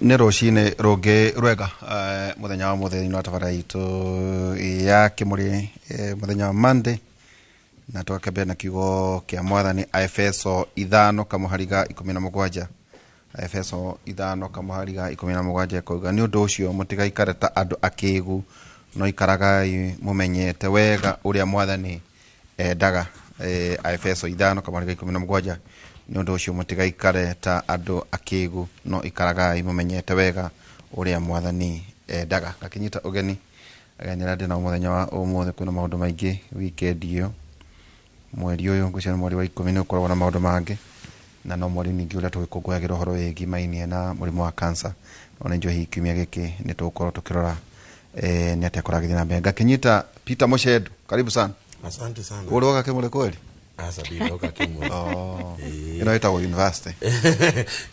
Nĩ rũcinĩ rũngĩ rwega, mũthenya wa mũthĩ thĩinĩ wa tabara itũ ya Kĩmũrĩ, mũthenya wa Monday, na tũgakĩambĩrĩria na kiugo kĩa Mwathani, Aefeso 5 kamũhari ga 17. Aefeso 5 kamũhari ga 17 ĩkauga, "Nĩ ũndũ ũcio mũtigaikare ta andũ akĩgu, no ikaragai mũmenyete wega ũrĩa Mwathani endaga." Aefeso 5 kamũhari ga 17, "Nĩ ũndũ ũcio mũtigaikare ta andũ akĩgu, no ikaragai mũmenyete wega ũrĩa Mwathani endaga." Gakĩnyita ũgeni ageni arĩa ndĩ nao mũthenya wa ũmũthĩ. Kwĩna maũndũ maingĩ weekend ĩyo, mweri ũyũ ngwĩciria nĩ mweri wa 10, nĩ ũkoragwo na maũndũ mangĩ, na no mweri ningĩ ũrĩa tũgĩkũngũyagĩra ũhoro wĩgiĩ mainia na mũrimũ wa cancer. No nĩ njũĩ hihi kiumia gĩkĩ nĩ tũgũkorwo tũkĩrora nĩ atĩa kũragĩthiĩ na mbere. Ngakĩnyita Peter Mũcendu, karibu sana. Asante sana. Ũrĩ woka Kĩmũrĩ kweli? Aca, ndindoka Kĩmũrĩ. Oh. Ĩno ĩtagwo university.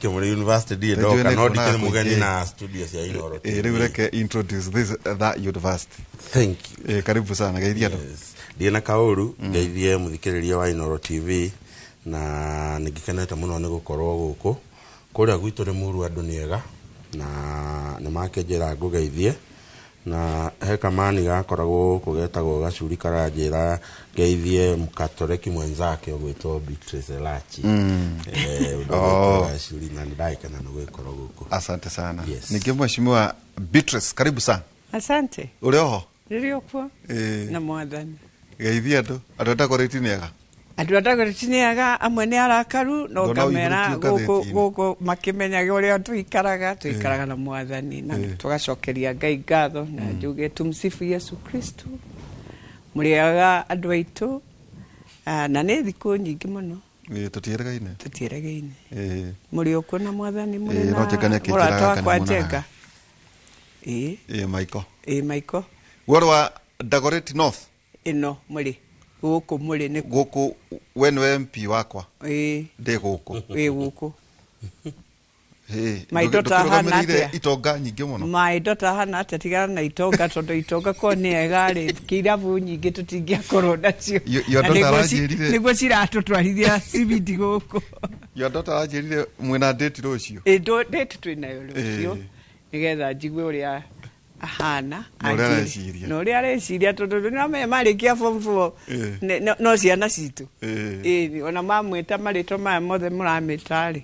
Kĩmũrĩ University ndirĩ Nĩnjũĩ ndoka nĩ no kuonaga ndikĩrĩ mũgeni kũingĩ. Na studio cia Inooro TV. Rĩu reke introduce this that university. Thank you. Karibu sana, geithia andũ. Yes. Ndirĩ na kaũru, ngeithie mũthikĩrĩria wa Inooro TV, na nĩ ngĩkenete mũno nĩ gũkorwo gũkũ. Kũrĩa gwitũ nĩ mũru, andũ nĩ ega na nĩ makĩnjĩra ngũgeithie, na he kamani gakoragwo gũkũ getagwo Gacuri karanjĩra ngeithie mkatoreki mwenzake ũgwĩtwo Beatrice Elachi. Ũndũ ũgwĩtwo Gacuri, na nĩ ndagĩkena nĩ gũgĩkorwo gũkũ. Asante sana. Yes. Ningĩ Mheshimiwa Beatrice, karibu sana. Asante. Ũrĩ oho? Rĩrĩ okuo na Mwathani. Geithia andũ. Andũ a Dagoretti nĩ ega? Andũ a Dagoretti nĩ ega, amwe nĩ arakaru, no Ndona ngamera ũihũrĩtio gũkũ ngathĩti-inĩ. Gũkũ makĩmenyaga ũrĩa tũikaraga, tũikaraga na Mwathani na tũgacokeria Ngai ngatho na njuge tumsifu Yesu Kristo. Mũrĩaga andũ aitũ. Ah, na nĩ thikũ nyingĩ mũno. Tũtiĩrĩgaine. Tũtiĩrĩgaine. Mũrĩ okuo na Mwathani, mũrĩ No na Njenga nĩ akĩnjĩraga mũrata kana wakwa nĩmuonaga. Njenga. Ĩĩ. Michael. Ĩĩ, Michael. We ũrĩ wa Dagoretti North? Ĩno mũrĩ gũkũ, mũrĩ nĩ Gũkũ we nĩwe MP wakwa. Ĩĩ. Ndĩ gũkũ. Wĩ gũkũ. Ĩĩ, My daughter ahana ndũkĩrũgamĩrĩire atĩa? itonga nyingĩ mũno. My daughter ahana atĩa? Tigana na itonga, tondũ itonga ko nĩ ega rĩ, kĩirabu nyingĩ tũtingĩakorwo nacio. Your Na daughter nĩguo aranjĩrire- nĩguo ciratũtwarithia cibindi gũkũ. Your daughter aranjĩrire mwĩna date rũciũ. Ĩ, date twĩnayo rũciũ, nĩgetha njigue ũrĩa ahana. Na ũrĩa Anjĩre. areciria. Na ũrĩa areciria, tondũ nĩwamenya marĩkia form four no ciana citũ. Ĩ, ona mamwĩta marĩtwa maya mothe mũramĩta rĩ,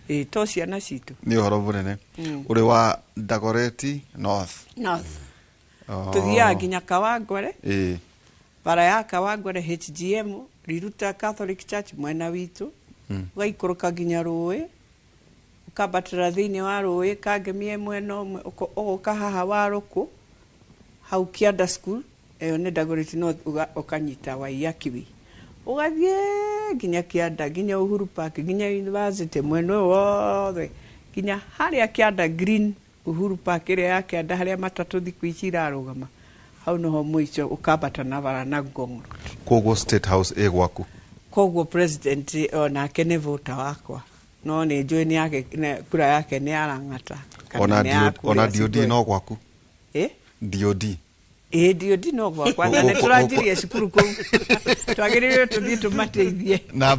ĩ, to ciana citũ. Nĩ ũhoro mũnene. Ũrĩ wa Dagoretti North? North. Oh. Tũthiaga nginya Kawangware, bara ya Kawangware, HGM, Riruta Catholic Church mwena witũ, ũgaikũrũka nginya rũĩ, ũkambatĩra thĩinĩ wa rũĩ Kangemie mwena ũmwe, ũgoka haha Warũkũ hau Kianda School, ĩyo nĩ Dagoretti North, ũkanyita Waiyaki Way, ũgathiĩ nginya Kianda, nginya Uhuru Park, nginya university, mwena ũyũ wothe nginya harĩa Kianda Green, Uhuru Park ĩrĩa ya Kianda, harĩa matatũ thikũ ici irarũgama, hau nĩho mũico, ũkambata na bara na Ngong Road. Koguo State House ĩ gwaku? Koguo president onake nĩ vota wakwa, no nĩ njũĩ nĩ yake, kura yake nĩ yarang'ata kana Ona nĩ ya ona kũrĩa DOD Sigoi. no gwaku? Ĩ? DOD. Ĩ, DOD no gwakwa, na nĩ tũranjirie cukuru kũu, twagĩrĩirwo tũthiĩ tũmateithie. Na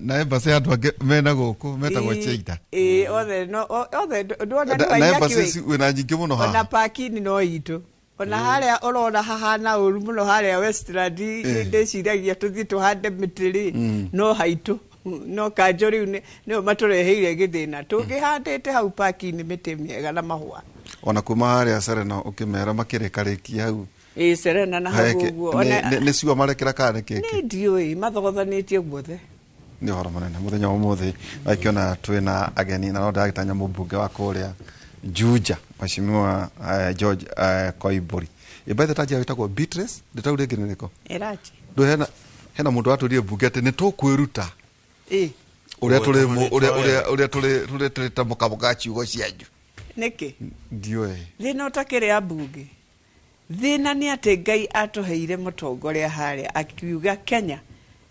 na embassy andũ angĩ mena gũkũ metagwo Cheita. Ĩ, othe no othe ndwona nĩ Na Waiyaki embassy Way. wĩna nyingĩ mũno Ona haha. pakini no itũ, ona harĩa ũrona hahana ũru mũno harĩa Westland, ndĩciragia tũthiĩ tũhande mĩtĩ rĩ, no haitũ, no kanjũ rĩu nĩo matũreheire gĩthĩna. Tũngĩhandĩte hau pakini mĩtĩ mĩega na mahũa. Ona kuma harĩa Serena ũkĩmera makĩrĩkarĩkia hau. Ĩ, Serena na hau ũguo. Nĩ ciua marekĩra kana nĩ kĩkĩ? Nĩ ndiũĩ, mathogothanĩtie guothe. Nĩ ũhoro mũnene mũthenya wa ũmũthĩ akĩona twĩna ageni, na no ndĩragĩtanya mũmbunge wa kũrĩa Juja, Mheshimiwa George Koimburi. Ĩmbaithe tanjia wĩtagwo Beatrice ndĩtau rĩngĩ nĩ rĩko? Ĩrachi. Ndũ hena mũndũ watũrire mbunge atĩ nĩ tũkwĩruta ũrĩa tũrĩ ũrĩa ũrĩa tũrĩ tamũkamũka ciugo cianyu. Nĩkĩ? Ndiũĩ. Thĩna ũtakĩrĩ a mbunge, thĩna nĩ atĩ Ngai atũheire mũtongoria harĩa akiuga, "Kenya,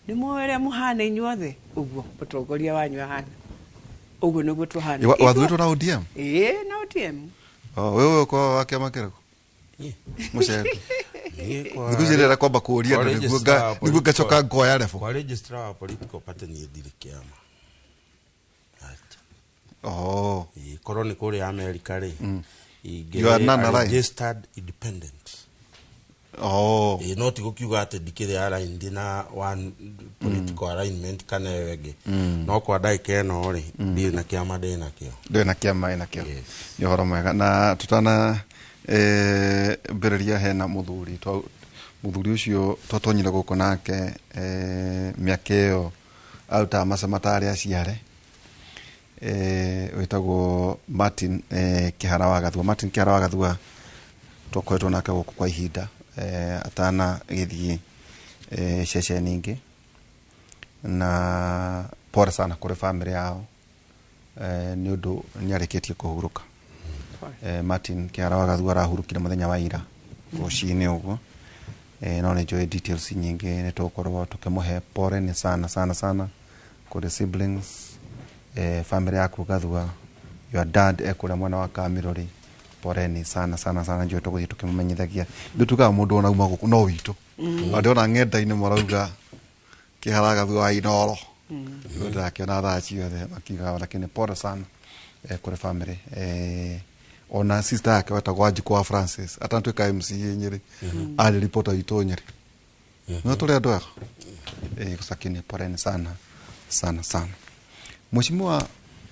nĩ mũĩ ũrĩa mũhana inyuothe, ũguo mũtongoria wanyu ahana, ũguo nĩguo tũhana." Wathurĩtwo na ODM? Ĩĩ, na ODM. Oh, wewe kwa wa kĩama kĩrĩkũ, mũcendi? Thikũ ici rĩrĩa kwamba kũũria andũ nĩguo ngacoka ngoya rebo. Kwa registrar wa political party niĩ ndirĩ kĩama. Acha. Oh. Ĩĩ, korwo nĩ kũrĩa America rĩ, You are ingĩrĩ none a aligned. registered independent. Oh. Ĩĩ, no ti gũkiuga atĩ ndikĩrĩ aligned na one political alignment kana ĩyo ĩngĩ, no kwa ndagĩka ĩno rĩ, ndirĩ na kĩama ndĩ nakĩo. Ndũrĩ na kĩama ĩ nakĩo. Yes. Nĩ ũhoro mwega na tutana mbĩrĩria hena mũthuri mũthuri ũcio twatonyire gũkũ nake mĩaka ĩyo arutaga macama tarĩ aciare, wĩtagwo Martin Kĩhara wa Gathua. Martin Kĩhara wa Gathua twakoretwo nake gũkũ kwa ihinda atana gĩthiĩ ceceni ingĩ, na pole sana kũrĩ family yao nĩ ũndũ nĩ arĩkĩtie kũhurũka. Martin Kĩhara wa Gathua arahurũkire mũthenya wa ira rũcinĩ ũguo. No nĩ njũĩ details nyingĩ nĩ tũgũkorwo tũkĩmũhe. Pole nĩ sana sana sana kũrĩ siblings, family yaku Gathua, your dad ekũrĩa mwena wa Kamirori. Poleni sana sana sana. Njũĩ tũgũthiĩ tũkĩmũmenyithagia. Ithuĩ tugaga mũndũ ona uma gũkũ no witũ. Na ndĩrona ng'enda-inĩ marauga Kĩhara Gathua wa Inoro. Rĩu ndĩrakĩona thaa ciothe makiugaga, lakini pole sana kũrĩ family, ona sister yake wetagwo Wanjikũ wa Francis atanatuĩka MCA Nyĩrĩ, arĩ reporter witũ Nyĩrĩ. No tũrĩ andũ ega, lakini poleni sana sana sana. Mheshimiwa,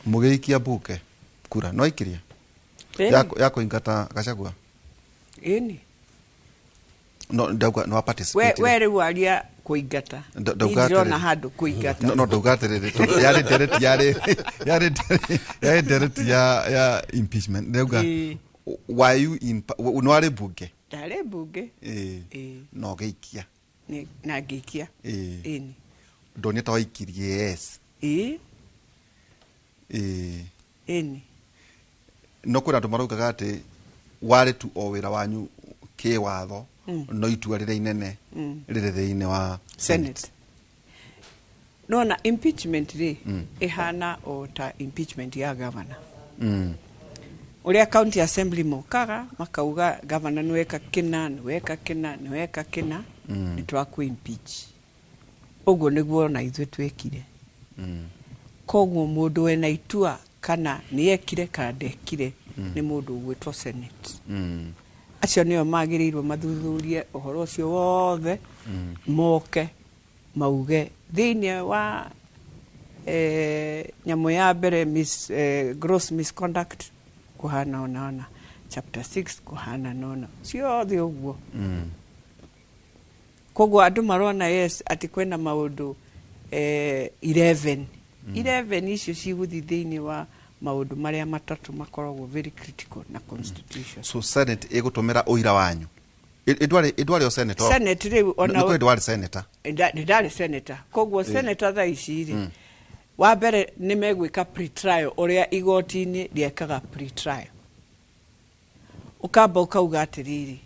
mũgĩikia bunge kura no aikirie ya kũingata Gachagua? Ĩni. No ndauga no We participate. We rĩu aria kũingata. Ndauga Niĩ ndirona atĩrĩrĩ. handũ kũingata. No ndauga atĩrĩrĩ, tondũ yarĩ ndereti ya impeachment ndauga. Why you in no warĩ bunge? Ndarĩ mbunge. Ĩĩ. No gĩikia. Na ngĩikia. Ĩni. Ndonire ta waikirie yes. Ĩĩ. Ĩni. No kwĩna andũ maraugaga atĩ warĩ tu o wĩra wanyu kĩwatho, no itua rĩrĩa inene rĩrĩ thĩinĩ wa Senate. Nona impeachment rĩ, ĩhana o ta impeachment ya governor, ũrĩa county assembly mokaga makauga governor nĩweka kĩna, nĩweka kĩna, nĩweka kĩna, nĩ twakũ impeach. Ũguo nĩguo ona ithuĩ twĩkire. Koguo mũndũ wena itua kana nĩekire kana ndekire nĩ mũndũ ũgwĩtwo Senate. Acio nĩo magĩrĩirwo mathuthurie ũhoro ũcio wothe, moke mauge thĩinĩ wa nyamũ ya mbere gross misconduct kũhana ona ona chapter 6 kũhana nona ciothe ũguo. Koguo andũ marona yes atĩ kwĩna maũndũ 11 11 icio cigũthiĩ thĩinĩ wa maũndũ marĩa matatũ makoragwo very critical na constitution. So Senate ĩgũtũmĩra ũira wanyu. Ĩndwarĩ o senator? Senate rĩu ona nĩ kwĩ ndwarĩ senator. Ndarĩ senator. Koguo senator thaa ici rĩ, wa mbere nĩ megwĩka pre-trial ũrĩa igoti-inĩ rĩekaga pre-trial. Ũkamba ũkauga atĩrĩrĩ,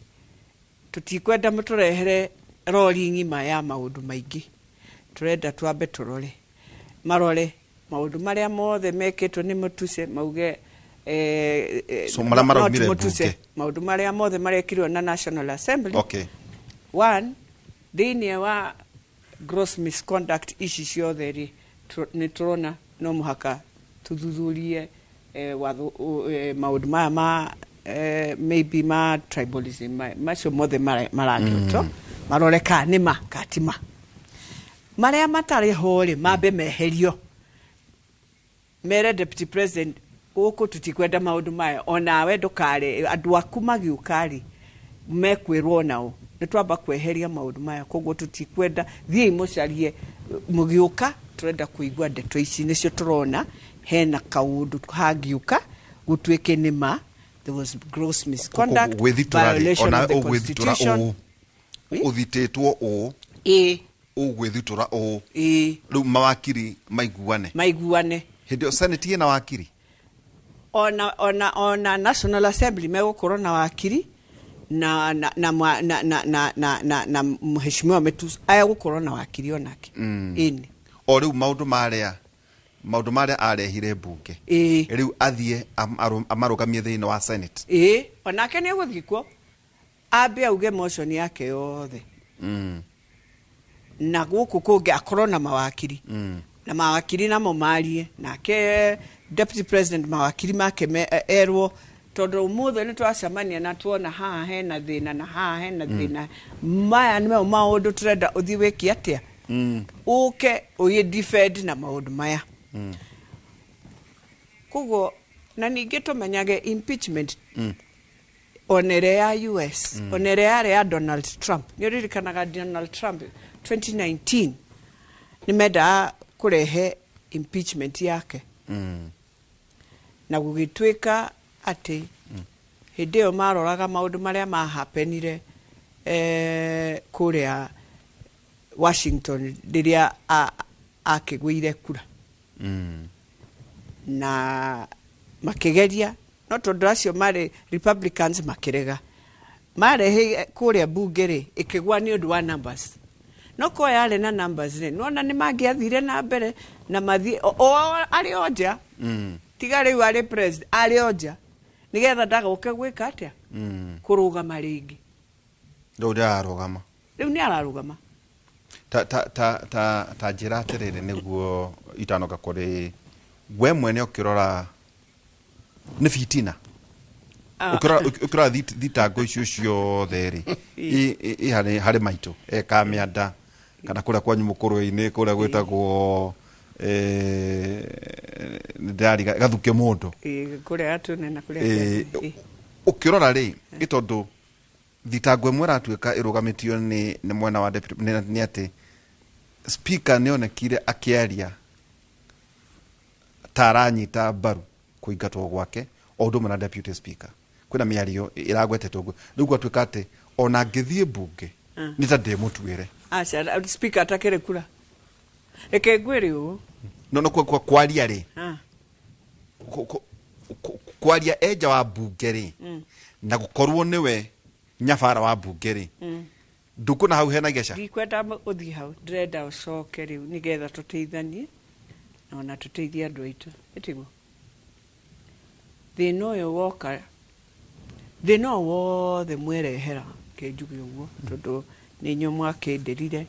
tũtikwenda mũtũrehere rori ng'ima ya maũndũ maingĩ, tũrenda twambe tũrore, marore maũndũ marĩa mothe mekĩtwo nĩ Mũtuse, mauge So marĩa maraumire not Mũtuse, mbunge. Maũndũ marĩa mothe marekirwo na National Assembly. One, thĩinĩ wa gross misconduct ici ciothe rĩ, nĩ tũrona no mũhaka tũthuthurie watho maũndũ maya ma maybe ma tribalism, macio mothe marakĩtwo, marore kana nĩ ma kana ti ma. Marĩa matarĩ ho rĩ, mambe meherio, mere deputy president gũkũ tũtikwenda maũndũ maya, onawe ndũkare andũ aku magiũka rĩ, mekwĩrwo nao nĩ twamba kweheria maũndũ maya. Koguo tũtikwenda, thiĩi mũcarie, mũgĩũka tũrenda kũigua ndeto ici nĩcio tũrona hena kaũndũ hangĩũka gũtuĩke nĩ ma there was gross misconduct, Gwĩthitura rĩ, violation ona of the ũgwĩthitura constitution. ũũ, ũthitĩtwo ũũ, ũgwĩthitura ũũ, rĩu mawakiri maiguane. Maiguane. Hĩndĩ ĩyo Senate ĩna wakiri? Ona National Assembly megũkorwo na wakiri na na na na na na na na, na, na mheshimiwa Metus agũkorwo na wakiri onake. Ĩni. O rĩu maũndũ marĩa arehire mbunge, rĩu athiĩ amarũgamie thĩinĩ wa Senate. Ĩĩ, onake nĩ egũthiĩ kuo ambe auge motion yake yothe, na gũkũ kũngĩ akorwo na mawakiri. Na mawakiri namo marie nake deputy president mawakiri make erwo tondu umuthi ni twacemania na tuona haha hena thina na haha hena thina maya nĩmo maũndũ tũrenda ũthiĩ wĩke atĩa ũke ũgĩ defend na maũndũ maya. Koguo na ningĩ tũmenyage impeachment ona ĩrĩa ya US, ona ĩrĩa yarĩ ya Donald Trump. Nĩ ũririkanaga Donald Trump 2019 nĩ mendaga kũrehe impeachment yake na gũgĩtuĩka atĩ hĩndĩ ĩyo maroraga maũndũ marĩa mahapenire kũrĩa Washington rĩrĩa akĩgũire kura na makĩgeria, no tondũ acio marĩ Republicans makĩrega marehe kũrĩa bunge rĩ ĩkĩgwa nĩ ũndũ wa numbers. No ko yarĩ na numbers rĩ nona nĩ mangĩathire na mbere na mathiĩ o arĩ o nja tiga rĩu arĩ president arĩ o nja nĩgetha ndagoke gwĩka atĩa kũrũgama rĩngĩ. Rĩu ndararũgama. Rĩu nĩ ararũgama. Ta ta ta ta ta njĩra atĩrĩrĩ nĩguo itanoka kũrĩ we mwene ũkĩrora nĩ fitina. Ũkĩrora thitango icio ciothe rĩ i harĩ maitũ eka mĩanda kana kũrĩa kwanyu mũkũrwe-inĩ kũrĩa gwĩtagwo ndĩrariga gathuke mũndũ kũrĩa gatune na kũrĩa ũkĩrora rĩ ĩ tondũ thitango ĩmwe ĩratuĩka ĩrũgamĩtio nĩ mwena wa deputy nĩ atĩ speaker nĩonekire akĩaria ta aranyita mbaru kũingatwo gwake o ũndũ ũmwe na deputy speaker. Kwĩna mĩario ĩragwetetwo ũguo rĩu gwatuĩka atĩ ona ngĩthiĩ mbunge nĩ ta ndĩmũtuĩre. Aca speaker atakĩrĩ kura reke ngwĩre ũũ no kwaria rĩ kwaria enja wa mbunge rĩ na gũkorwo nĩwe nyabara wa mbunge rĩ ndũkuona hau hena geca. Ndikwenda ũthiĩ hau, ndĩrenda ũcoke rĩu nĩgetha tũteithanie na ona tũteithie andũ aitũ. Ĩtiguo thĩna ũyũ woka, thĩna ũyũ wothe mwerehera kĩnjuge ũguo tondũ nĩ inyuĩ mwakĩndĩrire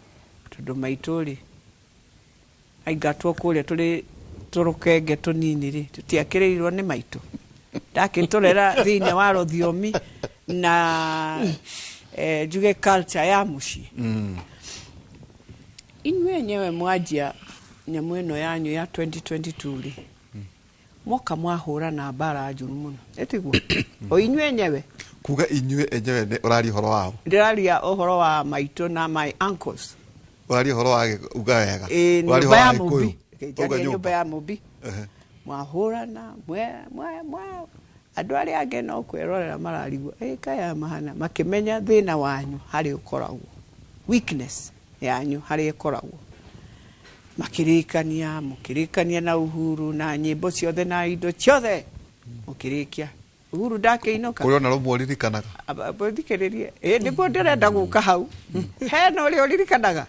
tondũ maitũ rĩ aingatwo kũrĩa tũrĩ tũrũkenge tũnini rĩ tũtiakĩrĩirwo nĩ maitũ ndakĩtũrera thĩinĩ wa rũthiomi na njuge culture ya mũciĩ. Inyuĩ enyewe mwanjia nyamũ ĩno yanyu ya 2022 rĩ moka mwahũra na mbara njũru mũno ĩtiguo o inyuĩ enyewe kuga inyuĩ enyewe nĩ ũraria ũhoro wao. Ndĩraria ũhoro wa maitũ na my uncles. Ũraria ũhoro wa uga wega. Ũraria ũhoro wa Gĩkũyũ. Njaria nyũmba ya Mũmbi mwahũrana mwe andũ arĩa angĩ no kwĩrorera mararigwo kaya mahana makĩmenya thĩna wanyu harĩ ũkoragwo weakness yanyu harĩ ĩkoragwo makĩrĩkania mũkĩrĩkania na Uhuru na nyĩmbo ciothe na indo ciothe mũkĩrĩkia Uhuru ndakĩinũka. Kũrĩ ona rũmwe ũririkanaga. Thikĩrĩrie nĩguo ndĩrenda gũka hau hena ũrĩa ũririkanaga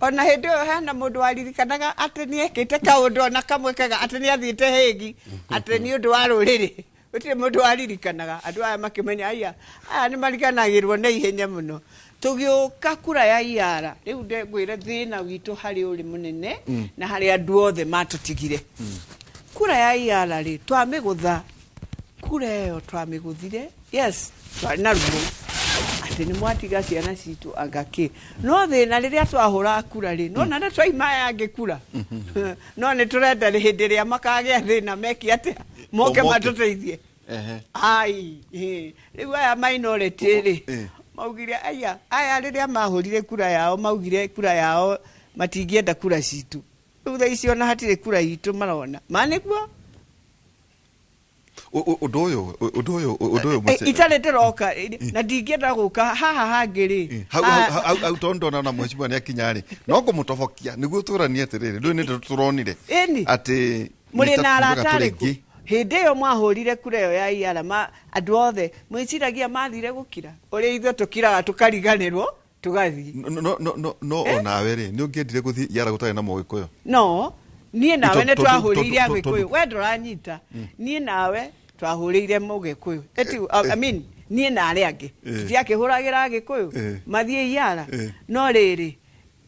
ona hĩndĩ ĩyo hena mũndũ waririkanaga atĩ nĩekĩte kaũndũ ona kamwe kega atĩ nĩathiĩte Hague atĩ nĩ ũndũ wa rũrĩrĩ gũtirĩ mũndũ waririkanaga. Andũ aya makĩmenya aya aya nĩ mariganagĩrwo na ihenya mũno. Tũgĩũka kura ya iara rĩu ndengwĩre thĩna witũ harĩ ũrĩ mũnene na harĩ andũ othe matũtigire. Kura ya iara rĩ twamĩgũtha kura ĩyo twamĩgũthire yes twarĩ na ruo atĩ nĩ mwatiga ciana citũ anga kĩ no thĩna rĩrĩa twahũra kura rĩ no na twaima aya angĩ kura no nĩ tũrenda hĩndĩ ĩrĩa makagĩa thĩna meke atĩa moke matũteithie. Ai rĩu aya minority rĩ maugire aya aya rĩrĩa mahũrire kura yao maugire kura yao matingĩenda kura citũ rĩu thaa ici ona hatirĩ kura itũ marona ma nĩguo ũndũ ũyũ itarĩ ndĩroka na ndingĩenda gũka haha hangĩ rĩ hau tondũ ndona na mheshimiwa nĩakinya rĩ no ngũmũtobokia nĩguo tũranie atĩrĩrĩ ndũĩ nĩ tũronire atĩ mũrĩ na arata arĩkũ hĩndĩ ĩyo mwahũrire kura ĩyo ya iara andũ othe mwĩciragia mathire gũkira ũrĩa ithuĩ tũkiraga tũkariganĩrwo tũgathiĩ no onawe rĩ nĩ ũngĩendire gũthiĩ iara gũtarĩ na Mũgĩkũyũ no niĩ nawe nĩ twahũrĩire Agĩkũyũ we ndũranyita niĩ nawe twahũrĩire Mũgĩkũyũ I mean niĩ na arĩa angĩ tũtiakĩhũragĩra Agĩkũyũ mathiĩ iara no rĩrĩ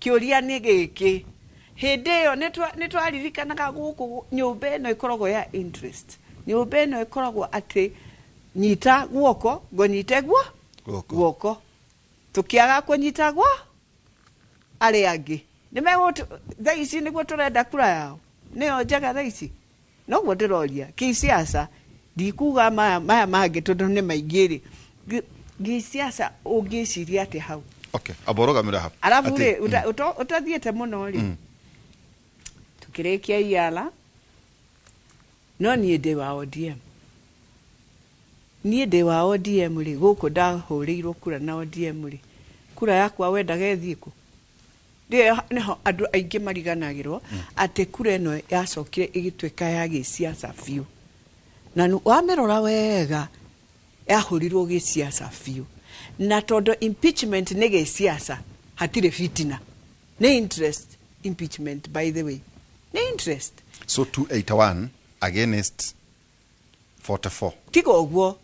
kĩũria nĩ gĩkĩ Hĩndĩ ĩyo nĩ twaririkanaga gũkũ nyũmba ĩno ĩkoragwo ya interest, nyũmba ĩno ĩkoragwo atĩ nyita guoko ngũnyite guo Guoko. Guoko tũkĩaga kũnyita guo arĩa angĩ nĩ megũtũ thaa ici nĩguo tũrenda kura yao nĩyo njega thaa ici. Noguo ndĩroria kĩsiasa, ndikuga maya maya mangĩ tondũ nĩ maingĩ rĩ. Gĩsiasa ũngĩciria atĩ hau Okay, amba ũrũgamĩre hau. Arabu Atĩ- rĩ, ũtathiĩte mũno rĩ, tukĩrĩkia iara no niĩ ndĩ wa ODM, niĩ ndĩ wa ODM rĩ, gũkũ ndahũrĩirwo kura na ODM rĩ, kura yakwa wendaga ĩthiĩ kũ? Ndĩyo nĩho andũ aingĩ mariganagĩrwo atĩ kura ĩno yacokire ĩgĩtuĩka ya gĩsiasa biũ, na wamĩrora wega yahũrirwo gĩsiasa biũ, na tondũ impeachment nĩ gĩsiasa hatirĩ fitina, nĩ interest. Impeachment, by the way, nĩ interest. So 281 against 44. Tiga ũguo,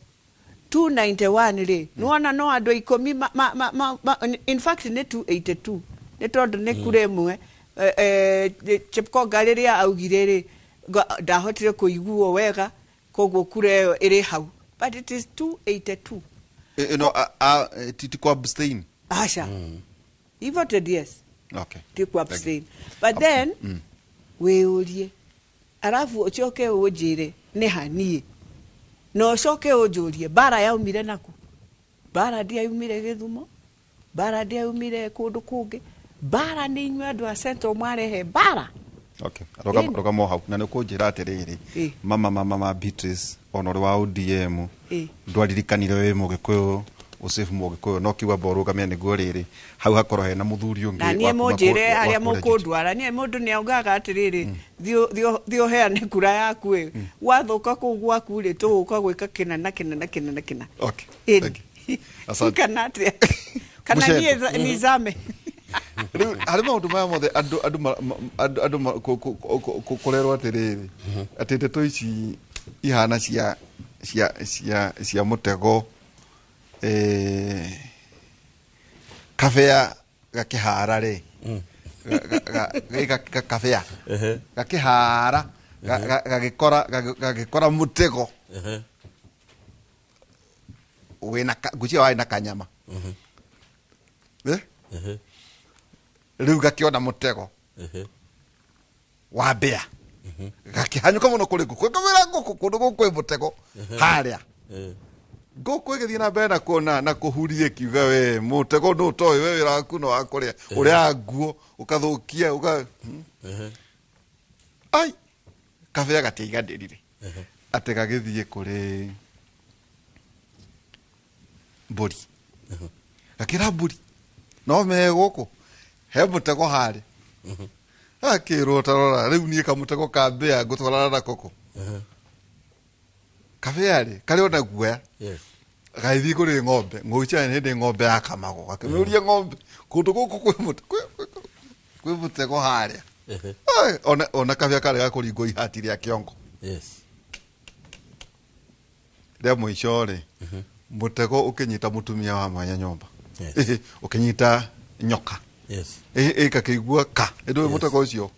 291 rĩ, nĩwona no andũ 10 in fact nĩ 282, nĩ tondũ nĩ kura ĩmwe Chepkonga rĩrĩa augire rĩ, ndahotire kũiguo wega, koguo kura ĩyo ĩrĩ hau, but it is 282. No, ti ku abstain? Aca, he voted yes. Okay. Ti ku abstain, but then wĩyũrie, arabu ũcoke ũnjĩre nĩ ha niĩ, na ũcoke ũnjũrie mbara yaumire naku. Mbara ndiaumire Gĩthumo, mbara ndiaumire kũndũ kũngĩ, mbara nĩ inyuĩ andũ a Central mwarehe mbara. Okay. Ĩni. Rũgama o hau na nĩ ũkũnjĩra atĩrĩrĩ, mama Beatrice, ona ũrĩ wa ODM, ndwaririkanire wĩ Mũgĩkũyũ, ũsave Mũgĩkũyũ, no kiuga amba ũrũgamie nĩguo rĩrĩ hau hakorwo hena mũthuri ũngĩ Na niĩ wa kuma mũnjĩre wa harĩa kũrĩa. Mũkũndwara niĩ mũndũ nĩ augaga atĩrĩrĩ, thiĩ ũheane kura yaku ĩ, wathũka kũu gwaku rĩ, tũgũka gwĩka kĩna na kĩna na kĩna na kĩna. Okay. Ĩni. Thank you. Asante. Kana atĩa, kana Mũcendo. niĩ nizame. Rĩu harĩ maũndũ maya mothe andũ kũrerwo atĩrĩrĩ, atĩ ndeto ici ihana cia mũtego, kabea gakĩhara rĩ, kabea gakĩhara gagĩkora mũtego wĩna ngwĩciria warĩ na kanyama. Eh? Rĩu gakĩona mũtego wa mbĩa, gakĩhanyũka mũno kũrĩ ngũkũ, ĩkamwĩra ngũkũ, kũndũ gũkũ kwĩ mũtego harĩa. Ngũkũ ĩgĩthiĩ na mbere na kuona na kũhuria, ĩkiuga, we mũtego ndũ ũtoĩ, we wĩra waku no wa kũrĩa ũrĩa nguo ũkathũkia ũka. Ai, kabea gatiaiganĩrire atĩ gagĩthiĩ kũrĩ mbũri, gakĩra mbũri, no me gũkũ he mũtego harĩa. Akĩrwo, tarora rĩu niĩ kamũtego ka mbĩa ngũtwarana nako kũ? Kabea rĩ, karĩ ona guoya. Gagĩthiĩ kũrĩ ng'ombe, ng'ũica hĩndĩ ng'ombe yakamagwo, gakĩmĩũria, ng'ombe, kũndũ gũkũ kwĩ mũtego harĩa? Ai, ona kabea karĩ gakũringwo ihati rĩa kĩongo. Rĩa mũico rĩ, mũtego ũkĩnyita mũtumia wa mwanya nyũmba. Ũkĩnyita nyoka. Ĩgakĩigua ka ĩndũ mũtego ũcio.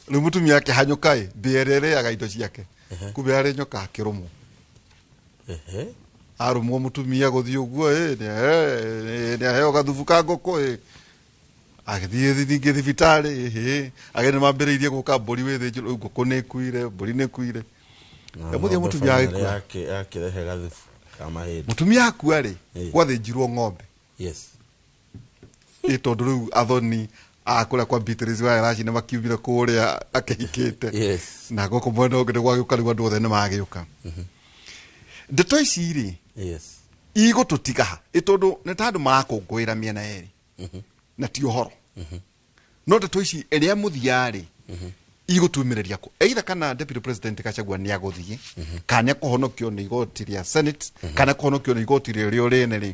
Rĩu mũtumia akĩhanyũka ĩ, mbĩa ĩrĩa ĩrĩaga indo ciake, kumbe yarĩ nyoka, akĩrũmwo. Arũmwo, mũtumia gũthiĩ ũguo ĩ, nĩaheo gathubu ka ngũkũ ĩ, agĩthiĩ ningĩ thibitarĩ ĩ, ageni mambĩrĩirie gũka, mbũri wĩthĩnjwo, rĩu ngũkũ nĩ ĩkuire, mbũri nĩ ĩkuire. Na Mũthia ng'ombe mũtumia finally agĩkua. Yakĩrehe gathubu ka mahĩndĩ. Mũtumia akua rĩ, gwathĩnjirwo ng'ombe. Ĩ tondũ rĩu athoni a kũrĩa kwa Beatrice wa Erachi nĩ makiumire kũrĩa akĩhikĩte. Na gũkũ mwena ũngĩ nĩ gwagĩũka, rĩu andũ othe nĩ magĩũka. Ndeto ici rĩ, igũtũtiga ha? Ĩ tondũ nĩ ta andũ marakũngũĩra mĩena yerĩ na ti ũhoro, no ndeto ici ĩrĩa mũthia rĩ, igũtumĩrĩria kũ? Either kana Deputy President Gachagua nĩ agũthiĩ, kana nĩ akũhonokio nĩ igoti rĩa Senate, kana akũhonokio nĩ igoti rĩrĩa rĩene rĩ,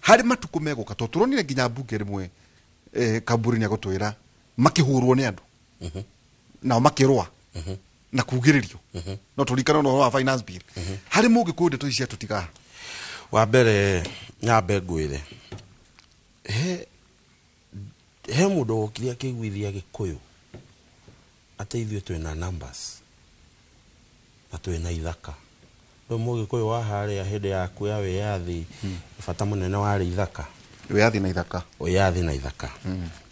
harĩ matukũ megũka, tondũ tũronire nginya mbunge rĩmwe, kamburi nĩ agũtwĩra makĩhũrwo nĩ andũ nao makĩrũa na kugĩrĩrio, no tũririkane ũhoro wa finance bill. Harĩ mũgĩkũyũ, ndeto ici ciatũtiga? Wa mbere nyambe ngwĩre he He mũndũ wokire akĩiguithia Gĩkũyũ atĩ ithuĩ twĩna numbers na twĩna ithaka. Rĩu Mũgĩkũyũ wa harĩa hĩndĩ yaku ya wĩyathi, bata mũnene warĩ ithaka. Wĩyathi na ithaka. Wĩyathi na ithaka.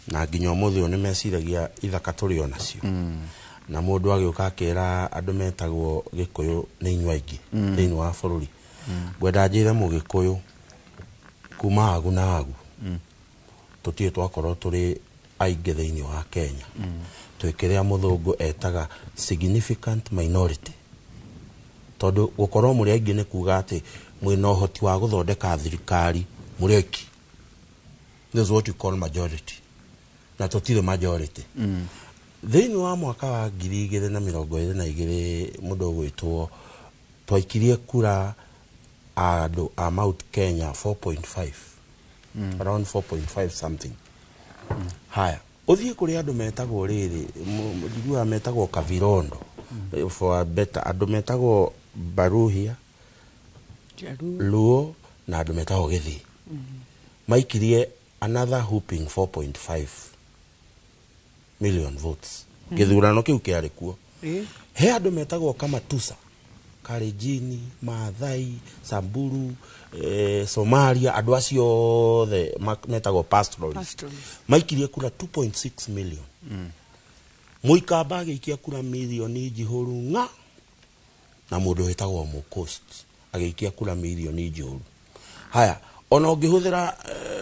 Na nginya ũmũthĩ ũyũ nĩ meciragia ithaka tũrĩ o nacio. Na mũndũ agĩũka akĩra andũ metagwo Gĩkũyũ nĩ inyuĩ aingĩ thĩinĩ wa bũrũri. Ngwenda njĩre Mũgĩkũyũ kuma agu na agu, tũtirĩ twakorwo tũrĩ aingĩ thĩinĩ wa Kenya. Twĩ kĩrĩa mũthũngũ etaga significant minority. Tondũ gũkorwo mũrĩ aingĩ nĩ kuga atĩ mwĩna ũhoti wa gũthondeka thirikari mũrĩ aiki. This is what you call majority. Na tũtirĩ majority. Thĩinĩ wa mwaka wa 2022, mũndũ ũgwĩtwo, twaikirie kura andũ a Mount Kenya 4.5, around 4.5 something. Haya, ũthiĩ kũrĩ andũ metagwo rĩrĩ, njiguaga metagwo Kavirondo, for a better, andũ metagwo Baruhia, Jaluo. Luo na andũ metagwo Gĩthii, maikirie another whooping 4.5 million votes gĩthurano kĩu kĩarĩ kuo. He andũ metagwo Kamatusa, Kalenjin, Maathai, Samburu, Somalia, andũ acio othe metagwo pastoralists. Pastoralists. Maikirie kura 2.6 million. Mũikamba agĩikia kura mirioni njihũru ng'a, na mũndũ wĩtagwo Mũcoast agĩikia kura mirioni njihũru. Haya, ona ũngĩhũthĩra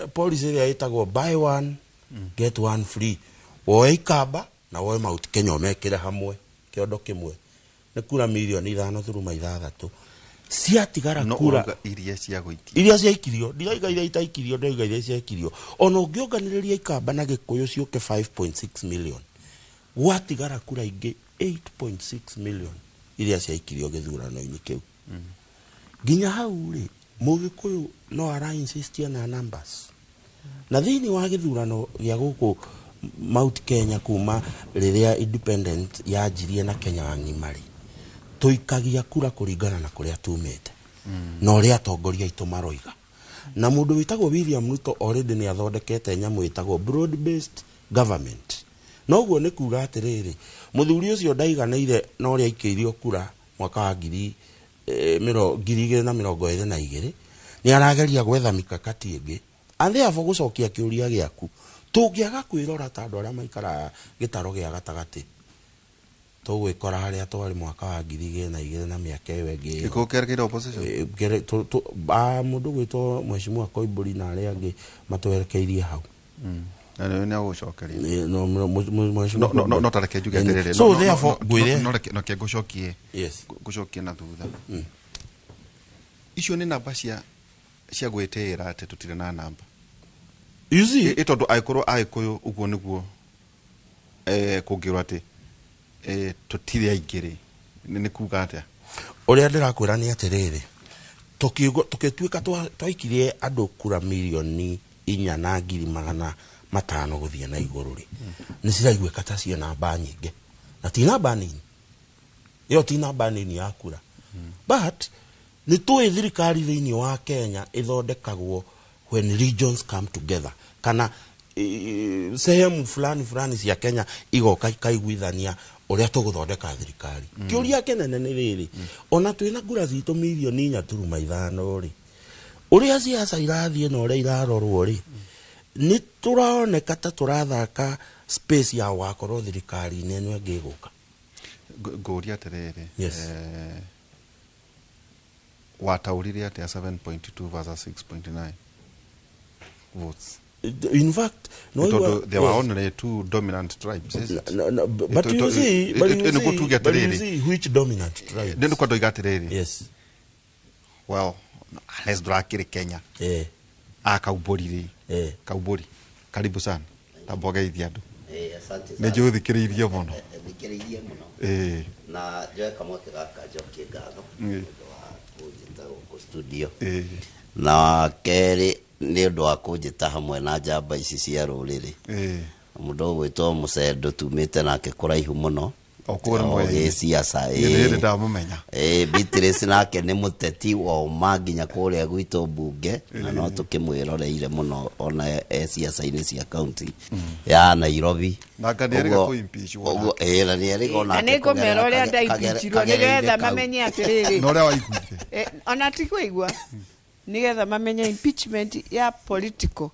policy ĩrĩa ĩtagwo buy one get one free, woe Ikamba na woe Mount Kenya ũmekĩre hamwe kĩondo kĩmwe, nĩ kura 5.6 mirioni ciatigara. No Kura ũrauga iria cia gũikia. Iria ciaikirio. Ndirauga iria itaikirio, ndĩrauga iria ciaikirio. Ona ũngĩonganĩrĩria Ikamba na Gĩkũyũ ciũke 5.6 million, gwatigara kura ingĩ 8.6 million iria ciaikirio gĩthurano-inĩ kĩu. Nginya hau rĩ, Mũgĩkũyũ no ara insistia na numbers. Na thĩinĩ wa gĩthurano gĩa gũkũ Mount Kenya, kuma rĩrĩa independent yanjirie na Kenya ng'ima rĩ, tũikagia kura kũringana na kũrĩa tumĩte na ũrĩa atongoria aitũ maroiga. Na mũndũ wĩtagwo William Ruto already nĩ athondekete nyamũ ĩtagwo broad based government. Noguo nĩ kuga atĩrĩrĩ, mũthuri ũcio ndaiganĩire na ũrĩa aikĩirio kura mwaka wa 2022, nĩ arageria gwetha mikakati ĩngĩ. And therefore, gũcokia kĩũria gĩaku, tũngĩaga kwĩrora ta andũ arĩa maikaraga gĩtaro gĩa gatagatĩ, tũgwĩkora harĩa twarĩ mwaka wa 2002 na mĩaka ĩyo ĩngĩ ĩyo. Gĩkũyũ kĩerekeire opposition. Mũndũ gwĩtwo Mheshimiwa Koimbũri na arĩa angĩ matwerekeirie hau. Na nĩ agũcokeria. No, Mheshimiwa No, no, Koimbũri. no tareke njuge atĩrĩrĩ. So No, no, therefore, no, ngwĩre no, reke ngũcokie. Yes. Ngũcokie na thutha. Icio nĩ namba cia gwĩtĩĩra atĩ tũtirĩ na namba. You see. Ĩ tondũ angĩkorwo Agĩkũyũ ũguo nĩguo, kũngĩrwo atĩ tũtirĩ aingĩ rĩ, nĩ kuga atĩa? Ũrĩa ndĩrakwĩra nĩ atĩrĩrĩ, tũgĩtuĩka twaikirie andũ kura 4,500,000 gũthiĩ na igũrũ rĩ, nĩ ciraiguĩka ta ciĩ namba nyingĩ, na ti namba nini. Ĩyo ti namba nini ya kura, but nĩ tũĩ thirikari thĩinĩ wa Kenya ĩthondekagwo when regions come together, kana sehemu fulani fulani cia Kenya igoka ikaiguithania ũrĩa tũgũthondeka thirikari. Kĩũria kĩnene nĩ rĩrĩ, ona twĩna kura citũ 4.5 mirioni rĩ, ũrĩa ciaca irathiĩ na ũrĩa irarorwo rĩ, nĩ tũroneka ta tũrathaka space ya gũgakorwo thirikari-inĩ ĩno ĩngĩ ĩgũka. Ngũria atĩrĩrĩ, Yes. Wataũrire atĩa 7.2 versus 6.9 votes? In fact, no. Tondũ there were only two dominant tribes, is it? No, but you see, but you Nĩguo see, tuge but you atĩrĩrĩ. see which dominant tribes? Nĩ nĩkwa ndoiga atĩrĩrĩ, well, unless ndũrakĩrĩ Kenya. A Kaumbũri rĩ, Kaumbũri, karibu sana, tamba ũgeithie andũ. Asante Nĩ sana. njũĩ ũthikĩrĩirie mũno. Thikĩrĩirie mũno. Na njoe kamweke gaka njokie ngatho nĩ ũndũ wa kũnjĩta gũkũ studio, na wa kerĩ nĩ ũndũ wa kũnjĩta hamwe na njamba ici cia rũrĩrĩ. Mũndũ ũgwĩtwo Mũcendo tumĩte nake kũraihu mũno. O kũrĩa Mwea-inĩ. Gĩciaca. Nĩ hĩndĩ ndamũmenya. Beatrice nake nĩ mũteti wa ũma nginya kũrĩa gwitũ mbunge, na no tũkĩmwĩroreire mũno ona e ciaca-inĩ cia kaunti ya Nairobi. Na anga nĩerĩga kũ-impeachwo. Ũguo, na nĩerĩga Na onake nĩ ngũmera kũgerera ũrĩa ndaimpeachirwo kagereire nĩgetha kau. mamenye atĩrĩrĩ. Na ũrĩa waiguire. Ona ti kũigua, nĩgetha mamenye impeachment ya political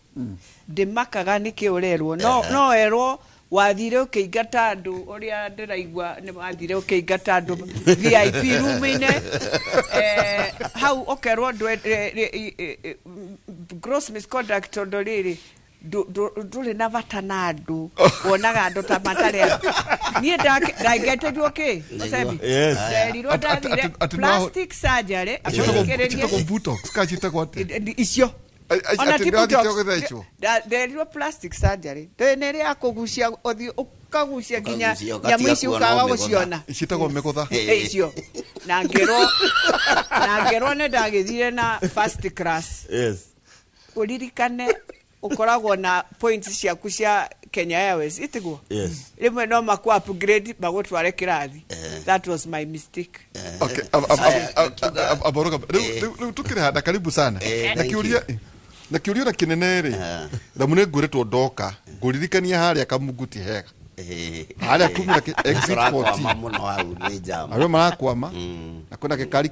ndĩmakaga nĩkĩ ũrerwo. No erwo wathire ũkĩingata andũ, ũrĩa ndĩraigua nĩ wathire ũkĩingata andũ VIP room-inĩ. Hau ũkerwo gross misconduct, tondũ rĩrĩ ndũrĩ na bata na andũ, wonaga andũ ta matarĩ andũ. Niĩ ndaingatĩirwo kĩ Mũcebi? Yes. Nderirwo ndathire plastic surgery. Ciĩtagwo akĩrĩria botox kana ciĩtagwo atĩa? Icio. Ona Atĩ ti nĩwathiĩte botox. ũgĩthecwo? Nderirwo plastic surgery ndĩ nĩ ĩrĩa ya kũgucia, ũthiĩ ũkagucia nginya Ũkagucia, ũgatiga nyamũ ici kuona ũkaga mĩgũtha. gũciona. Ciĩtagwo mĩgũtha. Icio na ngĩrwo nĩ ndagĩthire na first class. Ũririkane ũkoragwo na points ciaku cia Kenya Airways, itiguo? Yes. Rĩmwe no maku upgrade magũtware kĩrathi. That was my mistake. Okay, aboroga rĩu tukĩrĩ handa karibu sana. Na Thank kĩũria, na kĩũria na kĩnene rĩ, ramu nĩ ngwĩrĩtwo ndoka ngũririkania harĩa Kamungu ti hega, harĩa kumĩra exit Tũrakwama 14. Mũno hau nĩ jam. Arĩa marakwama na kwĩna gĩkari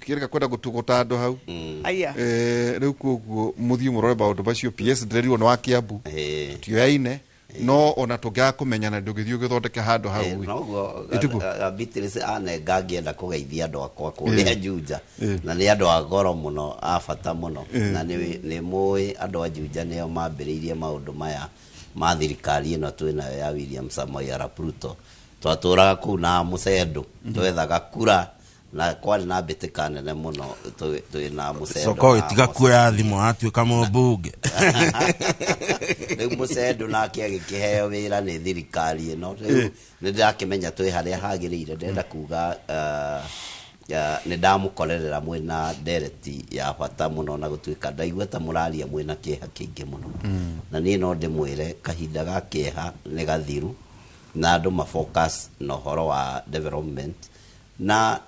kĩrega kwenda gũtũgũta andũ hau. Aya. Rĩu koguo mũthiĩ mũrore maũndũ macio. PS ndĩrerirwo nĩ wa Kiambu, tũtioyaine, no ona tũngĩaga kũmenyana ndũngĩthiĩ ũgĩthondeke handũ hau ĩ. Noguo. Ĩtiguo? Beatrice anenga ngĩenda kũgeithia andũ akwa kũrĩa Juja, na nĩ andũ a goro mũno, a bata mũno, na nĩ mũĩ andũ a Juja nĩo mambĩrĩirie maũndũ maya ma thirikari ĩno twĩnayo ya William Samoei Arap Ruto. Twatũraga kũu na Mũcendo, twethaga kura na kwarĩ na mbĩtĩka nene mũno twĩna Mũcendo Coka na ũgĩtiga kuoya thimũ watuĩka mũmbunge. Rĩu Mũcendo nake agĩkĩheo wĩra nĩ thirikari ĩno. Rĩu nĩ ndĩrakĩmenya twĩ harĩa hagĩrĩire. Ndĩrenda kuga nĩ ndamũkorerera mwĩna ndereti ya bata mũno, na gũtuĩka ndaigua ta mũraria mwĩna kĩeha kĩingĩ mũno, na niĩ no ndĩmwĩre kahinda ga kĩeha nĩ gathiru, na andũ mafocus na ũhoro wa development, na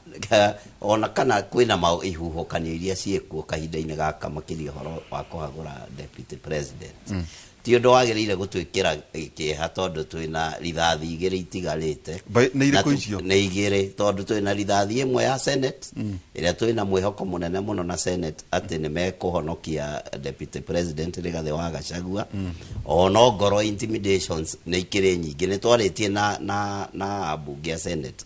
ona kana kwĩna ihuhũkanio iria ciĩkuo kahinda-inĩ gaka, makĩria ũhoro wa kũhagũra deputy president, ti ũndũ wagĩrĩire gũtwĩkĩra kĩeha, tondũ twĩna rithathi igĩrĩ itigarĩte. Nĩ Na irĩkũ icio? Nĩ igĩrĩ, tondũ twĩna rithathi ĩmwe ya Senate ĩrĩa twĩna mwĩhoko mũnene mũno na Senate atĩ nĩ mekũhonokia deputy president Rigathĩ wa Gachagua, ona ngorwo intimidations nĩ ikĩrĩ nyingĩ. Nĩ twarĩtie na ambunge a Senate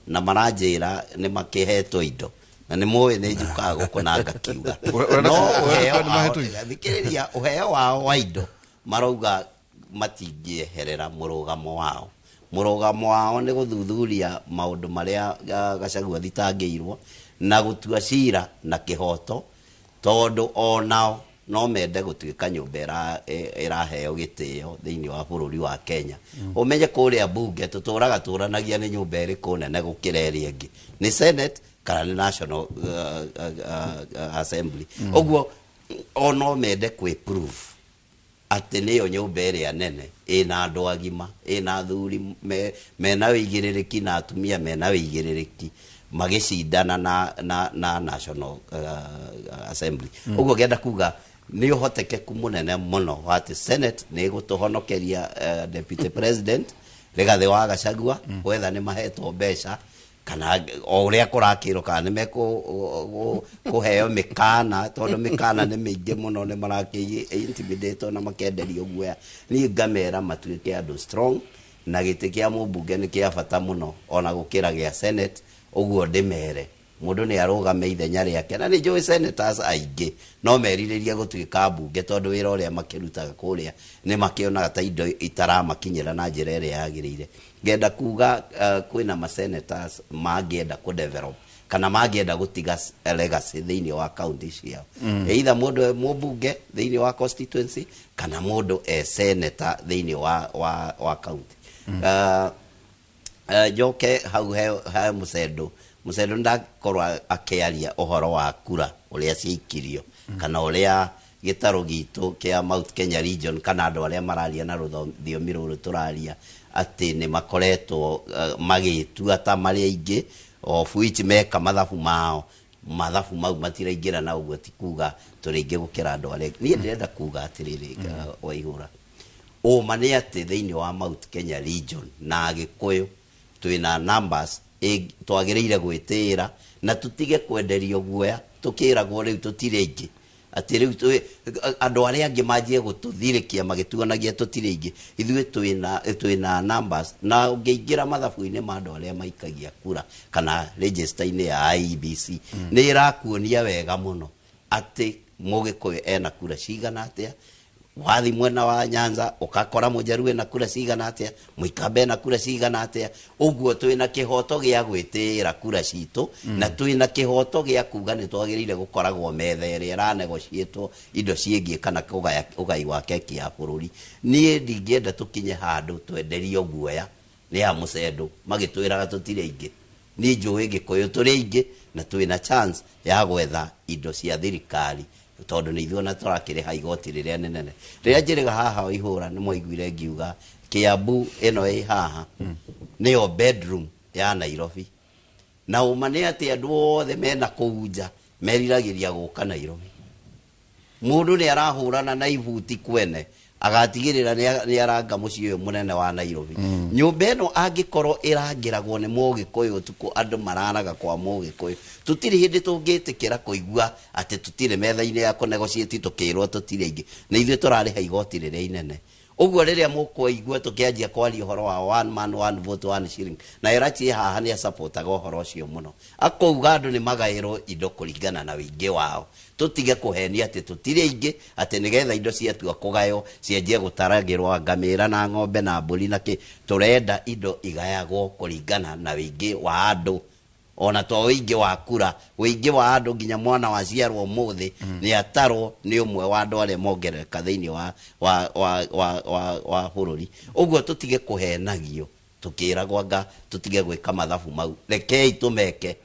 na maranjĩra nĩ makĩhetwo indo, na nĩ mũĩ nĩ njukaga gũkũ na ngakiuga. No Ũrenda ũheo kuga nĩ wao mahetwo indo? Thikĩrĩria, ũheo wao wa indo marauga matingĩeherera mũrũgamo wao. Mũrũgamo wao nĩ gũthuthuria maũndũ marĩa Gachagua thitangĩirwo na gũtua cira na kĩhoto, tondũ onao no mende gũtuĩka nyũmba ĩraheo gĩtĩo thĩinĩ wa bũrũri wa Kenya. Ũmenye kũrĩa mbunge tũtũraga tũranagia nĩ nyũmba ĩrĩkũ nene gũkĩra ĩrĩa ĩngĩ, nĩ Senate kana nĩ National Assembly. Ũguo o no mende kwĩ prove atĩ nĩyo nyũmba ĩrĩa nene ĩna andũ agima, ĩna athuri mena wĩigĩrĩrĩki na atumia mena wĩigĩrĩrĩki magĩcindana na National Assembly. Ũguo ngenda kuga nĩ ũhotekeku mũnene mũno wa atĩ Senate nĩ ĩgũtũhonokeria deputy president Rigathĩ wa Gachagua, wetha nĩ mahetwo mbeca kana o ũrĩa kũrakĩrwo, kana nĩ mekũheo mĩkana, tondũ mĩkana nĩ mĩingĩ mũno, nĩ marakĩ intimidate na makenderio guoya. Niĩ ngamera matuĩke andũ strong, na gĩtĩ kĩa mũmbunge nĩ kĩa bata mũno ona gũkĩra gĩa Senate. Ũguo ndĩmere mũndũ nĩ arũgame ithenya rĩake, na nĩ njũĩ senators aingĩ no merirĩrie gũtuĩka mbunge, tondũ wĩra ũrĩa makĩrutaga kũrĩa nĩ makĩonaga ta indo itaramakinyĩra na njĩra ĩrĩa yagĩrĩire. Ngenda kuga kwĩna ma senators mangĩenda kũ develop kana mangĩenda gũtiga legacy thĩinĩ wa county ciao, either mũndũ e mũmbunge thĩinĩ wa constituency kana mũndũ e senator thĩinĩ wa county. Njoke hau he Mũcendo. Mũcendo ndakorwo akĩaria ũhoro wa kura ũrĩa ciaikirio kana ũrĩa Gĩtarũ gitũ kĩa Mount Kenya region kana andũ arĩa mararia na rũthiomi rũrũ tũraria atĩ nĩ makoretwo magĩtua ta marĩ aingĩ, of which meka mathabu mao, mathabu mau matiraingĩra, na ũguo ti kuga tũrĩ aingĩ gũkĩra andũ arĩa. Niĩ ndĩrenda kuga atĩrĩrĩ, Waihũra, ũma nĩ atĩ thĩinĩ wa Mount Kenya region na Agĩkũyũ twĩna numbers twagĩrĩire gwĩtĩĩra na tũtige kwenderio guoya tũkĩragwo rĩu tũtirĩ aingĩ, atĩ rĩu andũ arĩa angĩ manjie gũtũthirĩkia magĩtuonagia tũtirĩ aingĩ. Ithuĩ twĩna numbers, na ũngĩingĩra mathabu-inĩ ma andũ arĩa maikagia kura kana register-inĩ ya IEBC, nĩ ĩrakuonia wega mũno atĩ Mũgĩkũyũ ena kura cigana atĩa. Wathi mwena wa Nyanza ũgakora Mũjaruo ena kura cigana atĩa, Mũikamba ena kura cigana atĩa. Ũguo twĩna kĩhoto gĩa gwĩtĩĩra kura citũ, na twĩna kĩhoto gĩa kuga nĩ twagĩrĩire gũkoragwo metha ĩrĩa ĩranegotiatwo indo ciĩgiĩ kana kũgaya ũgai wa keki ya bũrũri. Niĩ ndingĩenda tũkinye handũ twenderio guoya nĩ ya mũcendo magĩtwĩraga tũtirĩ aingĩ. Niĩ njũĩ Gĩkũyũ tũrĩ aingĩ na twĩna chance ya gwetha indo cia thirikari, tondũ nĩ ithuĩ ona tũrakĩrĩha igoti rĩrĩa nĩnene. Rĩrĩa njĩrĩga haha Waihũra, nĩ mwaiguire ngiuga Kiambu ĩno ĩ haha nĩyo bedroom ya Nairobi, na ũma nĩ atĩ andũ othe mena kũu nja meriragĩria gũka Nairobi. Mũndũ nĩ arahũrana na ibuti kwene agatigĩrĩra nĩ aranga mũciĩ ũyũ mũnene wa Nairobi. Nyũmba ĩno angĩkorwo ĩrangĩragwo nĩ Mũgĩkũyũ ũtukũ, andũ mararaga kwa Mũgĩkũyũ, tũtirĩ hĩndĩ tũngĩtĩkĩra kũigua atĩ tũtirĩ metha-inĩ ya kũnegotiate tũkĩrwo tũtirĩ aingĩ, na ithuĩ tũrarĩha igoti rĩrĩa inene. Ũguo rĩrĩa mũkũigua tũkĩanjia kwaria ũhoro wa one man one vote one shilling, na Elachi haha nĩ asapotaga ũhoro ũcio mũno, akauga andũ nĩ magaĩrwo indo kũringana na ũingĩ wao. Tũtige kũhenia atĩ tũtirĩ aingĩ, atĩ nĩgetha indo ciatua kũgaywo cianjie gũtaragĩrwo ngamĩra na ng'ombe na mbũri na kĩ. Tũrenda indo igayagwo kũringana na ũingĩ wa andũ, ona to ũingĩ wa kura, ũingĩ wa andũ. Nginya mwana waciarwo ũmũthĩ nĩ atarwo nĩ ũmwe wa andũ arĩa mongerereka thĩinĩ wa bũrũri. Ũguo tũtige kũhenagio tũkĩragwo anga tũtige gwĩka mathabu mau. Rekei tũmeke,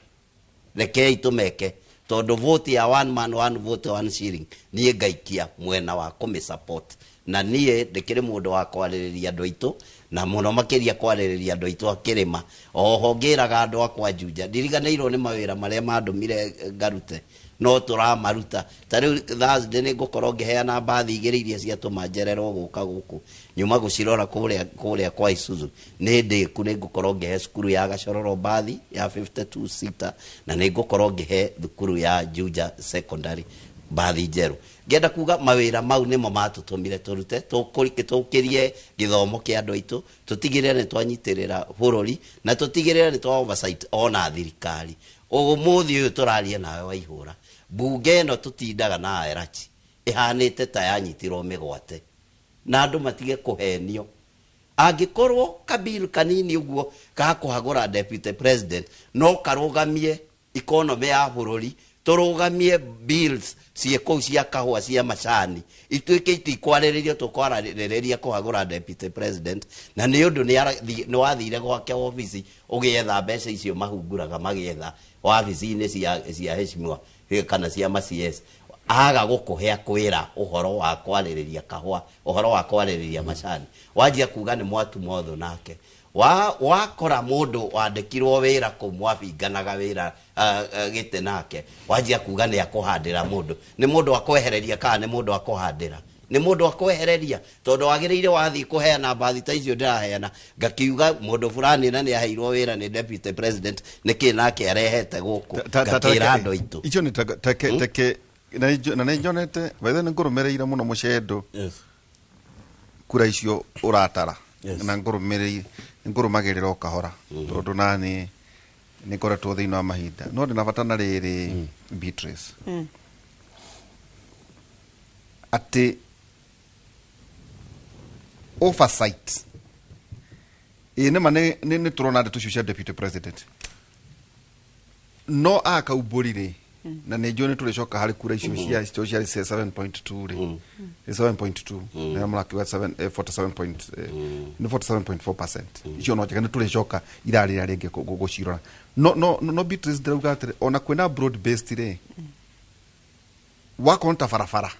rekei tũmeke, tondũ vote ya one man one vote one shilling niĩ ngaikia mwena wa kũmĩ support, na niĩ ndĩkĩrĩ mũndũ wa kwarĩrĩria andũ aitũ, na mũno makĩria kwarĩrĩria andũ aitũ a kĩrĩma. Oho ngĩraga andũ akwa Juja ndiriganĩirwo nĩ mawĩra marĩa mandũmire ngarute, no tũramaruta. Ta rĩu Thursday nĩ ngũkorwo ngĩheana mbathi igĩrĩ iria ciatũma njererwo gũka gũkũ nyuma gũcirora kũrĩa kwa Isuzu. Nĩ ndĩku nĩ ngũkorwo ngĩhe cukuru ya Gacororo mbathi ya 52 seater, na nĩ ngũkorwo ngĩhe thukuru ya Juja Secondary mbathi njerũ. Ngenda kuga mawĩra mau nĩmo matũtũmire tũrute tũkĩrie gĩthomo kĩa andũ aitũ, tũtigĩrĩre nĩ twanyitĩrĩra bũrũri, na tũtigĩrĩre nĩ twa oversight ona thirikari. Ũmũthĩ ũyũ tũraria nawe Waihũra, mbunge ĩno tũtindaga na Elachi ĩhanĩte ta yanyitirwo mĩgwate, na andũ matige kũhenio. Angĩkorwo kabill kanini ũguo gakũhagũra deputy president no karũgamie economy ya bũrũri, tũrũgamie bills ciĩ kũu cia kahũa, cia macani, ituĩke itikwarĩrĩrio, tũkwarĩrĩria kũhagũra deputy president, na nĩ ũndũ nĩ wathire gwake wabici ũgĩetha mbeca icio mahunguraga magĩetha wabici-inĩ cia heshimiwa kana cia ma CS, aga gũkũhe akwĩra ũhoro wa kwarĩrĩria kahũa, ũhoro wa kwarĩrĩria macani, wanjia kuga nĩ mwatuma ũthũ nake. Wa wakora mũndũ wandĩkirwo wĩra kũu mwabinganaga wĩra gĩtĩ nake, wanjia kuga nĩ akũhandĩra mũndũ. Nĩ mũndũ akwehereria kana nĩ mũndũ akũhandĩra? Nĩ mũndũ akwehereria, tondũ wagĩrĩire wathiĩ kũheana mbathi ta icio ndĩraheana, ngakiuga mũndũ fulani na nĩ aheirwo wĩra nĩ deputy president, nĩkĩ nake arehete gũkũ? Ngakĩra andũ aitũ. Icio nĩ teke teke na nĩ njonete by the nĩ ngũrũmĩrĩire mũno mũcendo. Kura icio ũratara. Na ngũrũmĩrĩire, ngũrũmagĩrĩra o kahora, tondũ nani nĩ ngoretwo thĩinĩ wa mahinda, no ndĩna bata na rĩrĩ, Beatrice, atĩ oversight ĩ nĩma nĩ tũrona ndeto icio cia deputy president no akaumbũri rĩ, na nĩ njũĩ nĩ tũrĩcoka harĩ kura icio cia icio ciarĩ cia 7.2 rĩ. Nĩ 7.2 nĩ mũrakiuga 7 47 point, nĩ 47.4%. Icio no njega, nĩ tũrĩcoka irarĩra rĩngĩ gũcirora. No Beatrice, ndĩrauga atĩrĩ, ona kwĩna broad based rĩ, wakorwo nĩ ta barabara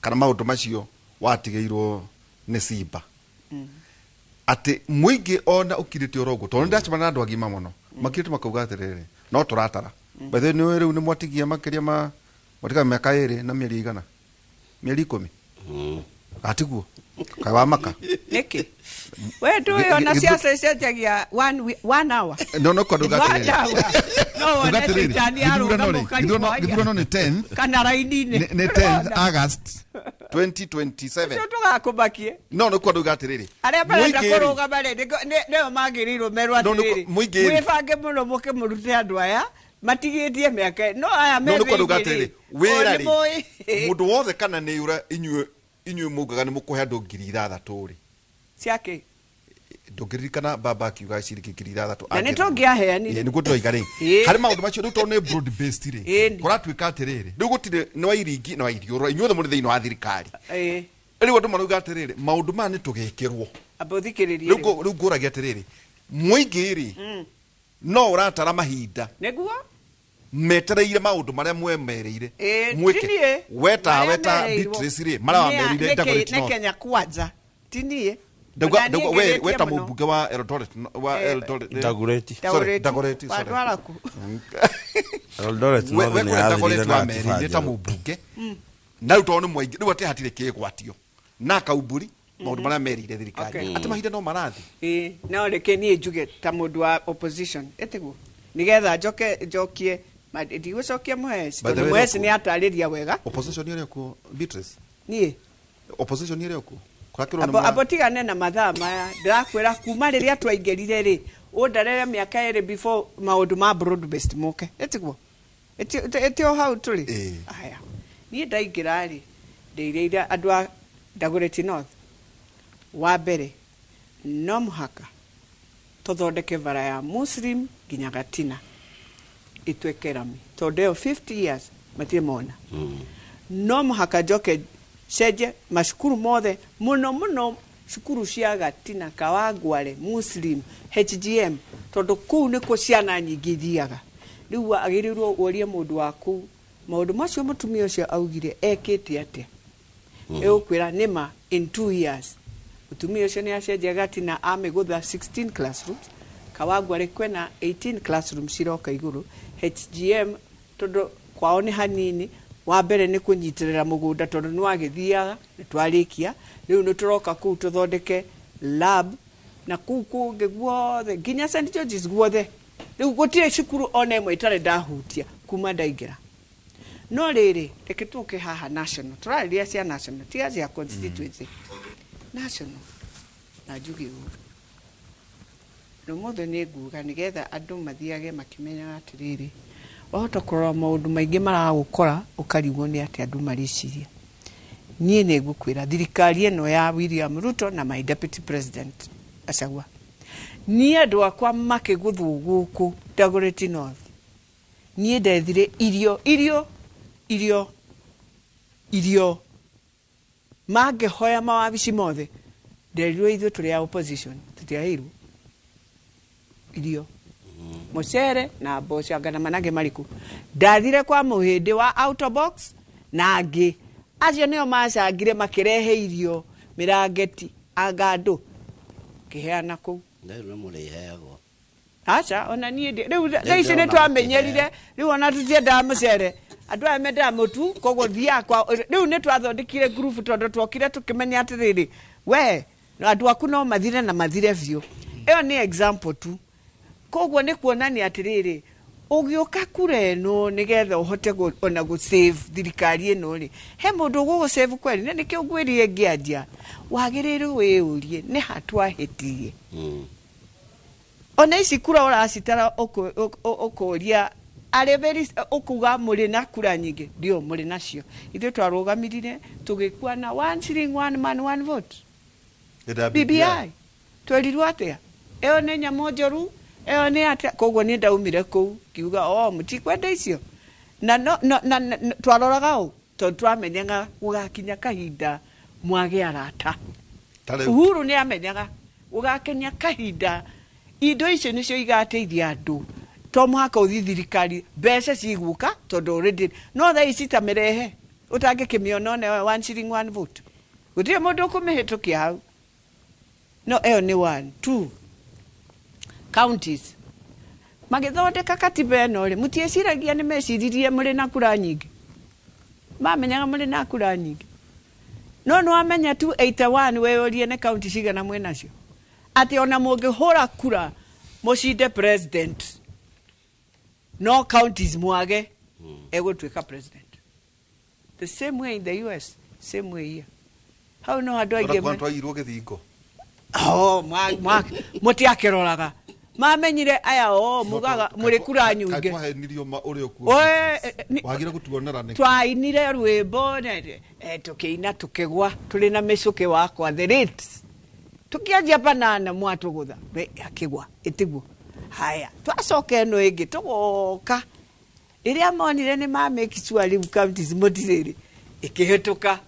Kana maũndũ macio watigĩirwo nĩ Simba. Atĩ mũingĩ ona ũkirĩte oro ũguo, tondũ nĩ ndacemania na andũ agima mũno makirĩte makauga atĩrĩrĩ, no tũratara. By the way, nĩ rĩu nĩ mwatigia makĩria ma mwatiga mĩaka 2 na mĩeri igana, mĩeri 10. Atiguo kaĩ wa maka. Nĩkĩ we ndũĩ ona ciaca icenjagia one hour? No kwa nduga One atĩrĩrĩ. hour. No wone Nduga atĩrĩrĩ, caitani arũgama gĩthurano rĩ, ũkarigwo gĩthurano nĩ 10th kana raini-inĩ. Nĩ 10th August 2027. Ũcio tũgakũmakie. No nĩ kwa nduga atĩrĩrĩ, Arĩa marenda mũingĩ rĩ, kũrũgama rĩ, nĩo magĩrĩirwo merwo No, atĩrĩrĩ, mũingĩ rĩ. mwĩbange mũno mũkĩmũrute andũ aya matigĩtie mĩaka no aya me No nĩ kwa nduga thĩinĩ atĩrĩrĩ, rĩ, o wĩra nĩ rĩ, mũĩ. mũndũ wothe kana nĩ ũra inyuĩ mugaga nĩ mũkũhe andũ 6,000 rĩ. Ciake. Ndũngĩririkana baba akiuga ciringi 6,000. Na nĩ tũngĩaheanire. Ĩĩ, nĩguo ndĩroiga rĩ, harĩ maũndũ macio rĩu tondũ nĩ broad based rĩ, kũratuĩka atĩrĩrĩ, rĩu gũtirĩ nĩ wa iringi na wa iriũrũra, inyuothe mũrĩ thĩinĩ wa thirikari. Rĩu andũ marauga atĩrĩrĩ, maũndũ maya nĩ tũgĩkĩrwo. Amba ũthikĩrĩrie Rĩu rĩu. rĩu ngũragia atĩrĩrĩ, mũingĩ rĩ, no ũratara mahinda Nĩguo metereire maũndũ marĩa mwemereire Ti niĩ. weta Marĩa weta mereirwo. Beatrice rĩ, marĩa wamerire Dagoretti Nĩ North. Kenya Kwanza, ti niĩ. Ndauga Ona niĩ ndauga we ngeretie weta mũno. mũmbunge wa Eldoret wa Eldoret. Dagoretti. Sorry, Dagoretti, sorry. Watwara kũ? Eldoret We North we nĩ kũrĩa yathirire Dagoretti na wamerire ta Atiba. mũmbunge, na rĩu tondũ nĩ mwaingĩ rĩu atĩ hatirĩ kĩgwatio na kaumburi maũndũ marĩa merire thirikari atĩ mahinda no marathi. Ĩĩ, no reke niĩ njuge ta mũndũ wa opposition, ĩtiguo nĩgetha njoke njokie ndigũcokia Mũheci By the tondũ way, Mũheci look, nĩ atarĩria wega. Opposition ĩrĩ kuo, Beatrice? Niĩ Opposition ĩrĩ kuo kũrakĩrwo nĩ abo tigane na mathaa maya, ndĩrakwĩra kuma rĩrĩa twaingĩrire rĩ, ũndarere mĩaka 2 before maũndũ ma broad based moke, ĩtiguo ĩtĩ o hau tũrĩ. Aya, niĩ ndaingĩra rĩ, ndeirĩire andũ a Dagoretti North, wa mbere no mũhaka tũthondeke bara ya Muslim nginya Gatina ĩtuĩke rami, tondũ ĩyo 50 years matirĩ mona. No mũhaka njoke cenjie macukuru mothe, mũno mũno cukuru cia Gatina, Kawangware, Muslim, HGM, tondũ kũu nĩkuo ciana nyingĩ ithiaga. Rĩu agĩrĩirwo ũrie mũndũ wa kũu maũndũ macio mũtumia ũcio augire ekĩte atĩa. Ĩgũkwĩra nĩma in 2 years mũtumia ũcio nĩ acenjia Gatina amĩgũtha 16 classrooms, Kawangware kwĩna 18 classrooms ciroka igũrũ, HGM tondũ kwao nĩ hanini, wa mbere nĩ kũnyitĩrĩra mũgũnda tondũ nĩ wagĩthiaga, nĩ twarĩkia, rĩu nĩ tũroka kũu tũthondeke lab na kũu kũngĩ guothe nginya St George's guothe. Rĩu gũtirĩ cukuru ona ĩmwe ĩtarĩ ndahutia kuma ndaingĩra. No rĩrĩ, reke tũke haha national, tũrarĩria cia national, tiga cia constituency. National na njuge ũũ, ũmũthĩ nĩ nguga nĩgetha andũ mathiage makĩmenyaga atĩrĩrĩ, wahota kũrora maũndũ maingĩ maragũkora ũkarigwo nĩ atĩ andũ mareciria. Niĩ nĩ ngũkwĩra thirikari ĩno ya William Ruto na my deputy president Gachagua, niĩ andũ akwa makĩgũthwo gũkũ Dagoretti North, niĩ ndethire irio, irio, irio, irio, mangĩhoya mawabici mothe, nderirwo ithuĩ tũrĩ a opposition tũtiaheirwo irio, mũcere na mboco anga na manage marĩkũ. Ndathire kwa mũhĩndĩ wa Autobox na angĩ acio nĩo macangire makĩrehe irio, mĩrangeti, anga andũ kĩheana kũu. Rĩu nĩ mũrĩheagwo. Aca, ona niĩ rĩu thaa ici nĩ ndĩrona twamenyerire, rĩu ona tũtiendaga mũcere, andũ aya mendaga mũtu, koguo thiaga kwa rĩu nĩ twathondekire ngurubu tondũ twokire tũkĩmenya atĩrĩrĩ, we andũ aku no mathire na mathire biũ. Ĩyo nĩ example tu. Koguo nĩ kuonania atĩrĩrĩ, ũgĩũka kura ĩno nĩgetha ũhote ona gũ save thirikari ĩno rĩ, he mũndũ ũgũgũ save kweli? Na nĩkĩo ngwĩrire ngĩanjia, wagĩrĩirwo wĩyũrie nĩ ha twahĩtirie. Ona ici kura ũracitara ũkũria arĩ very ũkuga mũrĩ na kura nyingĩ, ndio mũrĩ nacio. Ithuĩ twarũgamirire tũgĩkua na 1 shilling 1 man 1 vote. BBI twerirwo atĩa? Ĩyo nĩ nyamũ njũru, ĩyo nĩ atĩa? Koguo niĩ ndaumire kũu ngiuga o mũtikwenda icio. Na no, no, na, na, na, twaroraga ũ tondũ twamenyaga gũgakinya kahinda mwage arata. Uhuru nĩ amenyaga gũgakinya kahinda indo icio nĩcio igateithia andũ. To mũhaka ũthiĩ thirikari mbeca cigũka tondũ already no thaa ici ta mĩrehe. Ũtangĩkĩmĩona one one shilling one vote. Gũtirĩ mũndũ ũkũmĩhĩtũkia hau. No ĩyo nĩ one. Two, counties. Magĩthondeka katiba ĩno rĩ, mũtiĩciragia nĩ meciririe mũrĩ na kura nyingĩ. Mamenyaga mũrĩ na kura nyingĩ. No nĩ wamenya 281 weyũrie nĩ kaunti cigana mwĩ nacio. Atĩ ona mũngĩhũra kura mũcinde president, no counties mwage, egũtuĩka president. The same way in the US, same way here. Hau no andũ aingĩ Twairwo gĩthingo. Oh, mũtiakĩroraga. Mamenyire aya o mugaga mũrĩ kura nyingĩ. Twahenirio ma ũrĩa ũkuo. Wagire gũtuonera nĩkĩ? Twainire rwĩmbo tũkĩina tũkĩgwa tũrĩ na mĩcũkĩ wakwa the rate. Tũkĩanjia banana mwatũgũtha akĩgwa ĩtiguo. Haya twacoka ĩno ĩngĩ tũgoka. Rĩrĩa monire nĩ ma make sure rĩu counties mũtirĩrĩ ĩkĩhĩtũka.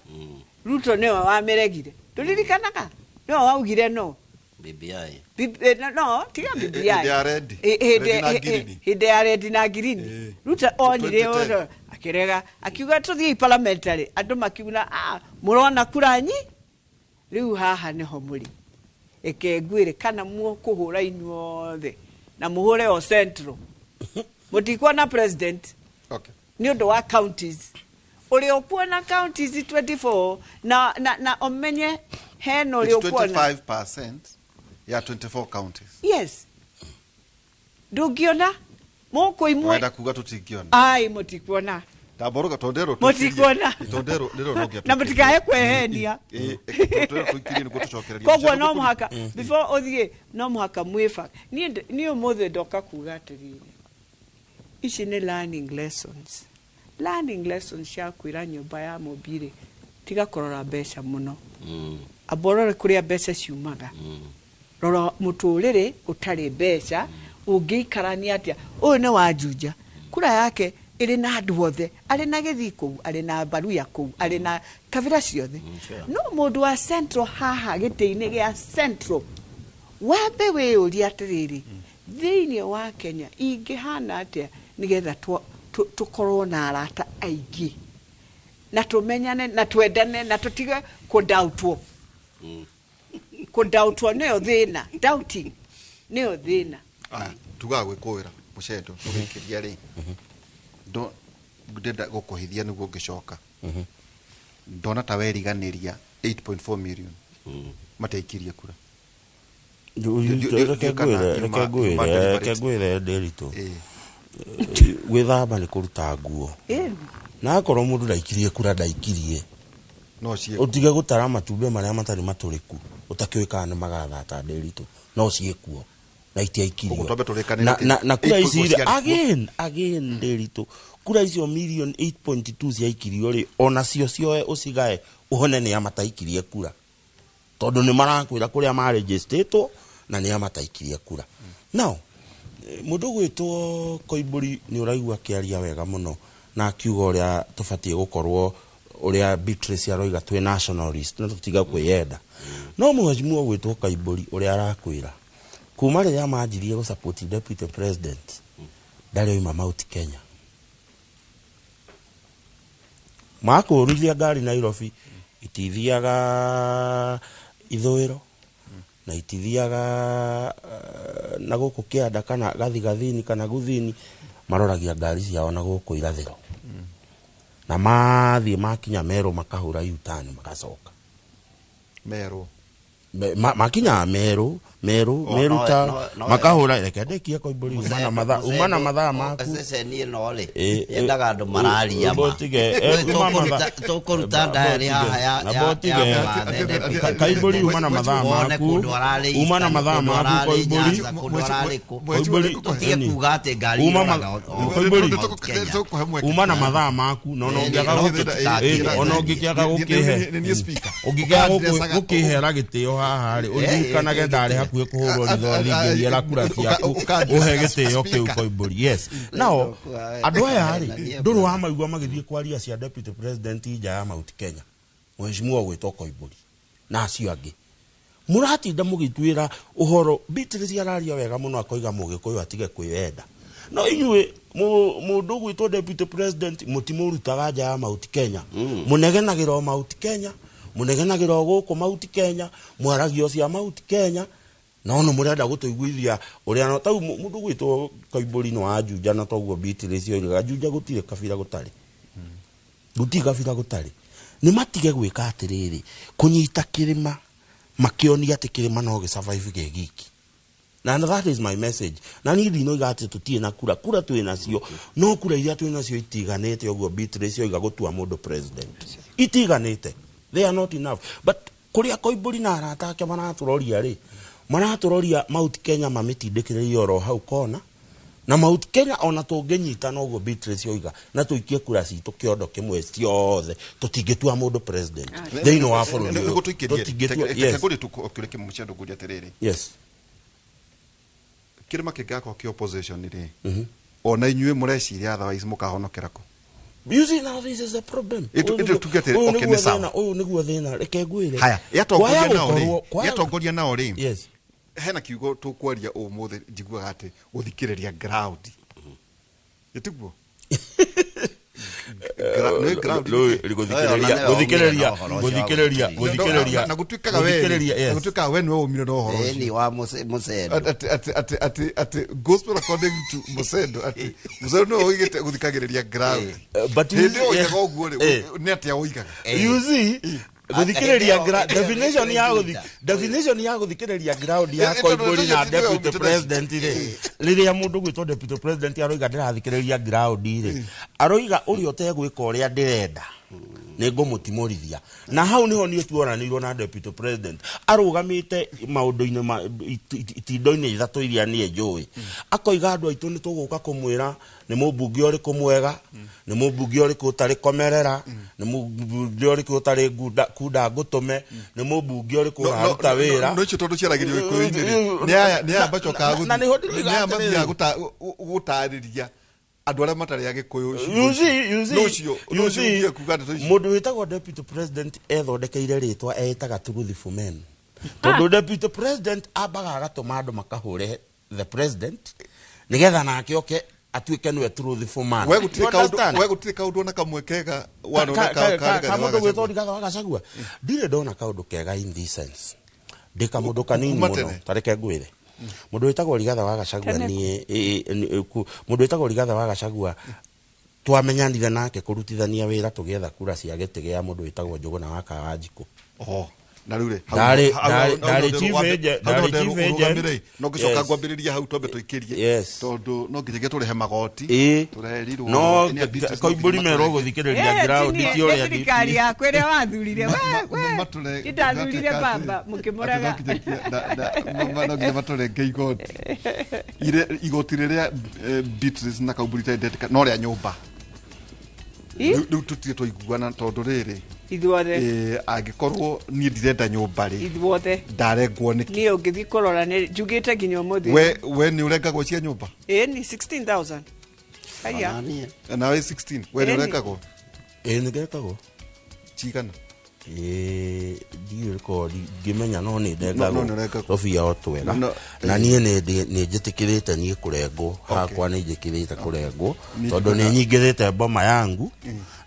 Ruto nĩwe wamĩregire. Ndũririkanaga? Nĩwe waugire no. BBI. No, tiga BBI. Hĩndĩ ya red. Red na green. Hĩndĩ ya red na green. Ruto onire 2010. ũndũ akĩrega akiuga tũthiĩ parliamentary andũ makiuga mũrona kura nyi rĩu haha nĩho mũrĩ. Eke ngwĩre kana mũkũhũra inyuothe na mũhũre o central. Mũtikuona president. Okay. Nĩ ũndũ wa counties. Ũrĩa ũkuona counties 24 na ũmenye hena ũrĩa It's ũkuona. 25% ya 24 counties. Yes. Ndũngĩona mũkũimwe. Wenda kuga tũtingĩona. Ai, mũtikuona. Ndamboroga tondero Mũtikuona. Tondero rĩro no Na mũtikae kwehenia. Tondero tũikirie nĩguo tũcokererie. Koguo no mũhaka before ũthiĩ no mũhaka mwĩbanga. Niĩ ũmũthĩ ndoka kuga atĩrĩrĩ. Ici nĩ learning lessons. Learning lessons cia kwĩra nyũmba ya mũmbirĩ tiga kũrora mbeca mũno. Amba ũrore kũrĩa mbeca ciumaga. Rora mũtũrĩre ũtarĩ mbeca ũngĩikarania atĩa. Ũyũ nĩ wa Juja. Kura yake ĩrĩ na andũ othe, arĩ na gĩthii kũu, arĩ na Baruya kũu, arĩ na kabira ciothe. No mũndũ wa Central haha gĩtĩ-inĩ gĩa Central, wambe wĩyũrie atĩrĩrĩ, thĩinĩ wa Kenya ingĩhana atĩa nĩgetha tũkorwo na arata aingĩ na tũmenyane na twendane na tũtige kũdautwo. Kũdautwo nĩyo thĩna, doubting nĩyo thĩna. Aya, tugaga gwĩkũĩra mũcendo tũgĩkĩria rĩ. Ndenda gũkũhithia nĩguo ngĩcoka. Ndona ta weriganĩria 8.4 million matiaikirie kura. Reke ngwĩre Ndĩritũ. Gwĩthamba nĩ kũruta nguo. Na akorwo mũndũ ndaikirie kura ndaikirie. No ciĩkuo. Ũtige gũtara matumbĩ marĩa matarĩ matũrĩku ũtakĩũĩ kana nĩ magathata Ndĩritũ. No ciĩkuo. Na itiaikirio. Ũguo twambe tũrĩkanĩre Na kura 8.4 ici rĩ, ciarĩ kuo. again Ndĩritũ. Kura icio million 8.2 ciaikirio rĩ, onacio cioe ũcigae ũhone nĩ a mataikirie kura. Tondũ nĩ marakwĩra kũrĩa marĩnjĩstĩtwo na nĩ a mataikirie kura. Now, mũndũ ũgwĩtwo Koimbũri nĩ ũraigua akĩaria wega mũno na akiuga ũrĩa tũbatiĩ gũkorwo ũrĩa Beatrice aroiga twĩ nationalist na tũtiga kwĩyenda. No mheshimiwa ũgwĩtwo Koimbũri ũrĩa arakwĩra kuma rĩrĩa manjirie gũ support deputy president ndarĩ oima Mount Kenya. Makũrithia ngari Nairobi itithiaga ithũĩro na itithiaga na gũkũ kĩanda kana gathigathini kana guthini, maroragia ngari ciao na gũkũ irathĩro. Na mathiĩ makinya Meru makahũra U-turn magacoka. Meru. Makinya Meru, Meru, Oh, Meru no, ta no, no, makahũra reke ndĩkie Koimbũri uma na mathaa maku. Ceceni ĩno rĩ, yendaga andũ mararia ma. Tũkũruta ndayarĩ haha ya Koimbũri uma na mathaa maku. Uma na mathaa maku Koimbũri. Koimbũri tũtige kuga atĩ ngari Koimbũri uma na mathaa maku na ona ũngĩkĩaga gũkĩhe ũngĩkĩaga gũkĩhera gĩtĩo haha rĩ, ũririkanage ndarĩ hakuhĩ kũhũrwo ritho ringĩriera kura ciaku ũhe gĩtĩo kĩu Koimbũri. Yes. Nao andũ aya rĩ, ndũrĩ wamaigua magĩthiĩ kwaria cia deputy president nja ya Mount Kenya, mheshimiwa ũgwĩtwo Koimbũri na acio angĩ. Mũratinda mũgĩtuĩra ũhoro. Beatrice araria wega mũno akoiga mũgĩkũyũ atige kwĩyenda. No inyuĩ mũndũ ũgwĩtwo deputy president mũtimũrutaga nja ya Mount Kenya. Mũnegenagĩra o Mount Kenya, mũnegenagĩra o gũkũ Mount Kenya, mwaragia o cia Mount Kenya. No no mũrenda gũtũiguithia ũrĩa no tau mũndũ ũgwĩtwo Koimbũri nĩ wa Juja, na toguo Beatrice oigaga Juja gũtirĩ kabira gũtarĩ. Gũtirĩ kabira gũtarĩ. Nĩ matige gwĩka atĩrĩrĩ, kũnyita kĩrĩma makĩonia atĩ kĩrĩma no gĩ survive gĩ giki. Na that is my message. Na niĩ ndinoiga atĩ tũtirĩ na kura, kura twĩ nacio, no kura iria twĩ nacio itiganĩte ũguo Beatrice oiga gũtua mũndũ president. Itiganĩte. They are not enough. But kũrĩa Koimbũri na arata ake maratũroria rĩ, maratũroria Mount Kenya mamĩtindĩkĩrĩrie oro hau kona. Na Mount Kenya ona tũngĩnyita noguo Beatrice oiga, na tũikie kura citũ kĩondo kĩmwe ciothe, tũtingĩtua mũndũ president thĩinĩ wa bũrũri ũyũ. Nĩguo tũikĩrie, Tũtingĩtua, reke yes. ngũrie tu kĩũria kĩmwe mũcendo ngũrie atĩrĩrĩ. Yes. Kĩrĩma kĩngĩgakorwo kĩ opposition rĩ, ona inyuĩ mũreciria otherwise mũkahonokera kũ? You see, now this is the problem. Itu tuge atĩrĩ, Ũyũ okay, nĩguo nĩ sawa. thĩna, ũyũ nĩguo thĩna, reke ngwĩre. Haya, yatongoria Kwaya nao rĩ, gũkorwo- yatongoria nao rĩ, Yes. hena kiugo tũkwaria ũmũthĩ njiguaga atĩ gũthikĩrĩria ground. Ĩtiguo? Nĩ ground. Gũthikĩrĩria, gũthikĩrĩria, gũthikĩrĩria, gũthikĩrĩria. Na gũtuĩkaga we Gũthikĩrĩria, yes. na gũtuĩkaga we nĩwe ũmire na ũhoro ũcio. Ĩni wa Mũsendo. Atĩ gospel according to Musendo, atĩ Musendo nĩwe ũigĩte gũthikagĩrĩria ground. But you Hĩndĩ ĩyo see- oigaga ũguo rĩ, nĩ atĩa oigaga? You see, gũthikĩrĩria definition ya Hĩndĩ ĩyo- definition ya gũthikĩrĩria ground ya Koimbũri na deputy president rĩ, rĩrĩa mũndũ gwĩtwo deputy president aroiga ndĩrathikĩrĩria ground rĩ, aroiga ũrĩa ũtegwĩka ũrĩa ndĩrenda nĩ ngũmũtimũrithia. Na hau niho niĩ tuoranĩirwo na deputy president arũgamĩte maũndũ-inĩ ma itindo-inĩ ithatũ iria niĩ njũĩ. Akoiga andũ aitũ nĩ tũgũka kũmwĩra nĩ mũmbunge ũrĩkũ mwega, nĩ mũmbunge ũrĩkũ ũtarĩ komerera, nĩ mũmbunge ũrĩkũ ũtarĩ kunda ngũtũme, nĩ mũmbunge ũrĩkũ ũraruta wĩra. No icio tondũ ciaragĩrio gĩkũyũ-inĩ rĩ, nĩ aya macokaga Na nĩho ndĩroiga nĩ aya atĩrĩrĩ. mathiaga gũtarĩria andũ arĩa matarĩ agĩkũyũ. You see, you see, No ũcio you no ũcio see, ũthiĩ kuga ndeto icio. mũndũ wĩtagwo deputy president ethondekeire rĩtwa eĩtaga truthful man, tondũ deputy president ambaga agatũma andũ makahũre the president nĩgetha nake oke atuĩke nĩwe truthful man. We gũtirĩ You kaũndũ, understand? we gũtirĩ kaũndũ ona kamwe kega wanona Ka mũndũ gwĩtwo Rigathĩ wa Gachagua, ndirĩ ndona kaũndũ kega in this sense. Ndĩ kamũndũ kanini Kuma mũno, tene. ta reke ngwĩre mũndũ wĩtagwo Rigathĩ wa Gachagua. Tene. Niĩ mũndũ wĩtagwo Rigathĩ wa Gachagua twamenyanire nake kũrutithania wĩra tũgĩetha kura cia gĩtĩ gĩa mũndũ wĩtagwo Njũgũna wa Kawanjikũ. Oho, na rĩu rĩ, Ndarĩ chief agent, hau ndarĩ no chief agent. ndĩrũgamĩre, no ngĩcoka ngwambĩrĩria hau twambe tũikĩrie, tondũ no nginyagia tũrĩhe magoti, tũrerirwo No nĩ a Beatrice, no Koimbũri nginya merwo matũrenge. gũthikĩrĩria ground ti ũrĩa thirikari yakwa ĩrĩa wathurire we Matũre- ndathurire atĩ- baba mũkĩmũraga. atĩ no nginyagia- no nginya matũrenge igoti. Igoti rĩrĩa Beatrice na Kaumbũri tendeteka no rĩa nyũmba. Ĩ? Rĩu tũtirĩ twaiguana tondũ rĩrĩ, Ithuothe. Angĩkorwo niĩ ndirenda nyũmba rĩ, Ithuothe. ndarengwo nĩkĩ? Niĩ ũngĩthiĩ kũrora nĩ njugĩte nginya ũmũthĩ. We nĩ ũrengagwo cia nyũmba? Ĩ ni 16,000 haya. Ona niĩ. Nawe 16, we nĩ Ĩni. ũrengagwo? Ĩ, nĩngekagwo. Cigana? Ĩ, ndiũĩ korwo ngĩmenya, no nĩ No, no nĩ ndengagwo ũrengagwo. tũbia o twega. No, Na niĩ nĩ njĩtĩkĩrĩte niĩ kũrengwo hakwa, nĩ njĩkĩrĩte kũrengwo Nĩ tondũ nĩ njiguaga- nyingĩrĩte mboma yangu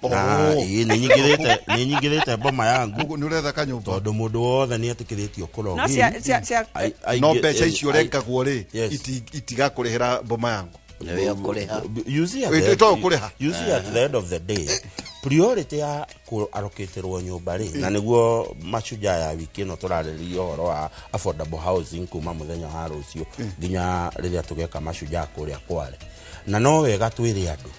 na Oh. ĩ, nĩ nyingĩrĩte mboma yangu. Ũguo nĩ ũretha kanyũmba? Tondũ mũndũ wothe nĩ etĩkĩrĩtio No cia No mbeca icio ũrengagwo rĩ, Yes. itigakũrĩhĩra mboma yangu. Nĩwe ũkũrĩha. You see at Wait, the wait, end, kũrĩha. you see at the end of the day, priority ya kũarokĩtĩrwo nyũmba rĩ, na nĩguo mashujaa ya wiki ĩno tũrarĩrĩria ũhoro wa affordable housing kuma mũthenya wa rũciũ nginya rĩrĩa tũgeka mashujaa kũrĩa Kware. Na no wega twĩre andũ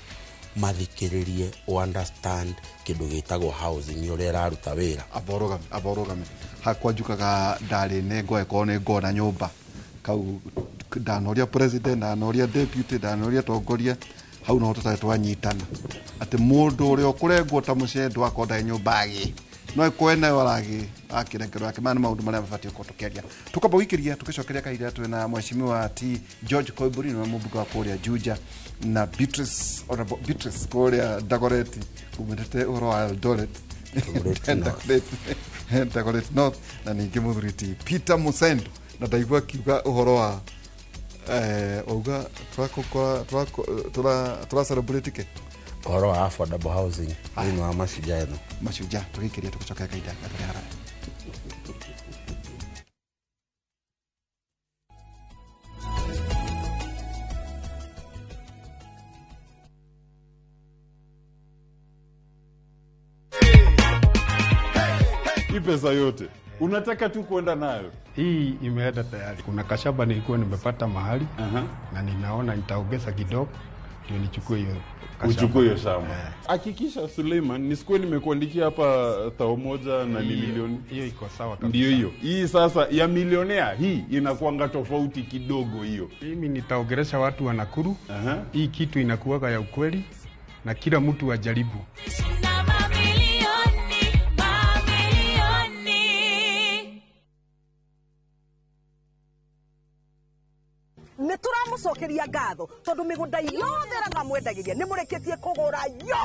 mathikĩrĩrie o understand kĩndũ gĩtagwo housing ũrĩa ĩraruta wĩra. Amba ũrũgame, amba ũrũgame. Hakwa njukaga ndarĩ nengwo ĩkorwo nĩ ngona nyũmba kau, ndanoria president, ndanoria deputy, ndanoria tongoria, hau no tũtarĩ twanyitana atĩ mũndũ ũrĩa ũkũrengwo ta mũcendo akorwo ndarĩ nyũmba agĩ no ĩkorwo nayo aragĩ akĩrengerwo yake. Maya nĩ maũndũ marĩa mabatiĩ gũkorwo tũkĩaria. Tũkamba gũikĩria tũgĩcokeria kahinda twĩna mheshimiwa T George Koimbũri, nĩwe mũmbunge wa kũrĩa Juja, na Beatrice, Honorable Beatrice kũrĩa Dagoretti, umĩrĩte ũhoro wa Eldoret. Dagoretti North. Dagoretti North, na ningĩ mũthuri ti Peter Musendo, na ndaigua akiuga ũhoro wa Auga tura celebrate ke ũhoro wa affordable housing thĩinĩ wa Mashujaa ĩno. Mashujaa tũgĩkĩria tũgĩcokera kahinda gatarĩ haraya. Hii pesa yote unataka tu kwenda nayo? Hii imeenda tayari. Kuna kashamba nilikuwa nimepata mahali na ninaona nitaongeza kidogo ndio nichukue hiyo kashamba. Uchukue hiyo shamba. Hakikisha Suleiman, nisikuwe nimekuandikia hapa 1,000 na ni milioni. Hiyo iko sawa kabisa. Ndio hiyo. Hii sasa ya milionea hii inakuanga tofauti kidogo hiyo. Mimi nitaongelesha watu wa Nakuru. Hii kitu inakuwaga ya ukweli na kila mtu ajaribu. Nä tå ramå cokeria ngatho tondå mä gå nda yothe ĩrĩa mwendagĩria nä må reketie kũgũra yo.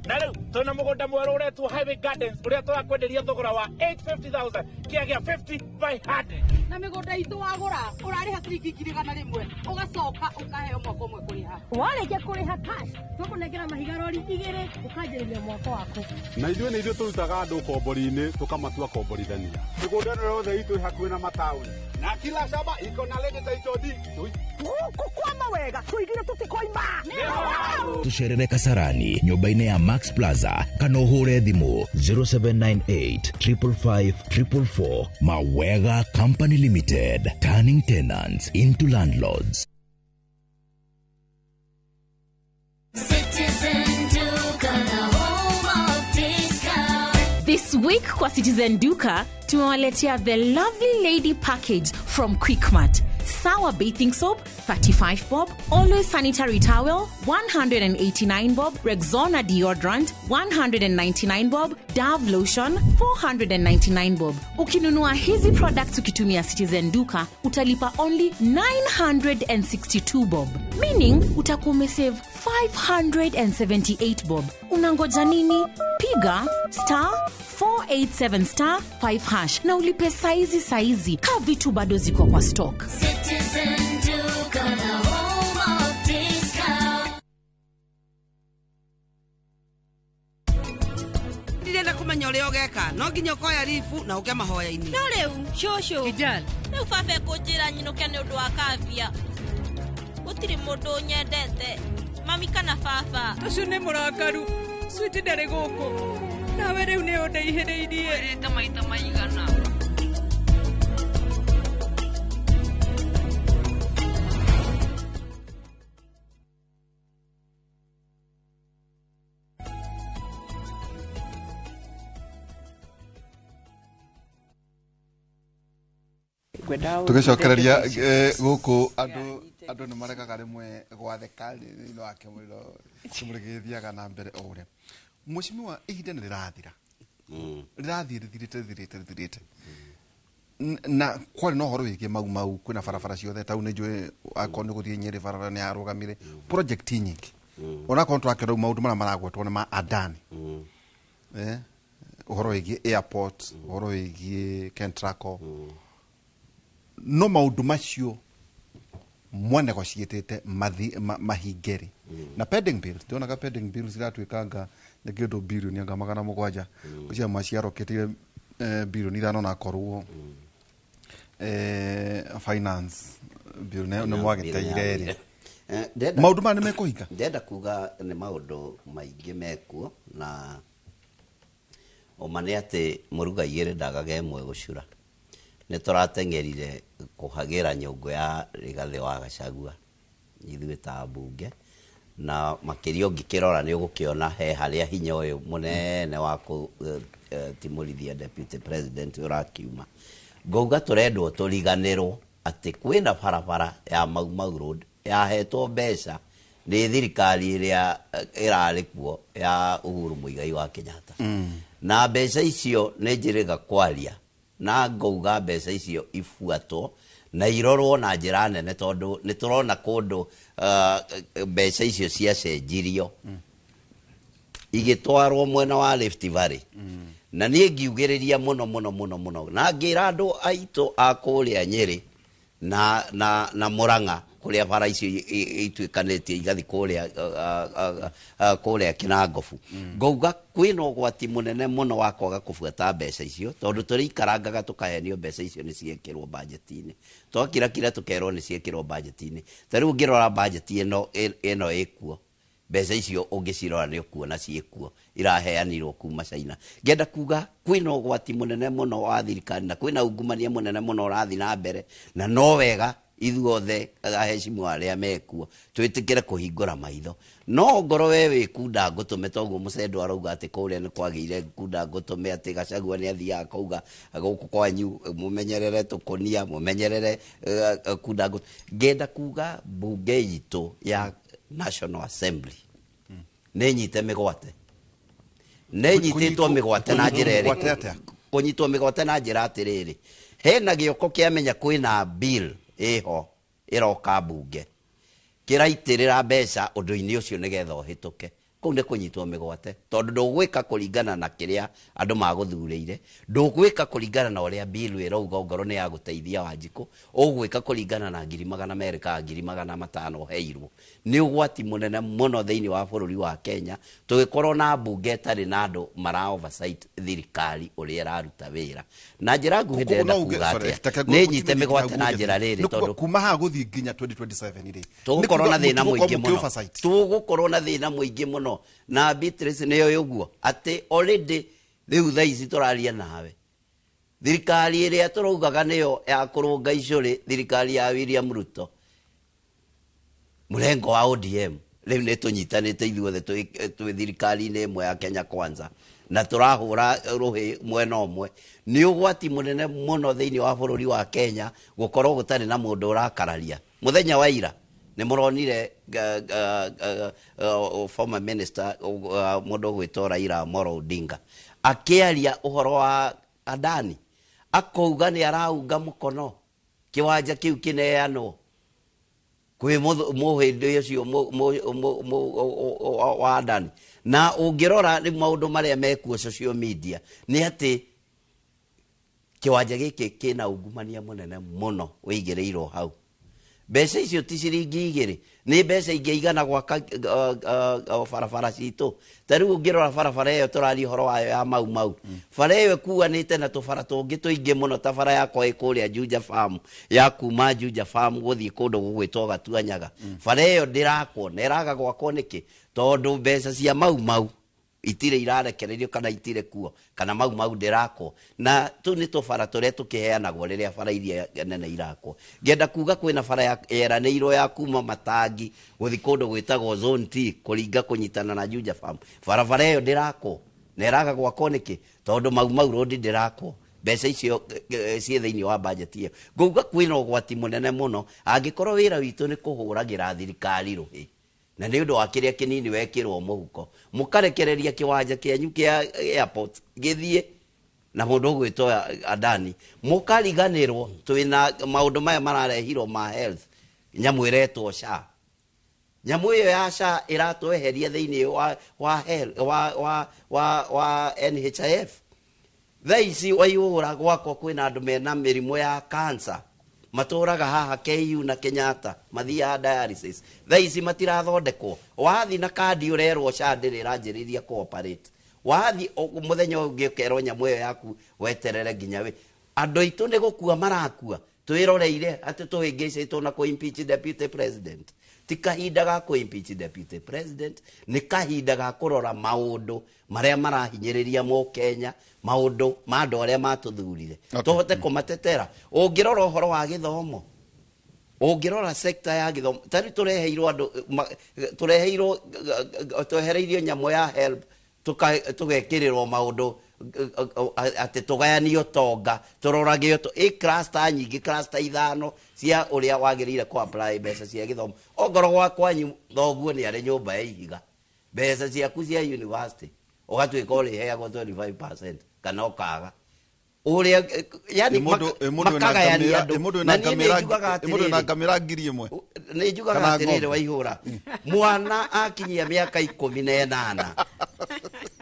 Na rĩu twĩna mũgũnda mwerũ ũretwo Highway Gardens ũrĩa tũrakwenderia thogora wa 850,000 kĩagĩa 50 by 100. Na mĩgũnda itũ wagũra ũrarĩha ciringi 1,100 ũgacoka ũkaheo mwaka ũmwe kũrĩha. Warĩkia kũrĩha cash tũkũnengera mahiga rori 2 ũkanjĩrĩria mwaka waku. Na ithuĩ nĩ ithuĩ tũrutaga andũ kombori-inĩ tũkamatua komborithania. Mĩgũnda ĩno yothe itũ ĩ hakuhĩ na mataũni na kila shamba iko na lady title deed. Gũkũ kwa mawega tũigire tũtikoima. Tucerere Kasarani nyũmba-inĩ ya Max Plaza kana ũhũre thimũ 0798 555 444. Mawega Company Limited, turning tenants into landlords. Citizen Duka, the home of discount. This week kwa Citizen Duka tumewaletea the lovely lady package from Quickmart. Sour bathing soap 35 bob, Always sanitary towel 189 bob, Rexona deodorant 199 bob, Dove lotion 499 bob. Ukinunua hizi products ukitumia Citizen Duka utalipa only 962 bob, meaning utakuwa umesave 578 bob. Unangoja nini? Piga star 487 star 5 hash na ulipe saizi ka vitu bado ziko kwa stock. Citizen Duka, the home of discount. Ndirenda kumenya uria ugeka no nginya ukoya rifu na uke mahoya-inĩ. No rĩu cũcũ rĩu baba ekũnjĩra nyinũke nĩ ũndũ wa kavia. Gũtirĩ mũndũ ũnyendete, mami kana baba. Ũcio nĩ mũrakaru, switi ndarĩ gũkũ. Nawe rĩu nĩ ũndeihĩrĩirie. Wĩrĩte maita maigana. Tũgĩcokereria gũkũ andũ nĩ maregaga rĩmwe gwatheka thĩinĩ wa kĩmũrĩro kĩmũrĩ gĩgĩthiaga na mbere o ũrĩa. Mheshimiwa, ihinda nĩ rĩrathira, rĩrathiĩ rĩthirĩte na kwarĩ na ũhoro wĩgiĩ Mau Mau, kwĩna barabara ciothe taũni njũĩ akorwo nĩ gũthiĩ Nyĩrĩ barabara nĩ yarũgamire, project nyingĩ onakorwo tũrakĩona rĩu maũndũ marĩa maragwetwo nĩ ma Adani, ũhoro wĩgiĩ airport, ũhoro wĩgiĩ Kentraco, no maũndũ macio mwanegotiatĩte mahingere na pending bills. Ndionaga pending bills iratuĩkanga nĩ kĩndũ bilioni anga 700 ciama ciaroketire bilioni 5 na akorwo finance bill nĩ mwagĩteire rĩ. Maũndũ maya nĩ mekũhinga? Ndĩrenda kuga nĩ maũndũ maingĩ mekuo na ũma nĩ atĩ mũruga igĩrĩ ndagaga ĩmwe gũcura. Nĩ tũrateng'erire kũhagĩra nyũngũ ya Rigathĩ wa Gachagua ithuĩ ta ambunge, na makĩria ũngĩkĩrora nĩ ũgũkĩona he harĩa hinya ũyũ mũnene wa kũtimũrithia deputy president ũrakiuma. Ngauga tũrendwo tũriganĩrwo atĩ kwĩna barabara ya Mau Mau Road yahetwo mbeca nĩ thirikari ĩrĩa ĩrarĩ kuo ya Uhuru Muigai wa Kenyatta. Na mbeca icio nĩ njĩrĩga kwaria na ngauga mbeca icio ibuatwo na irorwo na njĩra nene tondũ nĩ tũrona kũndũ mbeca icio ciacenjirio igĩtwarwo mwena wa Rift Valley. Na niĩ ngiugĩrĩria mũno mũno mũno mũno na ngĩra andũ aitũ a kũrĩa Nyĩrĩ na Murang'a kuria bara icio ituĩkanĩtie igathi kuria kuria Kinangobu. Ngauga kwĩna ũgwati mũnene mũno wa kwaga kũbuata mbeca icio, tondũ tũrĩikarangaga tũkahenio mbeca icio nĩ ciekĩrwo budget-inĩ, twakirakira tũkerwo nĩ ciekĩrwo budget-inĩ. Ta rĩu ũngĩrora budget ĩno ĩkuo, mbeca icio ũngĩcirora nĩ ũkuona ciĩkuo iraheanirwo kuma China. Ngenda kuga kwĩna ũgwati mũnene mũno wa thirikari na kwĩna ungumania mũnene mũno ũrathiĩ na mbere, na no wega ithuothe aheshimu arĩa mekuo twĩtĩkĩre kũhingũra maitho. No ngoro we wĩ kunda ngũtũme, toguo Mũcendo arauga atĩ kũrĩa nĩ kwagĩire kunda ngũtũme, atĩ Gachagua nĩ athiaga akauga gũkũ kwanyu mũmenyerere tũkũnia, mũmenyerere kunda ngũtũme. Ngenda kuga mbunge itũ ya National Assembly nĩ nyite mĩgwate, nĩ nyitĩtwo mĩgwate na njĩra ĩrĩkũ? Kũnyitwo mĩgwate na njĩra atĩrĩrĩ, hena gĩoko kĩamenya kwĩna bill ĩho ĩroka mbunge kĩraitĩrĩra mbeca ũndũ-inĩ ũcio nĩgetha ũhĩtũke. Kũu nĩ kũnyitwo mĩgwate, tondũ ndũgwĩka kũringana na kĩrĩa andũ magũthurĩire, ndũgwĩka kũringana na ũrĩa bill ĩrauga ongorwo nĩ ya gũteithia Wanjikũ, ũgwĩka kũringana na 200,000 kana 500,000 ũheirwo. Nĩ ũgwati mũnene mũno thĩinĩ wa bũrũri wa Kenya tũgĩkorwo na mbunge ĩtarĩ na andũ mara oversight thirikari ũrĩa ĩraruta wĩra. Na njĩra nguhĩ ndĩrenda kuga atĩa, nĩ nyite mĩgwate na njĩra rĩrĩ, tondũ kuma haha gũthiĩ nginya 2027 rĩ tũgũkorwo na thĩna mũingĩ mũno, tũgũkorwo na thĩna mũingĩ mũno. Na Beatrice nĩyo ũguo atĩ already rĩu thaa ici tũraria nawe, thirikari ĩrĩa tũraugaga nĩyo ya kũrũnga icũrĩ, thirikari ya William Ruto mũrengo wa ODM, rĩu nĩ tũnyitanĩte ithuothe twĩ thirikari-inĩ ĩmwe ya Kenya Kwanza na tũrahũra rũhĩ mwena ũmwe. Nĩ ũgwati mũnene mũno thĩinĩ wa bũrũri wa Kenya gũkorwo gũtarĩ na mũndũ ũrakararia. Mũthenya wa ira nĩ mũronire former minister mũndũ ũgwĩtwo Raila Amolo Odinga akĩaria ũhoro wa Adani, akauga nĩ araunga mũkono kĩwanja kĩu kĩneanwo kwĩ mũhĩndĩ ũcio wa Adani. Na ũngĩrora rĩu maũndũ marĩa mekuo social media nĩ atĩ kĩwanja gĩkĩ kĩna ungumania mũnene mũno wĩigĩrĩirwo hau. Mbeca icio ti ciringi 2, nĩ mbeca ingĩigana gwaka barabara citũ. Ta rĩu ũngĩrora barabara ĩyo tũraria ũhoro wayo ya Mau Mau, bara ĩyo ĩkuanĩte na tũbara tũngĩ tũingĩ mũno, ta bara yakwa ĩ kũrĩa Juja Farm, ya kuma Juja Farm gũthiĩ kũndũ gũgwĩtwo Gatuanyaga. Bara ĩyo ndĩrakwo na ĩraga gwakwo nĩkĩ? Tondũ mbeca cia Mau Mau itirĩ irarekererio kana itirĩ kuo, kana Mau Mau ndĩrakwo. Na tũu nĩ tũbara tũrĩa tũkĩheanagwo rĩrĩa bara iria nene irakwo. Ngenda kuga kwĩna bara yeranĩirwo ya kuma Matangi gũthiĩ kũndũ gwĩtagwo Zone T kũringa kũnyitana na Juja Farm. Barabara ĩyo ndĩrakwo na ĩraga gwakwo nĩkĩ? Tondũ Mau Mau Road ndĩrakwo. Mbeca icio ciĩ thĩinĩ wa budget ĩyo. Ngauga kwĩna ũgwati mũnene mũno angĩkorwo wĩra witũ nĩ kũhũragĩra thirikari rũhĩ, na nĩ ũndũ wa kĩrĩa kĩnini wekĩrwo mũhuko, mũkarekereria kĩwanja kĩanyu kĩa airport gĩthiĩ na mũndũ ũgwĩtwo Adani, mũkariganĩrwo twĩna maũndũ maya mararehirwo ma health, nyamũ ĩretwo SHA. Nyamũ ĩyo ya SHA ĩratweheria thĩinĩ wa health, wa NHIF. Thaa ici waihũra gwakwa kwĩna andũ mena mĩrimũ ya cancer, matũraga haha KU na Kenyatta, mathiaga dialysis. Thaa ici matirathondekwo. Wathi na kandi ũrerwo SHA ndĩrĩ ĩranjĩrĩria cooperate. Wathi mũthenya ũngĩ ũkerwo nyamũ ĩyo yaku weterere nginya wĩ. Andũ aitũ nĩ gũkua marakua, twĩroreire atĩ tũhĩngĩcĩtwo na kũ-impeach deputy president. Ti kahinda ga kũ-impeach deputy president, nĩ kahinda ga kũrora maũndũ marĩa marahinyĩrĩria Mũkenya, maũndũ ma andũ arĩa matũthurire, tũhote kũmatetera. Ũngĩrora ũhoro wa gĩthomo, ũngĩrora sector ya gĩthomo, ta rĩu tũreheirwo andũ, tũreheirwo, twehereirio nyamũ ya HELB, tũgekĩrĩrwo maũndũ atĩ tũgayanio tonga, tũroragio ĩ cluster nyingĩ, cluster 5 cia ũrĩa wagĩrĩire kũ apply mbeca cia gĩthomo. Ongorwo gwa kwanyu thoguo nĩ arĩ nyũmba ya ihiga, mbeca ciaku cia university ũgatuĩka ũrĩheagwo 25% kana ũkaga. Ũrĩa, yani makagayania andũ. Na niĩ nĩ njugaga atĩrĩrĩ, nĩ njugaga atĩrĩrĩ Waihũra, mwana akinyia mĩaka 18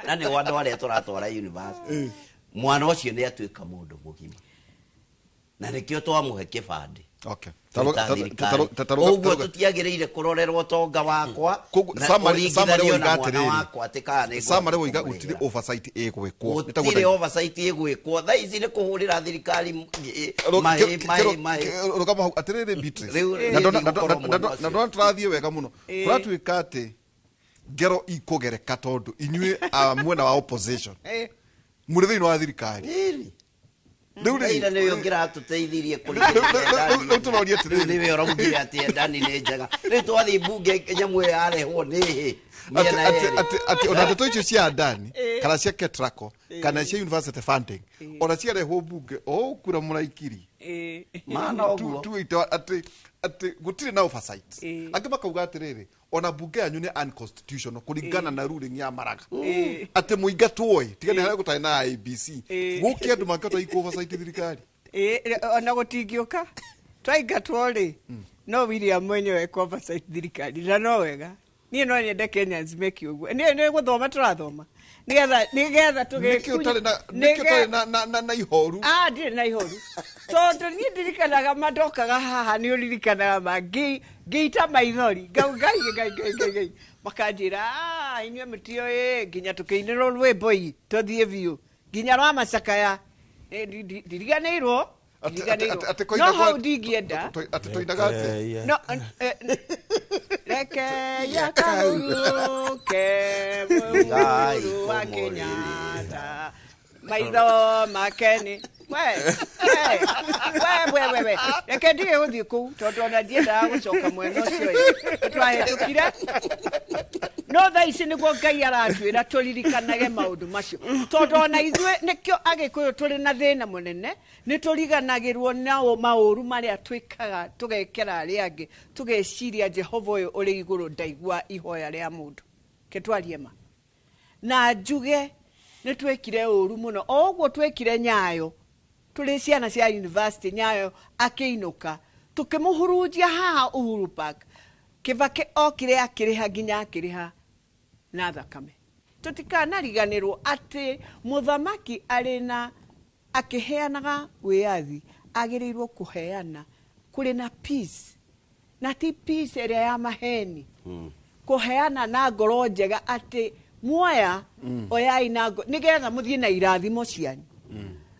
na nĩ andũ arĩa tũratwara university, mwana ũcio nĩ atuĩka mũndũ mũgima. Na nĩkĩo twamũhe kĩbandĩ. Okay. Ũguo tũtiagĩrĩire kũrorerwo tonga wakwa na ũringithanio na mwana wakwa atĩ kana nĩ Summary woiga gũtirĩ oversight ĩgwĩkwo. Gũtirĩ oversight ĩgwĩkwo. Thaa ici nĩ kũhũrĩra thirikari maĩ. Rũgama hau atĩrĩrĩ Beatrice. Na ndona tũrathiĩ wega mũno. Kũratuĩka atĩ ngero ikũgereka tondũ inyuĩ a mwena wa opposition mũrĩ thĩinĩ wa thirikari. Rĩu nĩwe ũngĩratũteithirie kũrigĩrĩria nĩwe ũraugire atĩ endani nĩ njega. Rĩu twathiĩ mbunge nyamũ ĩyo yarehwo nĩ hĩ mĩena yerĩ. Atĩ ona ndeto icio cia Adani kana cia Ketraco kana cia university funding ona ciarehwo mbunge o kura mũraikiri. Maana ũguo. Atĩ gũtirĩ na oversight. Angĩ makauga atĩrĩrĩ ona bunge yanyu nĩ unconstitutional kũringana na ruling ya Maraga. Atĩ mũingatwo tiga nĩ harĩa gũtarĩ na IEBC. Gũkĩ andũ mangĩhota ikũ oversight thirikari. Ona gũtingĩũka twaingatwo rĩ no William mwenyewe ekũ oversight thirikari na no wega. Niĩ no nyende Kenyans meke ũguo. Niĩ nĩ gũthoma tũrathoma nĩgetha tũgĩkunya. Nĩkĩ ũtarĩ na ihoru? Ndirĩ na ihoru. Tondũ niĩ ndirikanaga ma ndokaga haha nĩ ũririkanaga ma ngĩita maithori ngau ngai ngai ngai ngai makanjĩra inyuĩ mũtiũĩ nginya tũkĩinĩrwo rwĩmbo ii tũthiĩ biũ nginya rwa macakaya ndiriganĩirwo. No hau ndingĩenda. Atĩ tũinaga atĩa? No reke yakahurũke mũhuru wa Kenyatta maitho make nĩ we we we reke ndige gũthiĩ kũu tondũ ona ndiendaga gũcoka mwena ũcio ĩ twahĩtũkire. No thaa ici nĩguo Ngai aratwĩra tũririkanage maũndũ macio tondũ ona ithuĩ nĩkĩo Agĩkũyũ tũrĩ na thĩna mũnene nĩ tũriganagĩrwo nao maũru marĩa twĩkaga tũgekera arĩa angĩ tũgeciria Jehova ũyũ ũrĩ igũrũ ndaigua ihoya rĩa mũndũ. Ke twarie ma na njuge nĩ twĩkire ũru mũno o ũguo twĩkire Nyayo tũrĩ ciana cia university Nyayo akĩinũka tũkĩmũhurunjia haha Uhuru Park. Kibaki okire akĩrĩha nginya akĩrĩha na thakame. Tũtikanariganĩrwo atĩ mũthamaki arĩ na akĩheanaga wĩyathi agĩrĩirwo kũheana kũrĩ na peace na ti peace ĩrĩa ya maheni. Kũheana na ngoro njega atĩ muoya oyai na nĩgetha mũthiĩ na irathimo cianyu.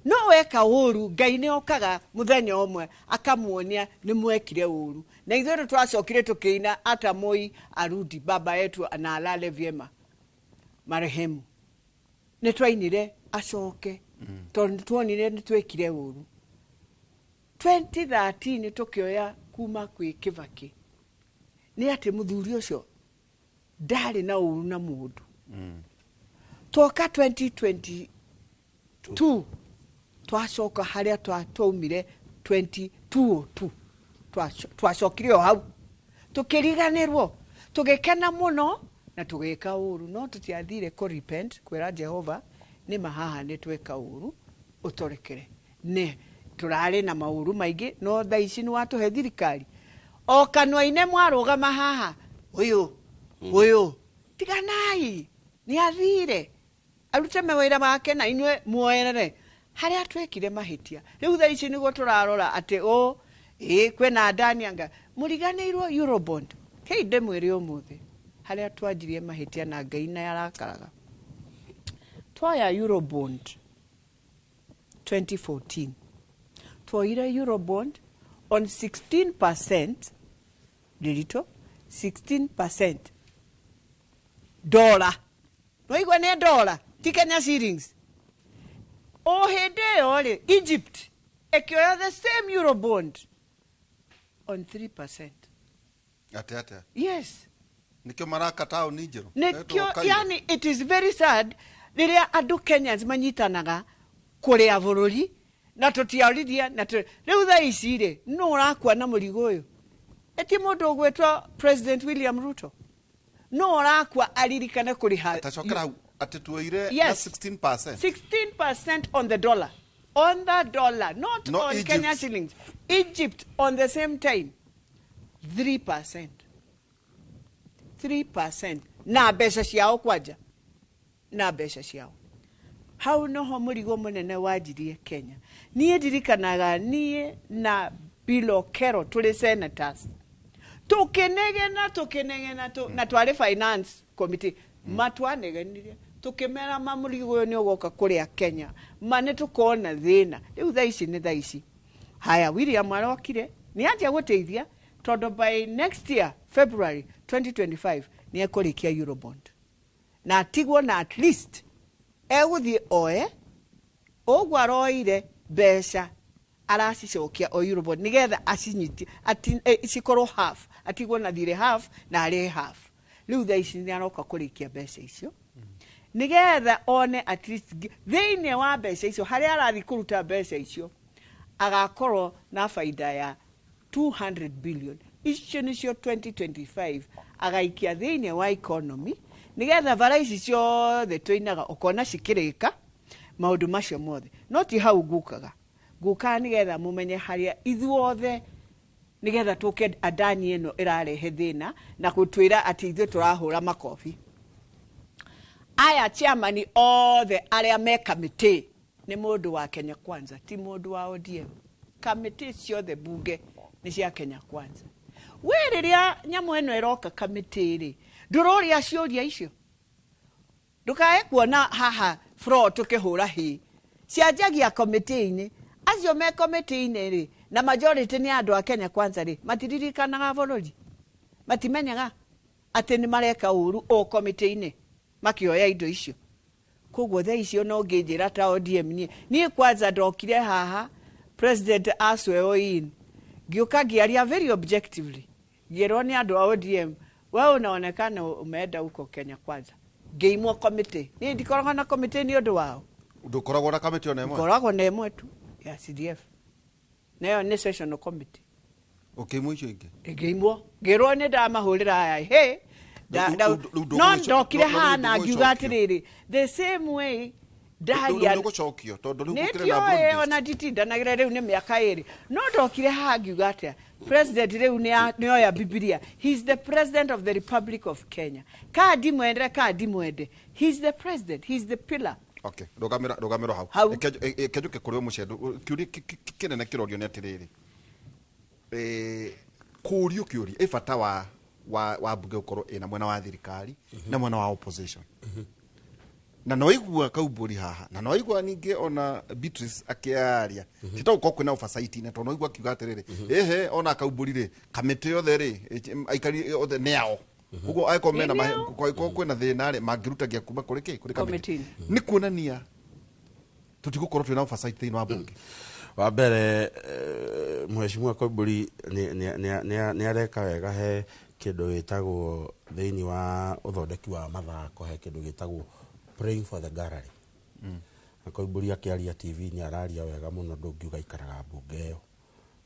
No weka ũru Ngai nĩ okaga mũthenya ũmwe akamuonia nĩ mwekire ũru. Na ithuĩ twacokire tũkĩina ata Moi arudi baba yetu na alale vyema marehemu. Nĩ twainire acoke tondũ tuonire nĩ twekire ũru. 2013 tũkĩoya kuma kwĩ Kibaki nĩ atĩ mũthuri ũcio ndarĩ na ũru na mũndũ. Twoka 2022 twacoka harĩa twaumire 2022 twacokire o hau tũkĩriganĩrwo tũgĩkena mũno na tũgĩka ũru no tũtiathire kũ repent kwĩra Jehova nĩ mahaha nĩ tweka ũru ũtũrekere nĩ tũrarĩ na maũru maingĩ no thaa ici nĩ watũhe thirikari o kanua-inĩ mwarũgama haha ũyũ ũyũ tiganai nĩ athire arute mawĩra make na inyuĩ muoerere harĩa twekire mahĩtia. Rĩu thaa ici nĩguo tũrarora atĩ ũ kwĩna Adani anga mũriganĩirwo Eurobond kei ndĩmwĩre ũmũthĩ harĩa twanjirie mahĩtia na Ngai na yarakaraga. Twoya Eurobond 2014 twoire Eurobond on 16% ndĩritũ 16% dollar noigua nĩ dollar ti Kenya shillings. O hĩndĩ ĩyo rĩ Egypt ĩkĩoya the same Eurobond on 3%. Ate ate. Yes. Nikio maraka taũni njerũ. Nikio yani it is very sad rĩrĩa andũ Kenyans manyitanaga kũrĩa bũrũri na tũtiarithia na rĩu thaa ici rĩ nũ ũrakua na mũrigo ũyũ? Eti mũndũ ũgwĩtwo President William Ruto. Nũ ũrakua aririkane kũrĩha. Tacokera hau atĩ tuoire na 16%. 16% on the dollar. On the dollar, not no on Egypt. Kenya shillings. Egypt on the same time 3%. 3% na mbeca ciao kwanja. Na mbeca ciao. Hau noho mũrigo mũnene wanjirie Kenya. Niĩ ndirikanaga niĩ na Bill Okello tũrĩ senators, tũkĩnegena tũkĩnegena na twarĩ finance committee, matwanegenire tũkĩmera ma mũrigo ũyũ nĩ ũgoka kũrĩa Kenya, ma nĩ tũkona thĩna. Rĩu thaa ici nĩ thaa ici. Haya, William arokire nĩ anjia gũteithia, tondũ by next year February 2025 nĩ ekũrĩkia Eurobond na atigwo na at least egũthiĩ oe ũguo aroire mbeca aracicokia o Eurobond nigetha acinyitie cikorwo half, atigwo na thirĩ half na arĩhe half. Rĩu thaa ici nĩ aroka kũrĩkia mbeca icio nigetha one at least thĩinĩ wa mbeca icio harĩa arathiĩ kũruta mbeca icio agakorwo na baida ya 200 billion. Icio nĩcio 2025 agaikia thĩinĩ wa economy nigetha bara ici ciothe tũinaga ũkona cikĩrĩka maũndũ macio mothe. No ti hau ngukaga, ngukaga nigetha mũmenye harĩa ithuothe, nigetha tũke Adani ĩno ĩrarehe thĩna na gũtwĩra atĩ ithuĩ tũrahũra makobi. Aya chairman othe arĩa me kamĩtĩ nĩ mũndũ wa Kenya Kwanza, ti mũndũ wa ODM. Kamĩtĩ ciothe bunge nĩ cia Kenya Kwanza. We rĩrĩa nyamũ ĩno ĩroka kamĩtĩ rĩ, ndũroria ciũria icio, ndũkae kuona haha floor tũkĩhũra hĩ. Cianjagia kamĩtĩ-inĩ, acio me kamĩtĩ-inĩ rĩ, na majority nĩ andũ a Kenya Kwanza rĩ, matiririkanaga bũrũri, matimenyaga atĩ nĩ mareka ũru o kamĩtĩ-inĩ makĩoya indo icio. Koguo thaa icio no ngĩnjĩra ta ODM niĩ kwanza ndokire haha president aswear in, ngĩũka ngĩaria very objectively, ngĩrwo nĩ andũ a ODM, wewe unaonekana umeenda huko Kenya Kwanza. Ngĩimwo committee. Niĩ ndikoragwo na committee nĩ ũndũ wao. Ndũkoragwo na committee ona ĩmwe? Ngoragwo na ĩmwe tu ya CDF, nayo nĩ sessional committee. Ũkĩimwo icio ingĩ? Ngĩimwo, ngĩrwo nĩ ndamahũrĩra aya he no ndokire haha na ngiuga atĩrĩrĩ, the same way ndaria nĩgũcokio tondũ rĩu gũkĩrĩ na nĩndioĩ ona nditindanagĩra rĩu nĩ mĩaka ĩrĩ. No ndokire haha ngiuga atĩa, president rĩu nĩoya Bibilia, he is the president of the Republic of Kenya, kaa ndimwende kaa ndimwende, he is the president, he is the pillar. Okay, rũgamĩra hau. Reke njũke kũrĩ Mũcendo. Kĩũria kĩnene kĩrorio nĩ atĩrĩrĩ, kũũrio kĩũria ĩ bata wa mbunge gũkorwo ĩna mwena wa thirikari na mwena wa opposition. Na no igua Kaumbũri haha, na no igua ningĩ ona Beatrice akĩaria, ti ta gũkorwo kwĩna oversight na tondũ no igua akiuga atĩrĩrĩ, ehe ona Kaumbũri rĩ, kamĩtĩ yothe rĩ, aikari othe nĩ ao. Koguo angĩkorwo mena angĩkorwo kwĩna thĩna rĩ, mangĩrutagia kuma kũrĩ kĩ, kũrĩ kamĩtĩ. Nĩ kuonania tũtigũkorwo twĩna oversight thĩinĩ wa mbunge. Wa mbere Mheshimiwa Kaumbũri nĩ areka wega he kĩndũ gĩtagwo thĩinĩ wa ũthondeki wa mathako, he kĩndũ gĩtagwo praying for the gallery. Na Kaumbũri akĩaria TV nĩ araria wega mũno, ndũngiuga aikaraga mbunge ĩyo,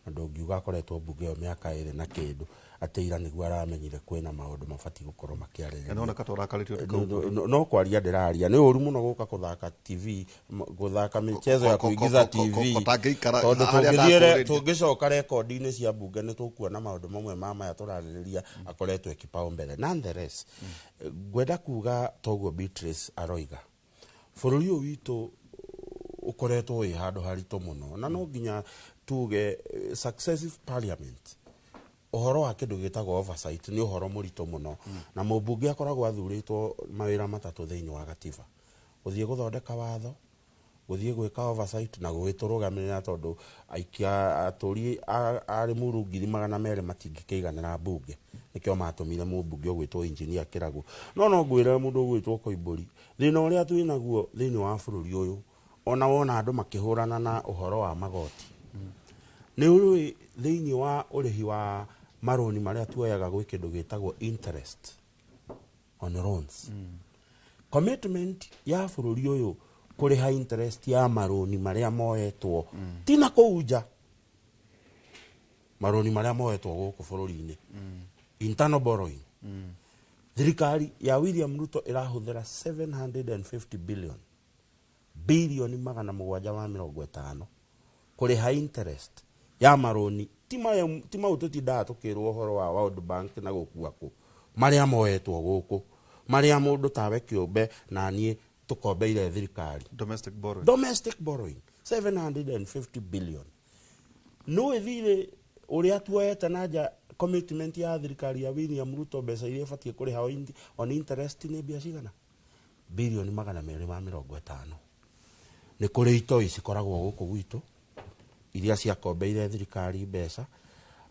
na ndũngiuga akoretwo mbunge ĩyo mĩaka ĩrĩ na kĩndũ, atĩ ira nĩguo aramenyire kwĩna maũndũ mabatiĩ gũkorwo makĩarĩrĩrio. No kwaria ndĩraria, nĩ ũru mũno gũka kũthaka TV, gũthaka michezo ya kuigiza TV, tondũ tũngĩcoka rekondi-inĩ cia mbunge nĩ tũkuona maũndũ mamwe ma maya tũrarĩrĩria akoretwo e kipaumbele. Nonetheless, ngwenda kuga toguo Beatrice aroiga, bũrũri ũyũ witũ ũkoretwo wĩ handũ haritũ mũno, na no nginya tuge successive parliament ũhoro wa kĩndũ gĩtagwo oversight nĩ ũhoro mũritũ mũno, na mũmbunge akoragwo athurĩtwo mawĩra matatũ thĩinĩ wa gatiba, gũthiĩ gũthondeka watho, gũthiĩ gwĩka oversight na gũgĩtũrũgamĩrĩra, tondũ aikia atũri a Limuru 200,000 matingĩkĩiganĩra mbunge, nĩkĩo matũmire mũmbunge ũgwĩtwo engineer Kĩragũ. No ngwĩre mũndũ ũgwĩtwo Koimbũri, thĩna ũrĩa twĩnaguo thĩinĩ wa bũrũri ũyũ, ona wona andũ makĩhũrana na ũhoro wa magoti, nĩ ũrĩ thĩinĩ wa ũrĩhi wa marũni marĩa tuoyaga gwĩ kĩndũ gĩtagwo interest on loans. Commitment ya bũrũri ũyũ kũrĩha interest ya marũni marĩa moetwo ti na kũu nja, marũni marĩa moetwo gũkũ bũrũri-inĩ, internal borrowing. Thirikari ya William Ruto ĩrahũthĩra 750 billion, bilioni 750 kũrĩha interest ya marũni, ti mau tũtindaga tũkĩrwo ũhoro wa World Bank na gũkua kũ, marĩa moetwo gũkũ, marĩa mũndũ tawe kĩũmbe na niĩ tũkombeire thirikari. Domestic borrowing. Domestic borrowing 750 billion. No ĩthire ũrĩa tuoete na nja commitment ya thirikari ya William Ruto mbeca iria ĩbatiĩ kũrĩha on interest nĩ mbia cigana? Bilioni 250. Nĩ kũrĩ itoi cikoragwo gũkũ gwitũ iria ciakombeire thirikari mbeca,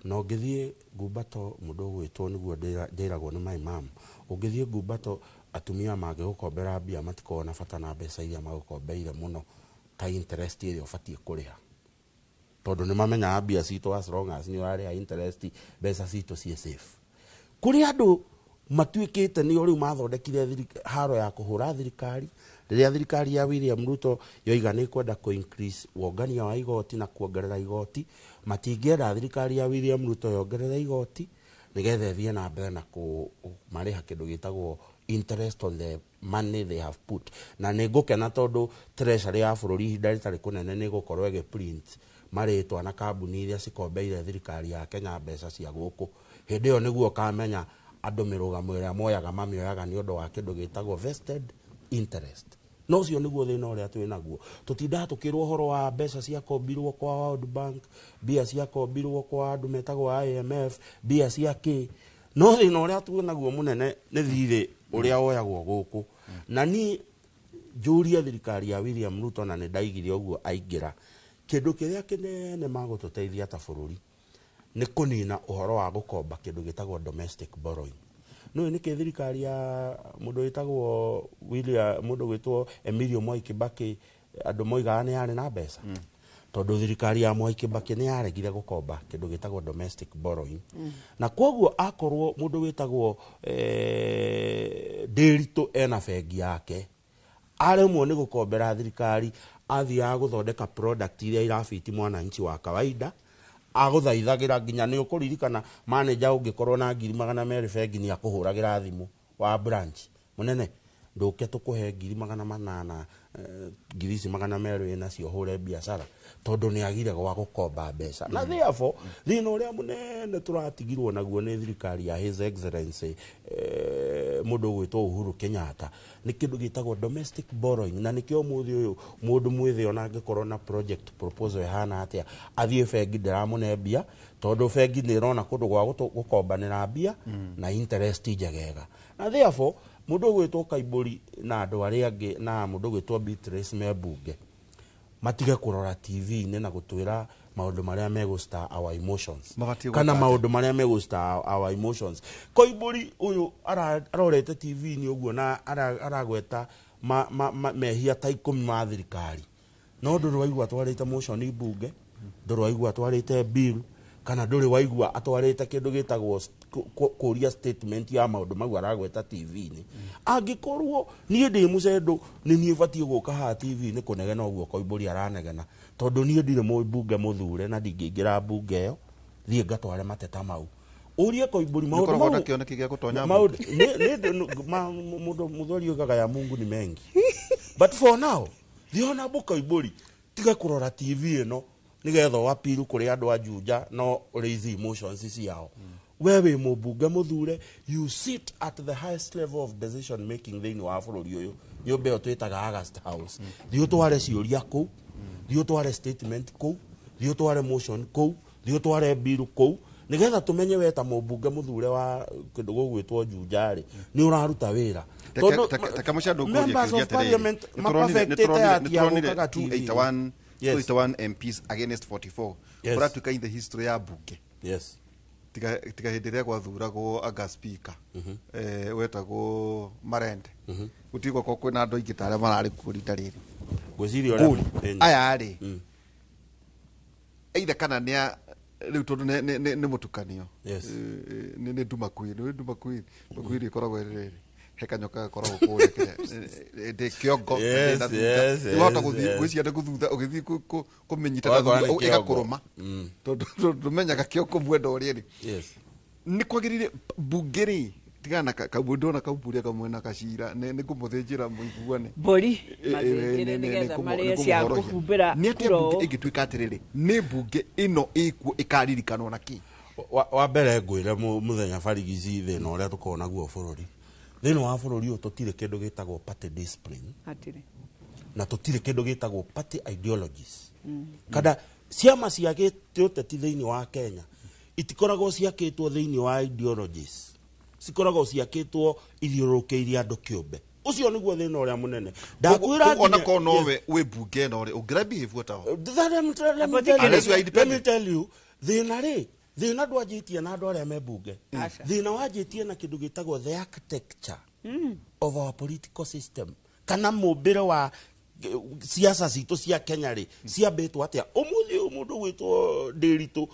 na ũngĩthiĩ ngumbato mũndũ ũgwĩtwo nĩguo ndĩragwo nĩ my mom, ũngĩthiĩ ngumbato atumia mangĩgũkombera mbia matikoragwo na bata na mbeca iria magũkombeire mũno ta interest ĩrĩa ũbatiĩ kũrĩha, tondũ nĩ mamenyaga mbia citũ as long as nĩ ũrarĩha interest mbeca citũ ciĩ safe. Kũrĩ andũ matuĩkĩte nĩo rĩu mathondekire haro ya kũhũra thirikari rĩrĩa thirikari ya William Ruto yoiga nĩ kwenda kũ increase wongania wa igoti na kuongerera igoti, matingĩenda thirikari ya William Ruto yongerere igoti nĩgetha ĩthiĩ na mbere na kũmarĩha kĩndũ gĩtagwo interest on the money they have put. Na nĩ ngũkena tondũ treasury ya bũrũri ihinda rĩtarĩ kũnene nĩ ĩgũkorwo ĩgĩ print marĩtwa na kambuni iria cikombeire thirikari ya Kenya mbeca cia gũkũ. Hĩndĩ ĩyo nĩguo ũkamenya andũ mĩrũgamo ĩrĩa moyaga mamĩoyaga nĩ ũndũ wa kĩndũ gĩtagwo vested interest. No ũcio nĩguo thĩna ũrĩa twĩ naguo. Tũtindaga tũkĩrwo ũhoro wa mbeca ciakombirwo kwa World Bank, mbia ciakombirwo kwa andũ metagwo IMF, mbia cia kĩ. No thĩna ũrĩa twĩ naguo mũnene nĩ thirĩ ũrĩa woyagwo gũkũ. Na niĩ njũrie thirikari ya William Ruto, na nĩ ndaigire ũguo aingĩra, kĩndũ kĩrĩa kĩnene magũtũteithia ta bũrũri nĩ kũnina ũhoro wa gũkomba kĩndũ gĩtagwo domestic borrowing. No nĩkĩ thirikari ya mũndũ wĩtagwo William, mũndũ gwĩtwo Emilio Mwai Kibaki, andũ moigaga nĩ yarĩ na mbeca, tondũ thirikari ya Mwai Kibaki nĩ yaregire gũkomba kĩndũ gĩtagwo domestic borrowing. Na koguo akorwo mũndũ wĩtagwo Ndĩritũ ena bengi yake, aremwo nĩ gũkombera thirikari, athiaga gũthondeka product iria irabiti mwananchi wa kawaida, agũthaithagĩra nginya nĩ ũkũririkana manager ũngĩkorwo na 200,000 bengi nĩ akũhũragĩra thimũ wa branch, mũnene ndũke tũkũhe 800,000, 200,000 nacio hũre biacara, tondũ nĩ agire gwa gũkomba mbeca. Na therefore thĩna ũrĩa mũnene tũratigirwo naguo nĩ thirikari ya His Excellency mũndũ ũgwĩtwo Uhuru Kenyatta nĩ kĩndũ gĩtagwo domestic borrowing. Na nĩkĩo ũmũthĩ ũyũ mũndũ mwĩthĩ ona angĩkorwo na project proposal ĩhana atĩa, athiĩ bengi ndĩramũne mbia, tondũ bengi nĩ ĩrona kũndũ gwa gũkombanĩra mbia na interest njegega. Na therefore mũndũ ũgwĩtwo Kaiburi na andũ arĩa angĩ na mũndũ ũgwĩtwo Beatrice me mbunge matige kũrora TV-inĩ na gũtwĩra maũndũ marĩa megũ our emotions, kana maũndũ marĩa megũ our emotions. Koimburi ũyũ arorete TV-inĩ ũguo na aragweta mehia ta 10 ma thirikari, no ndũrĩ waigua atwarĩte motion mbunge, ndũrĩ waigua atwarĩte bill, kana ndũrĩ waigua atwarĩte kĩndũ gĩtagwo kũria statement ya maũndũ mau aragweta TV-inĩ. Angĩkorwo niĩ ndĩ mũcendo nĩ niĩ batiĩ gũka haha TV-inĩ kũnegena ũguo Koimburi aranegena, tondũ niĩ ndirĩ mũmbunge mũthure na ndingĩingĩra mbunge ĩyo thiĩ ngatware mateta mau. Ũrie Koimburi maũndũ mau mũndũ mũthuri ugaga ya Mungu ni mengi, but for now thiona Koimburi tiga kũrora TV ĩno nigetha wapiru kũrĩ andũ a Juja no raise emotions ciao. We wĩ mũmbunge mũthure, you sit at the highest level of decision making thĩinĩ wa bũrũri ũyũ, nyũmba ĩyo twĩtaga August House. Thiĩ ũtware ciũria kũu, thiĩ ũtware statement kũu, thiĩ ũtware motion kũu, thiĩ ũtware bill kũu, nigetha tumenye we ta mũmbunge mũthure wa kĩndũ gũgwĩtwo Juja rĩ nĩ ũraruta wĩra. Teka mũcandũ ngũrie kĩũria atĩrĩrĩ, nĩtũronire 281 MPs against 44. Kũratuĩka in the history ya mbunge. Yes. Tiga hĩndĩ ĩrĩa gwathuragwo anga speaker wetagwo Marende, gũtirĩ gwakorwo kwĩna andũ aingĩ ta arĩa mararĩ kuo rita rĩrĩ. Ngwĩciria ũrĩa aya rĩ either kana nĩ rĩu tondũ nĩ mũtukanio, nĩ nduma queen, nĩ nduma queen, queen ĩkoragwo ĩrĩ rĩrĩ he kanyoka gakoragwo kũrĩa ndĩ kĩongo wahota gũthiĩ gwĩciria nĩ gũthutha ũgĩthiĩ kũmĩnyita na thutha ĩgakũrũma, tondũ ndũmenyaga kĩongo mwena ũrĩa rĩ. Nĩ kwagĩrĩire mbunge rĩ, tigana na kaũndũ ndona kaumbũria kamwe na kacira nĩ ngũmũthĩnjĩra mũiguane mbũri mathĩnjĩre nĩgetha marĩe cia kũhumbĩra. Nĩ atĩa mbunge ĩngĩtuĩka atĩrĩrĩ nĩ mbunge ĩno ĩkuo ĩkaririkanwo na kĩ? Wa mbere ngwĩre mũthenya barigici thĩna ũrĩa tũkoragwo naguo bũrũri. Thĩinĩ wa bũrũri ũyũ tũtirĩ kĩndũ gĩtagwo party discipline Hatirĩ. Na tũtirĩ kĩndũ gĩtagwo party ideologies kana ciama cia gĩũteti thĩinĩ wa Kenya itikoragwo ciakĩtwo thĩinĩ wa ideologies, cikoragwo ciakĩtwo ithiũrũrũkĩirie andũ kĩũmbe. Ũcio nĩguo thĩna ũrĩa mũnene ndakwĩra. Ona korwo nowe wĩ mbunge ĩno rĩ, ũngĩra behave tao? That let me tell you, Unless you are let me independent. tell you, thĩna rĩ, thĩna ndwanjĩtie na andũ arĩa me mbunge. Aca. Thĩna wanjĩtie na kĩndũ gĩtagwo the architecture of our political system, kana mũmbĩre wa siasa citũ cia Kenya rĩ, ciambĩtwo atĩa. Ũmũthĩ ũyũ mũndũ gwĩtwo Ndĩritũ,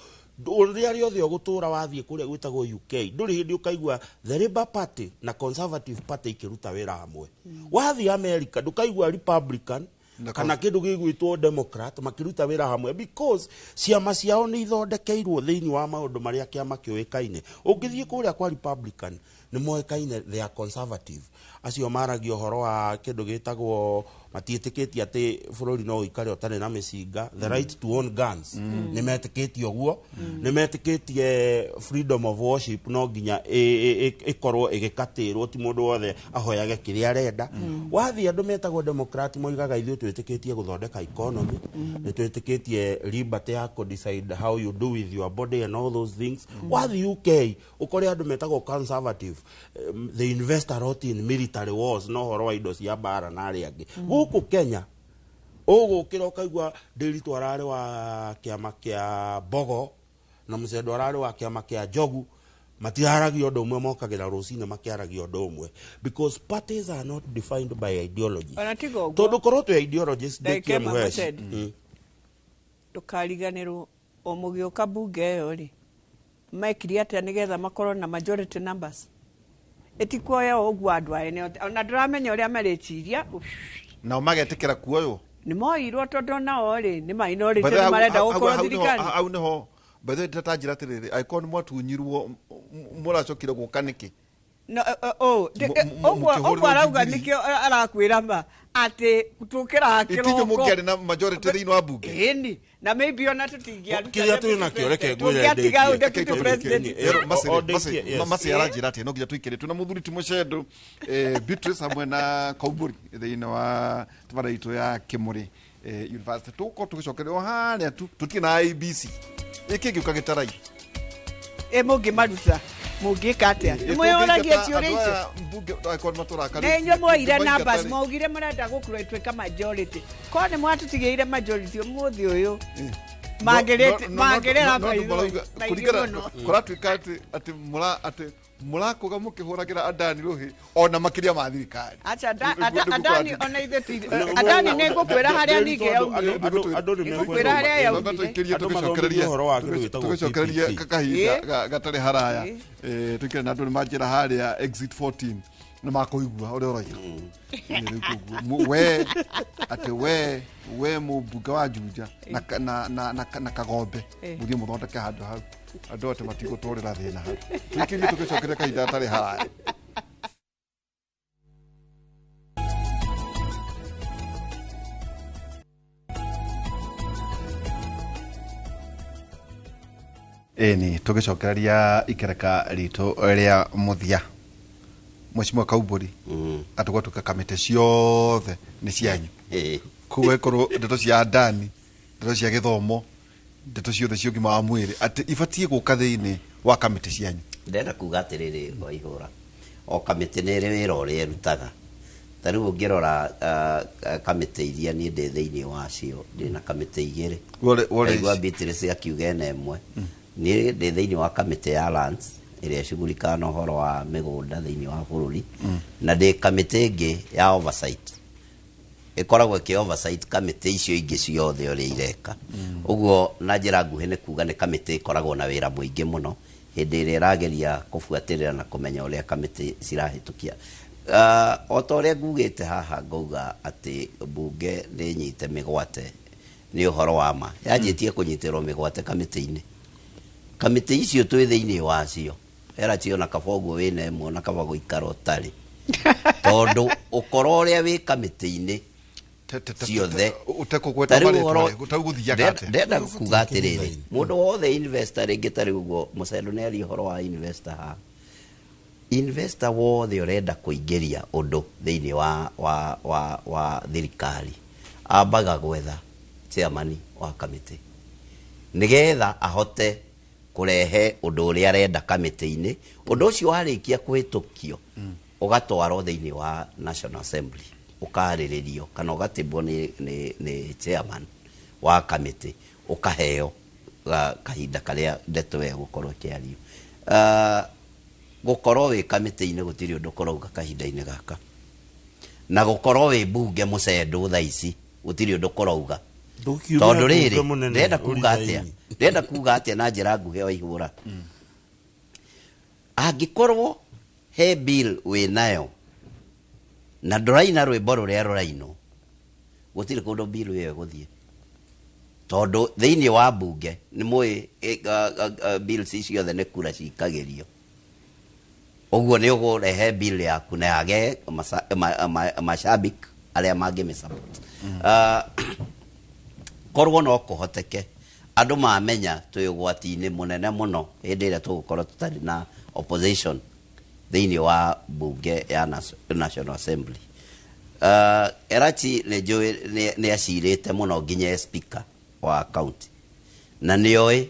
ũrĩa rĩothe ũgũtũra wathiĩ kũrĩa gwĩtagwo UK, ndũrĩ hĩndĩ ũkaigua the Labour Party na Conservative Party ikĩruta wĩra hamwe. Wathiĩ America ndũkaigua Republican Na kana kĩndũ gĩgwĩtwo Democrat makĩruta wĩra hamwe, because ciama ciao nĩ ithondekeirwo thĩinĩ wa maũndũ marĩa kĩama kĩũĩkaine. Ũngĩthiĩ kũrĩa kwa Republican nĩ moĩkaine they are conservative, acio maragia ũhoro wa kĩndũ gĩtagwo, matiĩtĩkĩtie atĩ bũrũri no ũikare ũtarĩ na mĩcinga, the right to own guns, nĩ metĩkĩtie ũguo, nĩ metĩkĩtie freedom of worship no nginya ĩkorwo ĩgĩkatĩrwo, ti mũndũ wothe ahoyage kĩrĩa arenda. Wathiĩ andũ metagwo Democrat moigaga ithuĩ twĩtĩkĩtie gũthondeka economy, nĩ twĩtĩkĩtie liberty ya kũ decide how you do with your body and all those things. Wathiĩ UK ũkore andũ metagwo Conservative, they invest a lot in military wars no ũhoro wa indo cia mbara na arĩa angĩ. Gũkũ Kenya ũgũkĩra ũkaigua Ndĩritũ ararĩ wa kĩama kĩa Mbogo na Mũcendo ararĩ wa kĩama kĩa Njogu, matiraragia ũndũ ũmwe, mokagĩra rũcinĩ makĩaragia ũndũ ũmwe, because parties are not defined by ideology. Ona tiga ũguo. Tondũ korwo twĩ ideologies Ndagĩka ndĩkie ĩmwe, mũheci. Mũcendi. Ndũkariganĩrwo o mũgĩũka mbunge ĩyo rĩ, mekire atĩa nĩgetha makorwo na majority numbers? Ĩtikuoya o ũguo andũ aya ona ndũramenya ũrĩa mareciria. Nao magetĩkĩra kuoywo. Nĩ moirwo tondũ nao rĩ nĩ minority, By the way, nĩ marenda hau- gũkorwo hau nĩho- thirikari. Hau nĩho by the way ndĩratanjĩra atĩrĩrĩ, angĩkorwo nĩ mwatunyirwo mũracokire gũka nĩkĩ? No, oh, ũguo Mũkĩhũrĩrwo ũguo arauga Jubilee. nĩkĩo arakwĩra ma atĩ tũkĩraga Itinyo kĩroko. mũngĩarĩ na majority thĩinĩ wa mbunge. Ĩni na maybe ona tũtingĩaruta Kĩrĩa twĩ nakĩo, reke ngwĩre tũngĩatiga ndĩkie. deputy president. O ndĩkie, yes. Masi aranjĩra atĩ no nginya tũikĩre twĩna mũthuri ti Mũcendo, Beatrice hamwe na Kaumbũri thĩinĩ wa tabarĩra itũ ya Kĩmũrĩ University. Tũgũkorwo tũgĩcokeria o harĩa tu tũtirĩ na IEBC ĩkĩngĩũka gĩtarai. Ĩ mũngĩmaruta mũngĩka atĩa? Nĩ mwĩyũragia ciũria icio. Mbunge angĩkorwo nĩ matũrakarĩtie, Nĩ inyuĩ mwoire numbers, tũngĩmaingata rĩ. mwaugire mũrenda gũkorwo ĩtuĩka majority, korwo nĩ mwatũtigĩire majority ũmũthĩ ũyũ mangĩrĩte mangĩrĩra maitho maingĩ mũno. Kũratuĩka atĩ atĩ mũrakũga mũkĩhũragĩra Adani rũhĩ ona makĩria ma thirikari. Acha Adani ona ithuĩ Adani nĩ ngũkwĩra harĩa ningĩ yaumire. Andũ nĩ Ngũkwĩra harĩa yaumire. Tũikĩrie Andũ mathomithio ũhoro wa kĩndũ gĩtagwo tũgĩcokererie PPP. kahinda Ĩ. gatarĩ haraya. Ĩ. Tũikĩre na andũ nĩ manjĩra harĩa exit 14 nĩ makũigua ũrĩa ũroiga. Ĩ, rĩu koguo, we atĩ we mũmbunge wa Juja na na Kagombe Ĩ. mũthiĩ mũthondeke handũ hau andũ atĩ matigũtũrĩra thĩna hau. Tũikĩrie tũgĩcokeria kahinda gatarĩ haraya. Ĩni tũgĩcokereria ikereka ritũ rĩa mũthia, Mheshimiwa Kaumbũri, atĩ gwatuĩka kamĩtĩ ciothe nĩ cianyu, koguo ĩkorwo ndeto cia Adani, ndeto cia gĩthomo, ndeto ciothe cia ũgima wa mwĩrĩ atĩ ibatiĩ gũka thĩinĩ wa kamĩtĩ cianyu. Ndĩrenda kuga atĩrĩrĩ, Waihũra, o kamĩtĩ nĩ ĩrĩ wĩra ũrĩa ĩrutaga. Ta rĩu ũngĩrora kamĩtĩ iria niĩ ndĩ thĩinĩ wacio, ndĩ na kamĩtĩ igĩrĩ. Ndaigua Beatrice akiuga ena ĩmwe. Niĩ ndĩ thĩinĩ wa kamĩtĩ ya lands ĩrĩa ĩcugurikaga na ũhoro wa mĩgũnda thĩinĩ wa bũrũri, na ndĩ kamĩtĩ ĩngĩ ya oversight ĩkoragwo ĩkĩ oversight kamĩtĩ icio ingĩ ciothe ũrĩa ireka. Ũguo na njĩra nguhĩ nĩ kuga nĩ kamĩtĩ ĩkoragwo na wĩra mũingĩ mũno hĩndĩ ĩrĩa ĩrageria kũbuatĩrĩra na kũmenya ũrĩa kamĩtĩ cirahĩtũkia. O ta ũrĩa ngugĩte haha, ngauga atĩ mbunge nĩ nyite mĩgwate, nĩ ũhoro wa ma yanjĩtie kũnyitĩrwo mĩgwate kamĩtĩ-inĩ. Kamĩtĩ icio twĩ thĩinĩ wacio era ciona kaba ũguo wĩna ĩmwe na kaba gũikara ũtarĩ, tondũ ũkorwo ũrĩa wĩ kamĩtĩ-inĩ ciothe ũtekũgweta Ta rĩu marĩtwa ũhoro- rĩ, ũtegũthiaga atĩa? Ndĩrenda kuga atĩrĩrĩ, mũndũ wothe investor rĩngĩ, ta rĩu ũguo Mũcendo nĩ aria ũhoro wa investor haha. Investor wothe ũrenda kũingĩria ũndũ thĩinĩ wa thirikari ambaga gwetha chairman wa kamĩtĩ nĩgetha ahote kũrehe ũndũ ũrĩa arenda kamĩtĩ-inĩ. Ũndũ ũcio warĩkia kũhĩtũkio ũgatwarwo thĩinĩ wa National Assembly ũkarĩrĩrio kana ũgatĩmbwo nĩ chairman wa kamĩtĩ, ũkaheo kahinda karĩa ndeto ĩgũkorwo ĩkĩario. Gũkorwo wĩ kamĩtĩ-inĩ gũtirĩ ũndũ kũrauga kahinda-inĩ gaka, na gũkorwo wĩ mbunge mũcendũ thaa ici gũtirĩ ũndũ kũrauga, tondũ rĩrĩ ndĩrenda kuga atĩa na njĩra nguhĩ Waihũra, angĩkorwo he bill wĩ nayo na ndũraina rwĩmbo rũrĩa rũrainwo, gũtirĩ kũndũ bill ĩyo ĩgũthiĩ, tondũ thĩinĩ wa mbunge nĩ mũĩ bills ciothe nĩ kura cikagĩrio. Ũguo nĩ ũgũrehe bill yaku na yage mashabik arĩa mangĩmĩsupport. Korwo no kũhoteke andũ mamenya twĩ ũgwati-inĩ mũnene mũno hĩndĩ ĩrĩa tũgũkorwo tũtarĩ na opposition thĩinĩ wa mbunge ya National Assembly. Erachi nĩ acirĩte mũno nginya speaker wa county, na nĩoĩ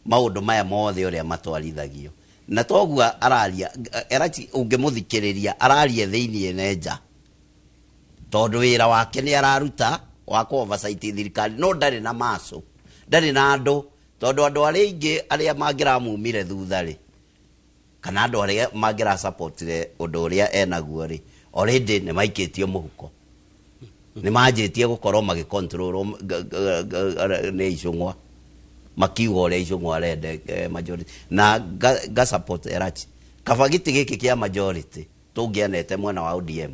maũndũ maya mothe ũrĩa matwarithagio, na toguo araria Erachi ũngĩmũthikĩrĩria araria thĩinĩ na nja, tondũ wĩra wake nĩ araruta wa kũ oversight thirikari, no ndarĩ na maco, ndarĩ na andũ, tondũ andũ arĩa aingĩ arĩa mangĩramumire thutha rĩ, kana andũ arĩa mangĩrasupportire ũndũ ũrĩa enaguo rĩ, already nĩ maikĩtio mũhuko, nĩ manjĩtie gũkorwo magĩcontrol nĩ Icũng'wa, makiuga ũrĩa Icũng'wa arenda majority, na ga support Erachi. Kaba gĩtĩ gĩkĩ kĩa majority tũngĩanete mwena wa ODM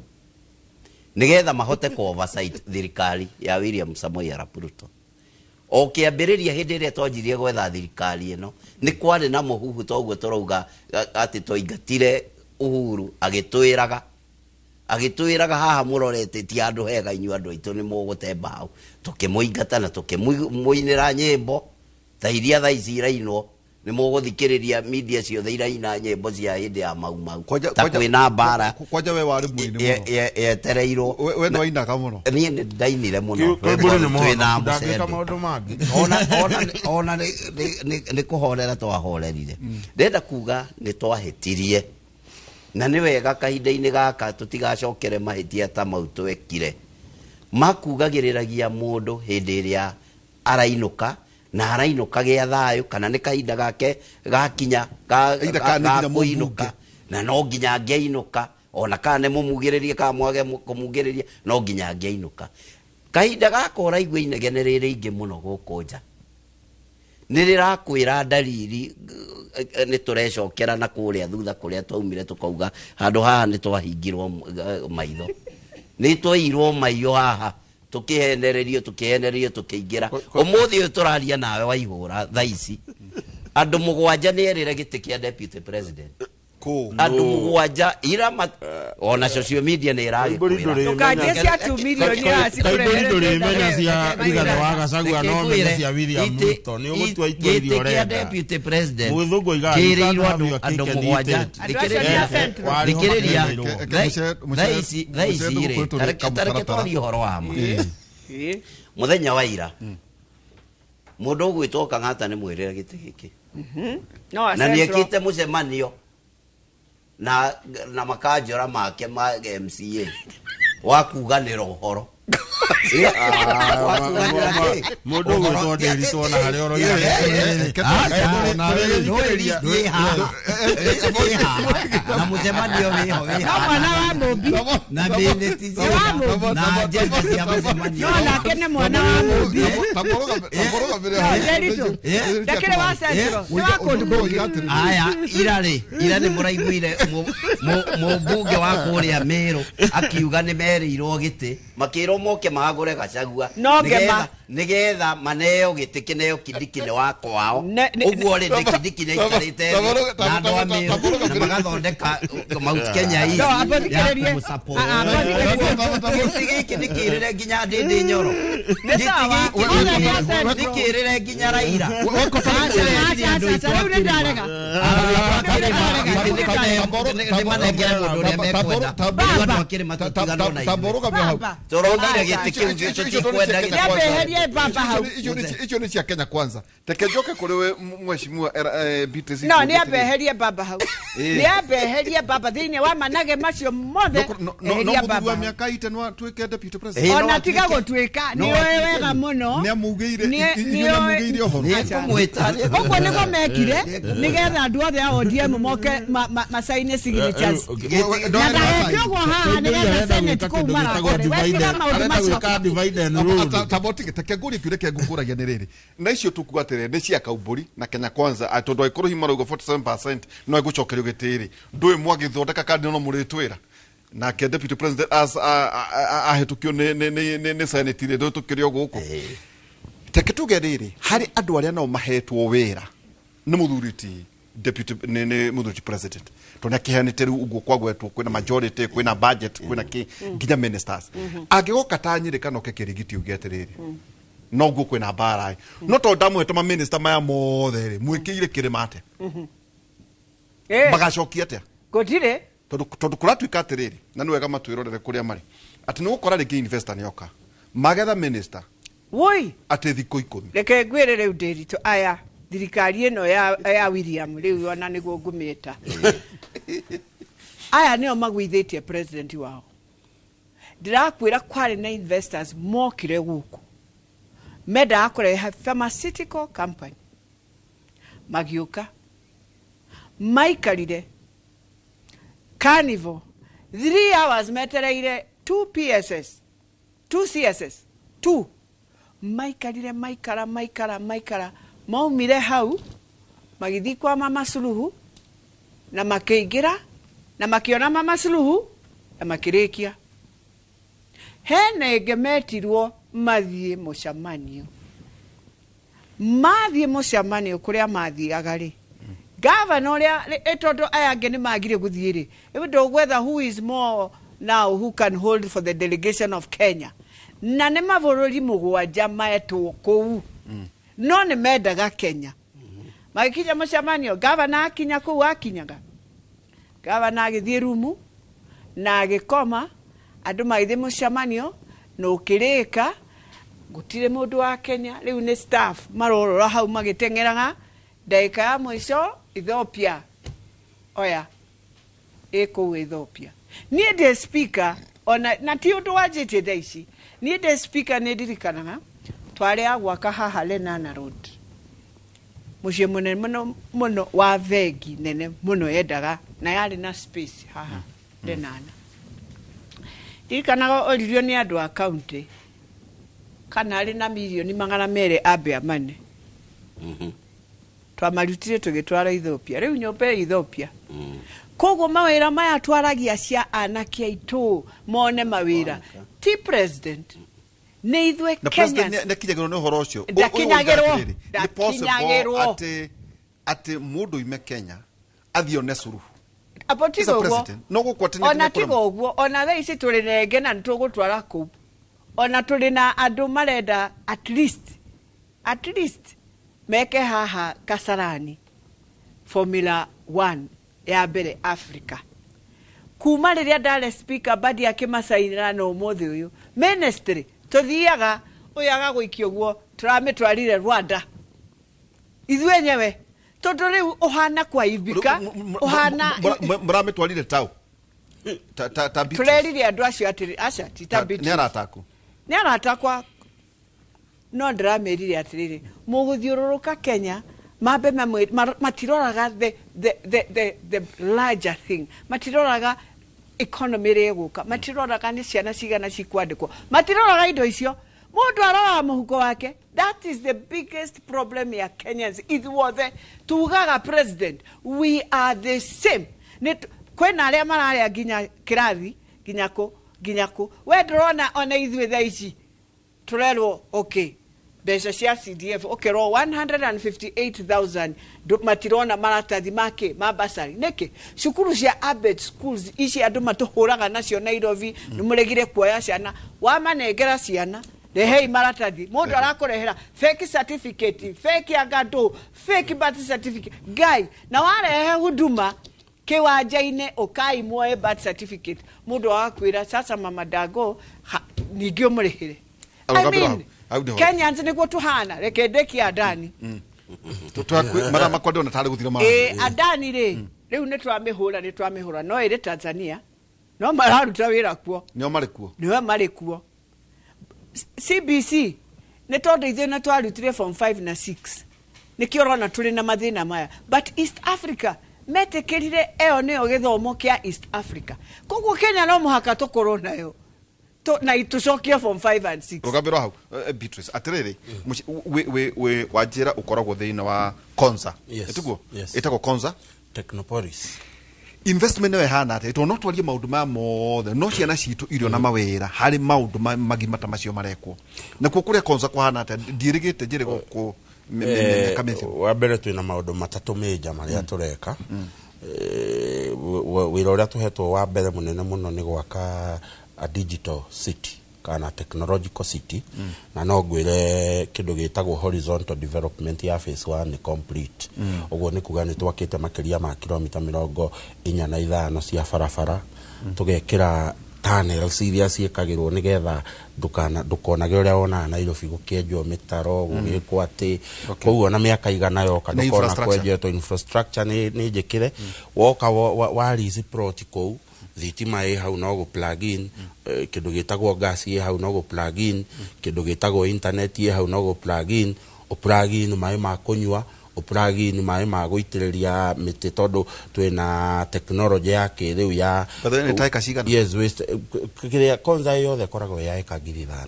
nĩgetha mahote ku oversight thirikari ya William Samoei Arap Ruto. O kĩambĩrĩria hĩndĩ ĩrĩa twanjirie gwetha thirikari ĩno nĩ kwarĩ na mũhuhu, toguo tũrauga atĩ twaingatire Uhuru agĩtwĩraga haha mũrorete ti handũ hega inyuĩ andũ aitũ nĩ mũgũte mbaũ, tũkĩmũingata na tũkĩmũinĩra nyĩmbo ta iria thaa ici irainwo, nĩ mũgũthikĩrĩria media ciothe iraina nyĩmbo cia hĩndĩ ya Mau Mau ta kwĩna mbara kwanja we warĩ mũini mũno yetereirwo, we nĩ wainaga mũno. Niĩ nĩ ndainire mũno twĩna mũcendo, ona nĩ kũhorera twahorerire. Ndĩrenda kuga nĩ twahĩtirie, na nĩ wega kahinda-inĩ gaka tũtigacokere mahĩtia ta mau twekire makugagĩrĩragia mũndũ hĩndĩ ĩrĩa arainũka, na arainũka gĩa thayũ, kana nĩ kahinda gake gakinya ga kũinũka, na no nginya angĩainũka, ona kana nĩ mũmugĩrĩrie kana mwage kũmugĩrĩria, no nginya angĩainũka. Kahinda gaka ũraigua inegene rĩrĩ ingĩ mũno gũkũ nja, nĩ rĩrakwĩra ndariri nĩ tũrecokera na kũrĩa thutha kũrĩa twaumire, tũkauga handũ haha nĩ twahingirwo maitho, nĩ twairwo maiyo haha, tũkĩhenererio tũkĩingĩra. Ũmũthĩ ũyũ tũraria nawe Waihũra thaa ici andũ mũgwanja nĩ erĩre gĩtĩ kĩa deputy president, andũ mũgwanja ira ona social media nĩ ĩragĩkwĩra ndũkanjie cia 2 million ya cikũrehere ndũrĩmenya cia Rigathĩ wa Gachagua no menye cia William Ruto, nĩ ũgũtua itua iria ũrenda. Gĩtĩ kĩa deputy president mũgĩthũngũ oigaga kĩrĩirwo andũ mũgwanja. Thikĩrĩria thaa ici rĩ, tareke twarie ũhoro wa ma. Mũthenya wa ira mũndũ ũgwĩtwo Kang'ata nĩ mwĩrĩre gĩtĩ gĩkĩ, na nĩ ekĩte mũcemanio na makanjora make ma MCA wa kuganĩra ũhoro. Mũndũ ũgwĩtwo Ndĩritũ ona harĩa ũroiga na mũcemanio wĩho wĩ mwana wa Mũmbi na miniti na agenda cia mũcemanio, no nake nĩ mwana wa Mũmbi. Ndakĩrĩ wa Central, nĩ wa kũndũ kũngĩ. Aya, ira rĩ, ira nĩ mũraiguire mũmbunge wa kũrĩa Meru akiuga nĩ merĩirwo gĩtĩ, makĩrwo Metirwo moke mahagũre Gachagua No ngema. Nigetha maneo gĩtĩ kĩneo Kindiki nĩ wa kwao. Ũguo rĩ nĩ Kindiki nĩ aikarĩte thĩ na andũ a Meru na magathondeka Mount Kenya East No, amba ya thikĩrĩrie. kũmũsupport. Ah, amba thikĩrĩrie. Gĩtĩ gĩkĩ nĩ kĩrĩre nginya Ndĩndĩ Nyoro. Nĩ sawa. Gĩtĩ Othe gĩkĩ percent. nĩ kĩrĩre nginya Raila. Aca, aca, aca, rĩu nĩ ndarega. Nĩmanengere mũndũ ũrĩa mekwenda. Rĩu andũ a kĩrĩma tũtiganwo na ithuĩ. Tũronire gĩtĩ kĩu tũtikwenda gĩtĩ. Nĩambeherie baba hau. Icio nĩ cia Kenya Kwanza. Reke njoke kũrĩ we mheshimiwa Beatrice. No, nĩambeherie baba hau. Nĩambeherie baba thĩinĩ wa manage macio mothe. No Eheria mũthuri baba wa hau. mĩaka ite no atuĩke deputy president. Ona tiga gũtuĩka nĩoĩ wega mũno. Nĩamugĩire inyuĩ nĩamugĩire ũhoro. Ũguo nĩguo mekire nĩgetha andũ othe a ODM moke macaine signatures. Na ndageke ũguo haha nĩgetha Senate kũu marakore. Wekĩra maũndũ macio. Tabotige teke ngũrie kĩũria kĩa ngũkũragia nĩ rĩrĩ na icio tũkuga atĩrĩ nĩ cia Kaumbũri na Kenya Kwanza atĩ tondũ angĩkorwo hihi marauga 47% no egũcokerio gĩtĩ rĩ ndũĩ mwagĩthondeka kandi no mũrĩtwĩra nake deputy president ahĩtũkio nĩ senate rĩ ndũhĩtũkĩrio gũkũ. Teke tuge rĩrĩ harĩ andũ arĩa nao mahetwo wĩra nĩ mũthuri ti deputy nĩ mũthuri ti president tondũ nĩ akĩheanĩte rĩu ũguo kwagwetwo kwĩna majority kwĩna budget kwĩna kĩ nginya ministers angĩgoka ta Nyĩrĩ kana oke Kĩrigiti uge atĩrĩrĩ noguo kwĩna mbara ĩ no tondũ ndamũhete maminista maya mothe rĩ mwĩkĩire kĩrĩma atĩa magacokia atĩa Gũtirĩ. Tondũ kũratuĩka atĩrĩrĩ na nĩ wega matwĩrorere kũrĩa marĩ atĩ nĩ gũkora rĩngĩ investor nĩoka magetha minister Woi. atĩ thikũ 10. Reke ngwĩre rĩu Ndĩritũ aya thirikari ĩno ya William rĩu ona nĩguo ngũmĩta. Aya nĩo magũithĩtie president wao. Ndĩrakwĩra kwarĩ na investors mokire gũkũ mendaga kũrehe pharmaceutical company magiũka maikarire carnival 3 hours metereire 2 PSS 2 CSS 2 maikarire maikara maikara maikara maumire hau magĩthiĩ kwa Mama Suluhu na makĩingĩra na makĩona Mama Suluhu na makĩrĩkia. Hena ĩngĩ metirwo mathiĩ mũcemanio. Mathiĩ mũcemanio kũrĩa mathiaga rĩ gavana ũrĩa tondũ aya angĩ nĩ magire gũthiĩ rĩ rĩu ndũgwetha who is more now who can hold for the delegation of Kenya na nĩ mabũrũri 7 maetwo kũu no nĩ mendaga Kenya. Magĩkinya mũcemanio gavana akinya kũu akinyaga gavana agĩthiĩ rumu na agĩkoma andũ magĩthiĩ mũcemanio na ũkĩrĩka gũtirĩ mũndũ wa Kenya rĩu nĩ staff marorora hau magĩteng'eraga ndagĩka ya mũico Ethiopia oya ĩ kũu Ethiopia. Niĩ ndĩ speaker ona na ti ũndũ wanjĩtie thaa ici niĩ ndĩ speaker nĩ ndirikanaga twarĩ a gwaka haha Lenana Road mũciĩ mũnene mũno mũno wa bengi nene mũno yendaga na yarĩ na space haha Lenana. Ndirikanaga oririo nĩ andũ a county kana arĩ na mirioni 200 ambe amane. Twamarutire tũgĩtwara Ethiopia rĩu nyũmba ya Ethiopia. Koguo mawĩra maya twaragia cia anake aitũ mone mawĩra ti president nĩ ithuĩ Na president Kenyans. nĩakinyagĩrwo nĩ ũhoro ũcio. Ndakinyagĩrwo. Nĩ possible Ndakinyagĩrwo. atĩ mũndũ oime Kenya athiĩ one Suluhu. Apo tiga He's a ũguo. president. No gũkũ atĩ nĩ Ona nginya tiga ũguo ona thaa ici tũrĩ na ĩngĩ na nĩtũgũtwara kũu ona tũrĩ na andũ marenda at least meke haha Kasarani Formula 1 ya mbere Africa. Kuma rĩrĩa ndarĩ speaker Mbadi akĩmacainĩra na ũmũthĩ ũyũ ministry tũthiaga ũyũ agagũikia ũguo tũramĩtwarire Rwanda ithuĩ enyewe tondũ rĩu ũhana kwaibika ũhana mũramĩtwarire tau ta Beatrice. Tũrerire andũ acio atĩrĩ aca ti ta Nĩ Beatrice arata aku. Nĩ arata akwa no ndĩramĩrire atĩrĩrĩ mũgũthiũrũrũka Kenya mambe matiroraga the larger thing matiroraga economy ĩrĩa ĩgũka matiroraga nĩ ciana cigana cikwandĩkwo matiroraga indo icio mũndũ aroraga mũhuko wake. That is the biggest problem ya Kenyans ithuothe tugaga president we are the same. Kwĩna arĩa mararĩa nginya kĩrathi nginya kũ Nginya kũ? We ndũrona ona ithuĩ thaa ici tũrerwo okay, mbeca cia CDF ũkerwo 158,000 matirona maratathi make ma basari. Nĩkĩ cukuru cia ABET schools ici andũ matũhũraga nacio Nairobi, nĩ mũregire kuoya ciana, wamanengera ciana, rehei maratathi, mũndũ arakũrehera fake certificate, fake angando, fake birth certificate ngai, na warehe huduma kiwanja-inĩ, ũkai muoe birth certificate, mũndũ agakwĩra sasa mama Dago ningĩ ũmũrĩhĩre. I mean, Kenyans nĩguo tuhana. Reke ndĩkie Adani. Mathaa makwa ndĩrona tarĩ gũthira. Ĩ Adani rĩ, rĩu nĩ twamĩhũra, nĩ twamĩhũra, no ĩrĩ Tanzania, no mararuta wĩra kuo. Nĩo marĩ kuo. Nĩo marĩ kuo. CBC nĩ tondũ ithuĩ nĩ twarutire form 5 na 6, nĩkĩo ũrona tũrĩ na mathĩna maya, but East Africa metĩkĩrire ĩyo nĩyo gĩthomo kĩa East Africa, koguo Kenya no mũhaka tũkorwo nayo na tũcokie form 5 and 6. Rũgambĩrwo hau. Beatrice, atĩrĩrĩ, wĩ wanjĩra ũkoragwo thĩinĩ wa Konza? Yes. Ĩtiguo? Yes. Ĩtagwo Konza Technopolis. Investment ĩyo ĩhana atĩa, tondũ no twarie maũndũ maya mothe, no ciana citũ irio na mawĩra harĩ maũndũ magima ta macio marekwo nakuo kũrĩa Konza kũhana atĩa? Ndiĩrĩgĩte njĩrĩ gũkũ mĩaka mĩthiru. Wa mbere, twĩna maũndũ matatũ major marĩa tũreka. Wĩra ũrĩa tũhetwo wa mbere mũnene mũno nĩ gwaka a digital city kana technological city, na no ngwĩre kĩndũ gĩtagwo horizontal development ya phase 1 nĩ complete. Ũguo nĩ kuga nĩ twakĩte makĩria ma kilomita 45 cia barabara, tũgekĩra tunnels iria ciĩkagĩrwo nĩgetha ndũkonage ũrĩa wonaga Nairobi gũkĩenjwo mĩtaro, gũgĩkwo atĩ. Koguo na mĩaka 100 yoka Nĩ ndũkona infrastructure. kwenjetwo. Infrastructure nĩ njĩkĩre. Woka wa lease plot kũu, thitima ĩ hau no gũ plug in, kĩndũ gĩtagwo gas ĩ hau no gũ plug in, kĩndũ gĩtagwo internet ĩ hau no gũ plug in, ũ plug in maĩ ma kũnyua, ũ plug in maĩ ma gũitĩrĩria mĩtĩ, tondũ twĩna technology ya kĩrĩu ya By the way, nĩ ta eka cigana? Yes, waste kĩrĩa Konza yothe ĩkoragwo ya eka 5,000,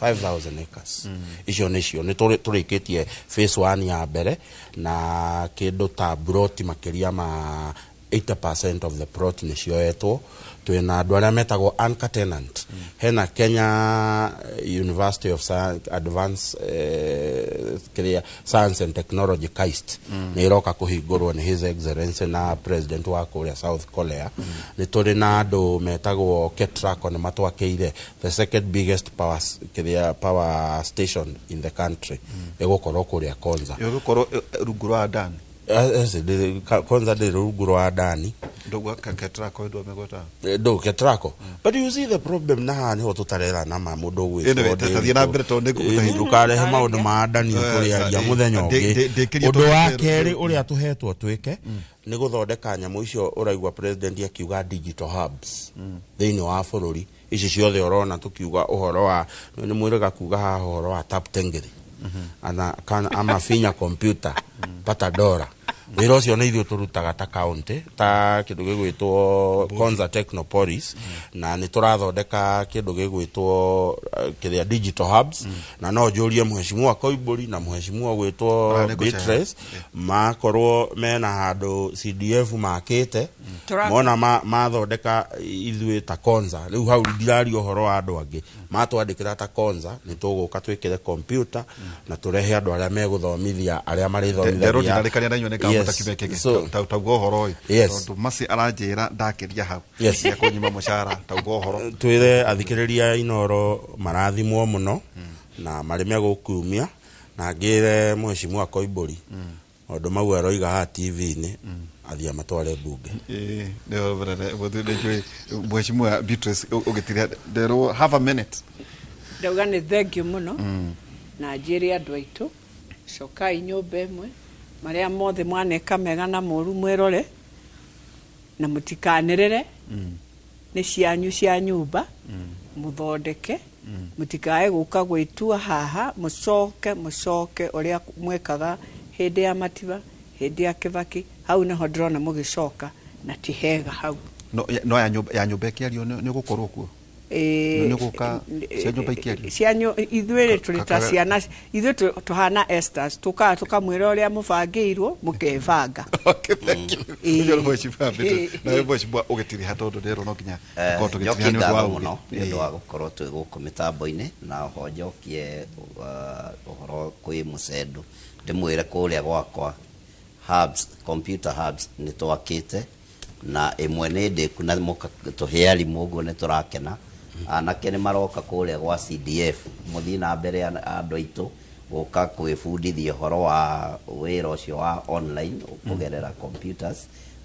5000 acres. Icio nĩcio nĩ tũrĩkĩtie phase 1 ya mbere, na kĩndũ ta plot makĩria ma 80% of the plot nĩ cioetwo. Twĩna andũ arĩa metagwo anchor tenant. Hena Kenya University of Science, Advanced kĩrĩa Science and Technology, KAIST, nĩ ĩroka kũhingũrwo nĩ His Excellency na president wa kũrĩa South Korea. Nĩ tũrĩ na andũ metagwo Ketraco, nĩ matwakĩire the second biggest power kĩrĩa power station in the country, ĩgũkorwo kũrĩa Konza. Ĩgũkorwo rungu rwa Adani? Konza ndĩrĩ rungu rwa Adani. Ndũgua Ketraco ĩndũ amegweta. Ndũ Ketraco, but you see the problem na haha niho tũtarerana ma mũndũ. Anyway, tathiĩ na mbere tondũ nĩngũgũte ihinda. Ndũkarehe maũndũ ma Adani, tũrĩaria mũthenya ũngĩ. Ndĩkĩrie. Ũndũ wa kerĩ ũrĩa tũhetwo twĩke nĩ gũthondeka nyamũ icio ũraigua president akiuga digital hubs thĩinĩ wa bũrũri ici ciothe ũrona tũkiuga ũhoro wa nĩ mwĩrĩga kuga haha ũhoro wa tap tengeri ana kana ama finya computer pata dora. Wĩra ũcio nĩ ithuĩ tũrutaga ta county, ta kĩndũ gĩgwĩtwo Konza Technopolis, na nĩ tũrathondeka kĩndũ gĩgwĩtwo kĩrĩa digital hubs. Na no njũrie mheshimiwa Koimbũri na mheshimiwa gwĩtwo Aya nĩ ngũceha. Beatrice makorwo mena handũ CDF makĩte. Mona mathondeka ithuĩ ta Konza, rĩu hau ndiraria ũhoro wa andũ angĩ, matwandĩkĩra ta Konza nĩ tũgũka twĩkĩre computer na tũrehe andũ arĩa megũthomithia arĩa nderwo marĩthomithagĩa. Ndinarĩkania na inyuĩ nĩ Yes. ngamũta kĩmekeke. Tauga ũhoro ĩ. Yes. Tondũ maci aranjĩra ndakĩria hau Yes. nĩekũnyima mũcara. Tauga ũhoro. Twĩre athikĩrĩria Inoro marathimwo mũno na marĩ megũkumia, na ngĩre mheshimiwa Koimbũri maũndũ mau aroiga haha TV-inĩ athiĩ amatware mbunge. Ĩĩ, nĩho brother, mũthuri nĩnjũĩ mheshimiwa Beatrice ũgĩtiria nderwo have a minute. Ndauga nĩ thank you mũno, na njĩre andũ aitũ cokai nyũmba ĩmwe, marĩa mothe mwaneka mega na moru mwĩrore na mũtikanĩrĩre, nĩ cianyu cia nyũmba, mũthondeke, mũtikae gũka gwĩtua haha, mũcoke mũcoke ũrĩa mwekaga hĩndĩ ya Matiba, hĩndĩ ya Kibaki. Hau nĩho ndĩrona mũgĩcoka na ti hega hau. No ya nyũmba ĩkĩario nĩ ũgũkorwo kuo. Nĩ gũka cia nyũmba ikĩario? Cia ithuĩ rĩ tũrĩ ta ciana, ithuĩ tũhana Esters, tũkaga tũkamwĩra ũrĩa mũbangĩirwo mũkebanga. Ũcio nĩ mheshimiwa Beatrice. Nawe mheshimiwa ũgĩtiriha tondũ rĩrũ no nginya tũkorwo tũgĩtiriha Njokie nĩ ũndũ wa ngatho ũgĩ. Mũno nĩ ũndũ wa gũkorwo twĩ gũkũ mĩtambo-inĩ, na oho njokie ũhoro kwĩ mũcendo, ndĩmwĩre kũrĩa gwakwa hubs, computer hubs nĩ twakĩte, na ĩmwe nĩ ndĩku na tũhe arimũ, ũguo nĩ tũrakena. Anake nĩ maroka kũrĩa gwa CDF, mũthiĩ na mbere andũ aitũ gũka kwĩbundithia ũhoro wa wĩra ũcio wa online kũgerera computers.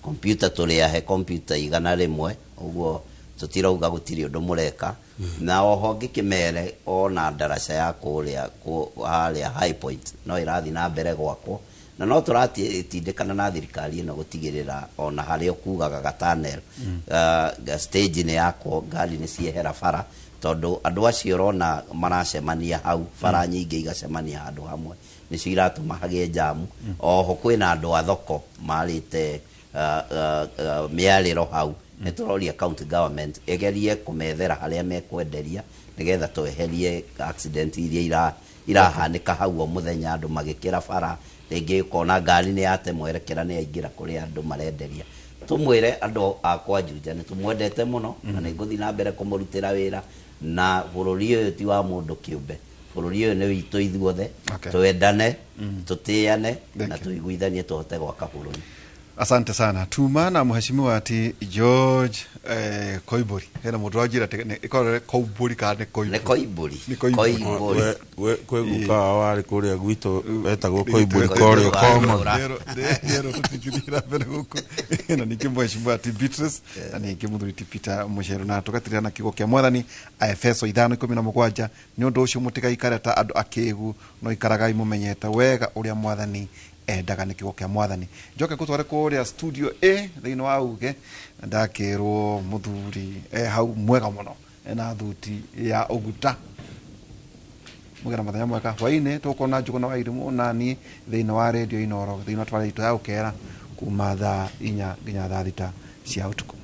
Computer tũrĩ ahe computer 100, ũguo tũtirauga gũtirĩ ũndũ mũreka. Na oho ngĩkĩmere ona ndaraca ya kũrĩa harĩa High Point no ĩrathiĩ na mbere gwakwo, na no tũratindĩkana na thirikari ĩno gũtigĩrĩra ona harĩa ũkugaga gatanel stage nĩ yakwo, ngari nĩ ciehera bara, tondũ andũ acio ũrona maracemania hau bara nyingĩ igacemania handũ hamwe, nĩcio iratũma hagĩe jamu. Oho kwĩna andũ a thoko marĩte mĩarĩro hau, nĩ tũroria county government ĩgerie kũmethera harĩa mekwenderia nĩgetha tweherie accident iria irahanĩka hau o mũthenya, andũ magĩkĩra bara, rĩngĩ ũkona ngari nĩ yate mwerekera nĩ yaingĩra kũrĩa andũ marenderia. Tũmwĩre andũ akwa Juja nĩ tũmwendete mũno, na nĩ ngũthiĩ na mbere kũmũrutĩra wĩra, na bũrũri ũyũ ti wa mũndũ kĩũmbe, bũrũri ũyũ nĩ witũ ithuothe, twendane, tũtĩane na tũiguithanie tũhote gwaka bũrũri. Asante sana tuma na mheshimiwa ati George Koimburi. Hena mũndũ wanjĩra ĩkorwo Koimburi kana nĩ Koimburi? Nĩ Koimburi. Nĩ Koimburi. Kwĩ guka warĩ kũrĩa gwitũ etagwo Koimburi kũrĩa Koma. Rĩero tũtingĩthiĩ na mbere gũkũ. Na ningĩ mheshimiwa ati Beatrice, na ningĩ mũthuri ti Peter Mũceru, na tũgatirĩra na kiugo kĩa Mwathani Aefeso 5:17, nĩ ũndũ ũcio mũtigaikare ta andũ akĩgu, no ikaragai mũmenyete wega ũrĩa Mwathani endaga. Nĩ kiugo kĩa Mwathani. Njoke ngũtware kũrĩa studio A thĩinĩ wa uge, na ndakĩrwo mũthuri hau mwega mũno ena thuti ya ũguta. Mũgĩra mũthenya mwega. Hwainĩ tũgũkorwo na Njũgũna wa Irimũ na niĩ thĩinĩ wa radio Inooro, thĩinĩ wa twara itũ ya ũkera kuma thaa 4 nginya thaa 6 cia ũtukũ.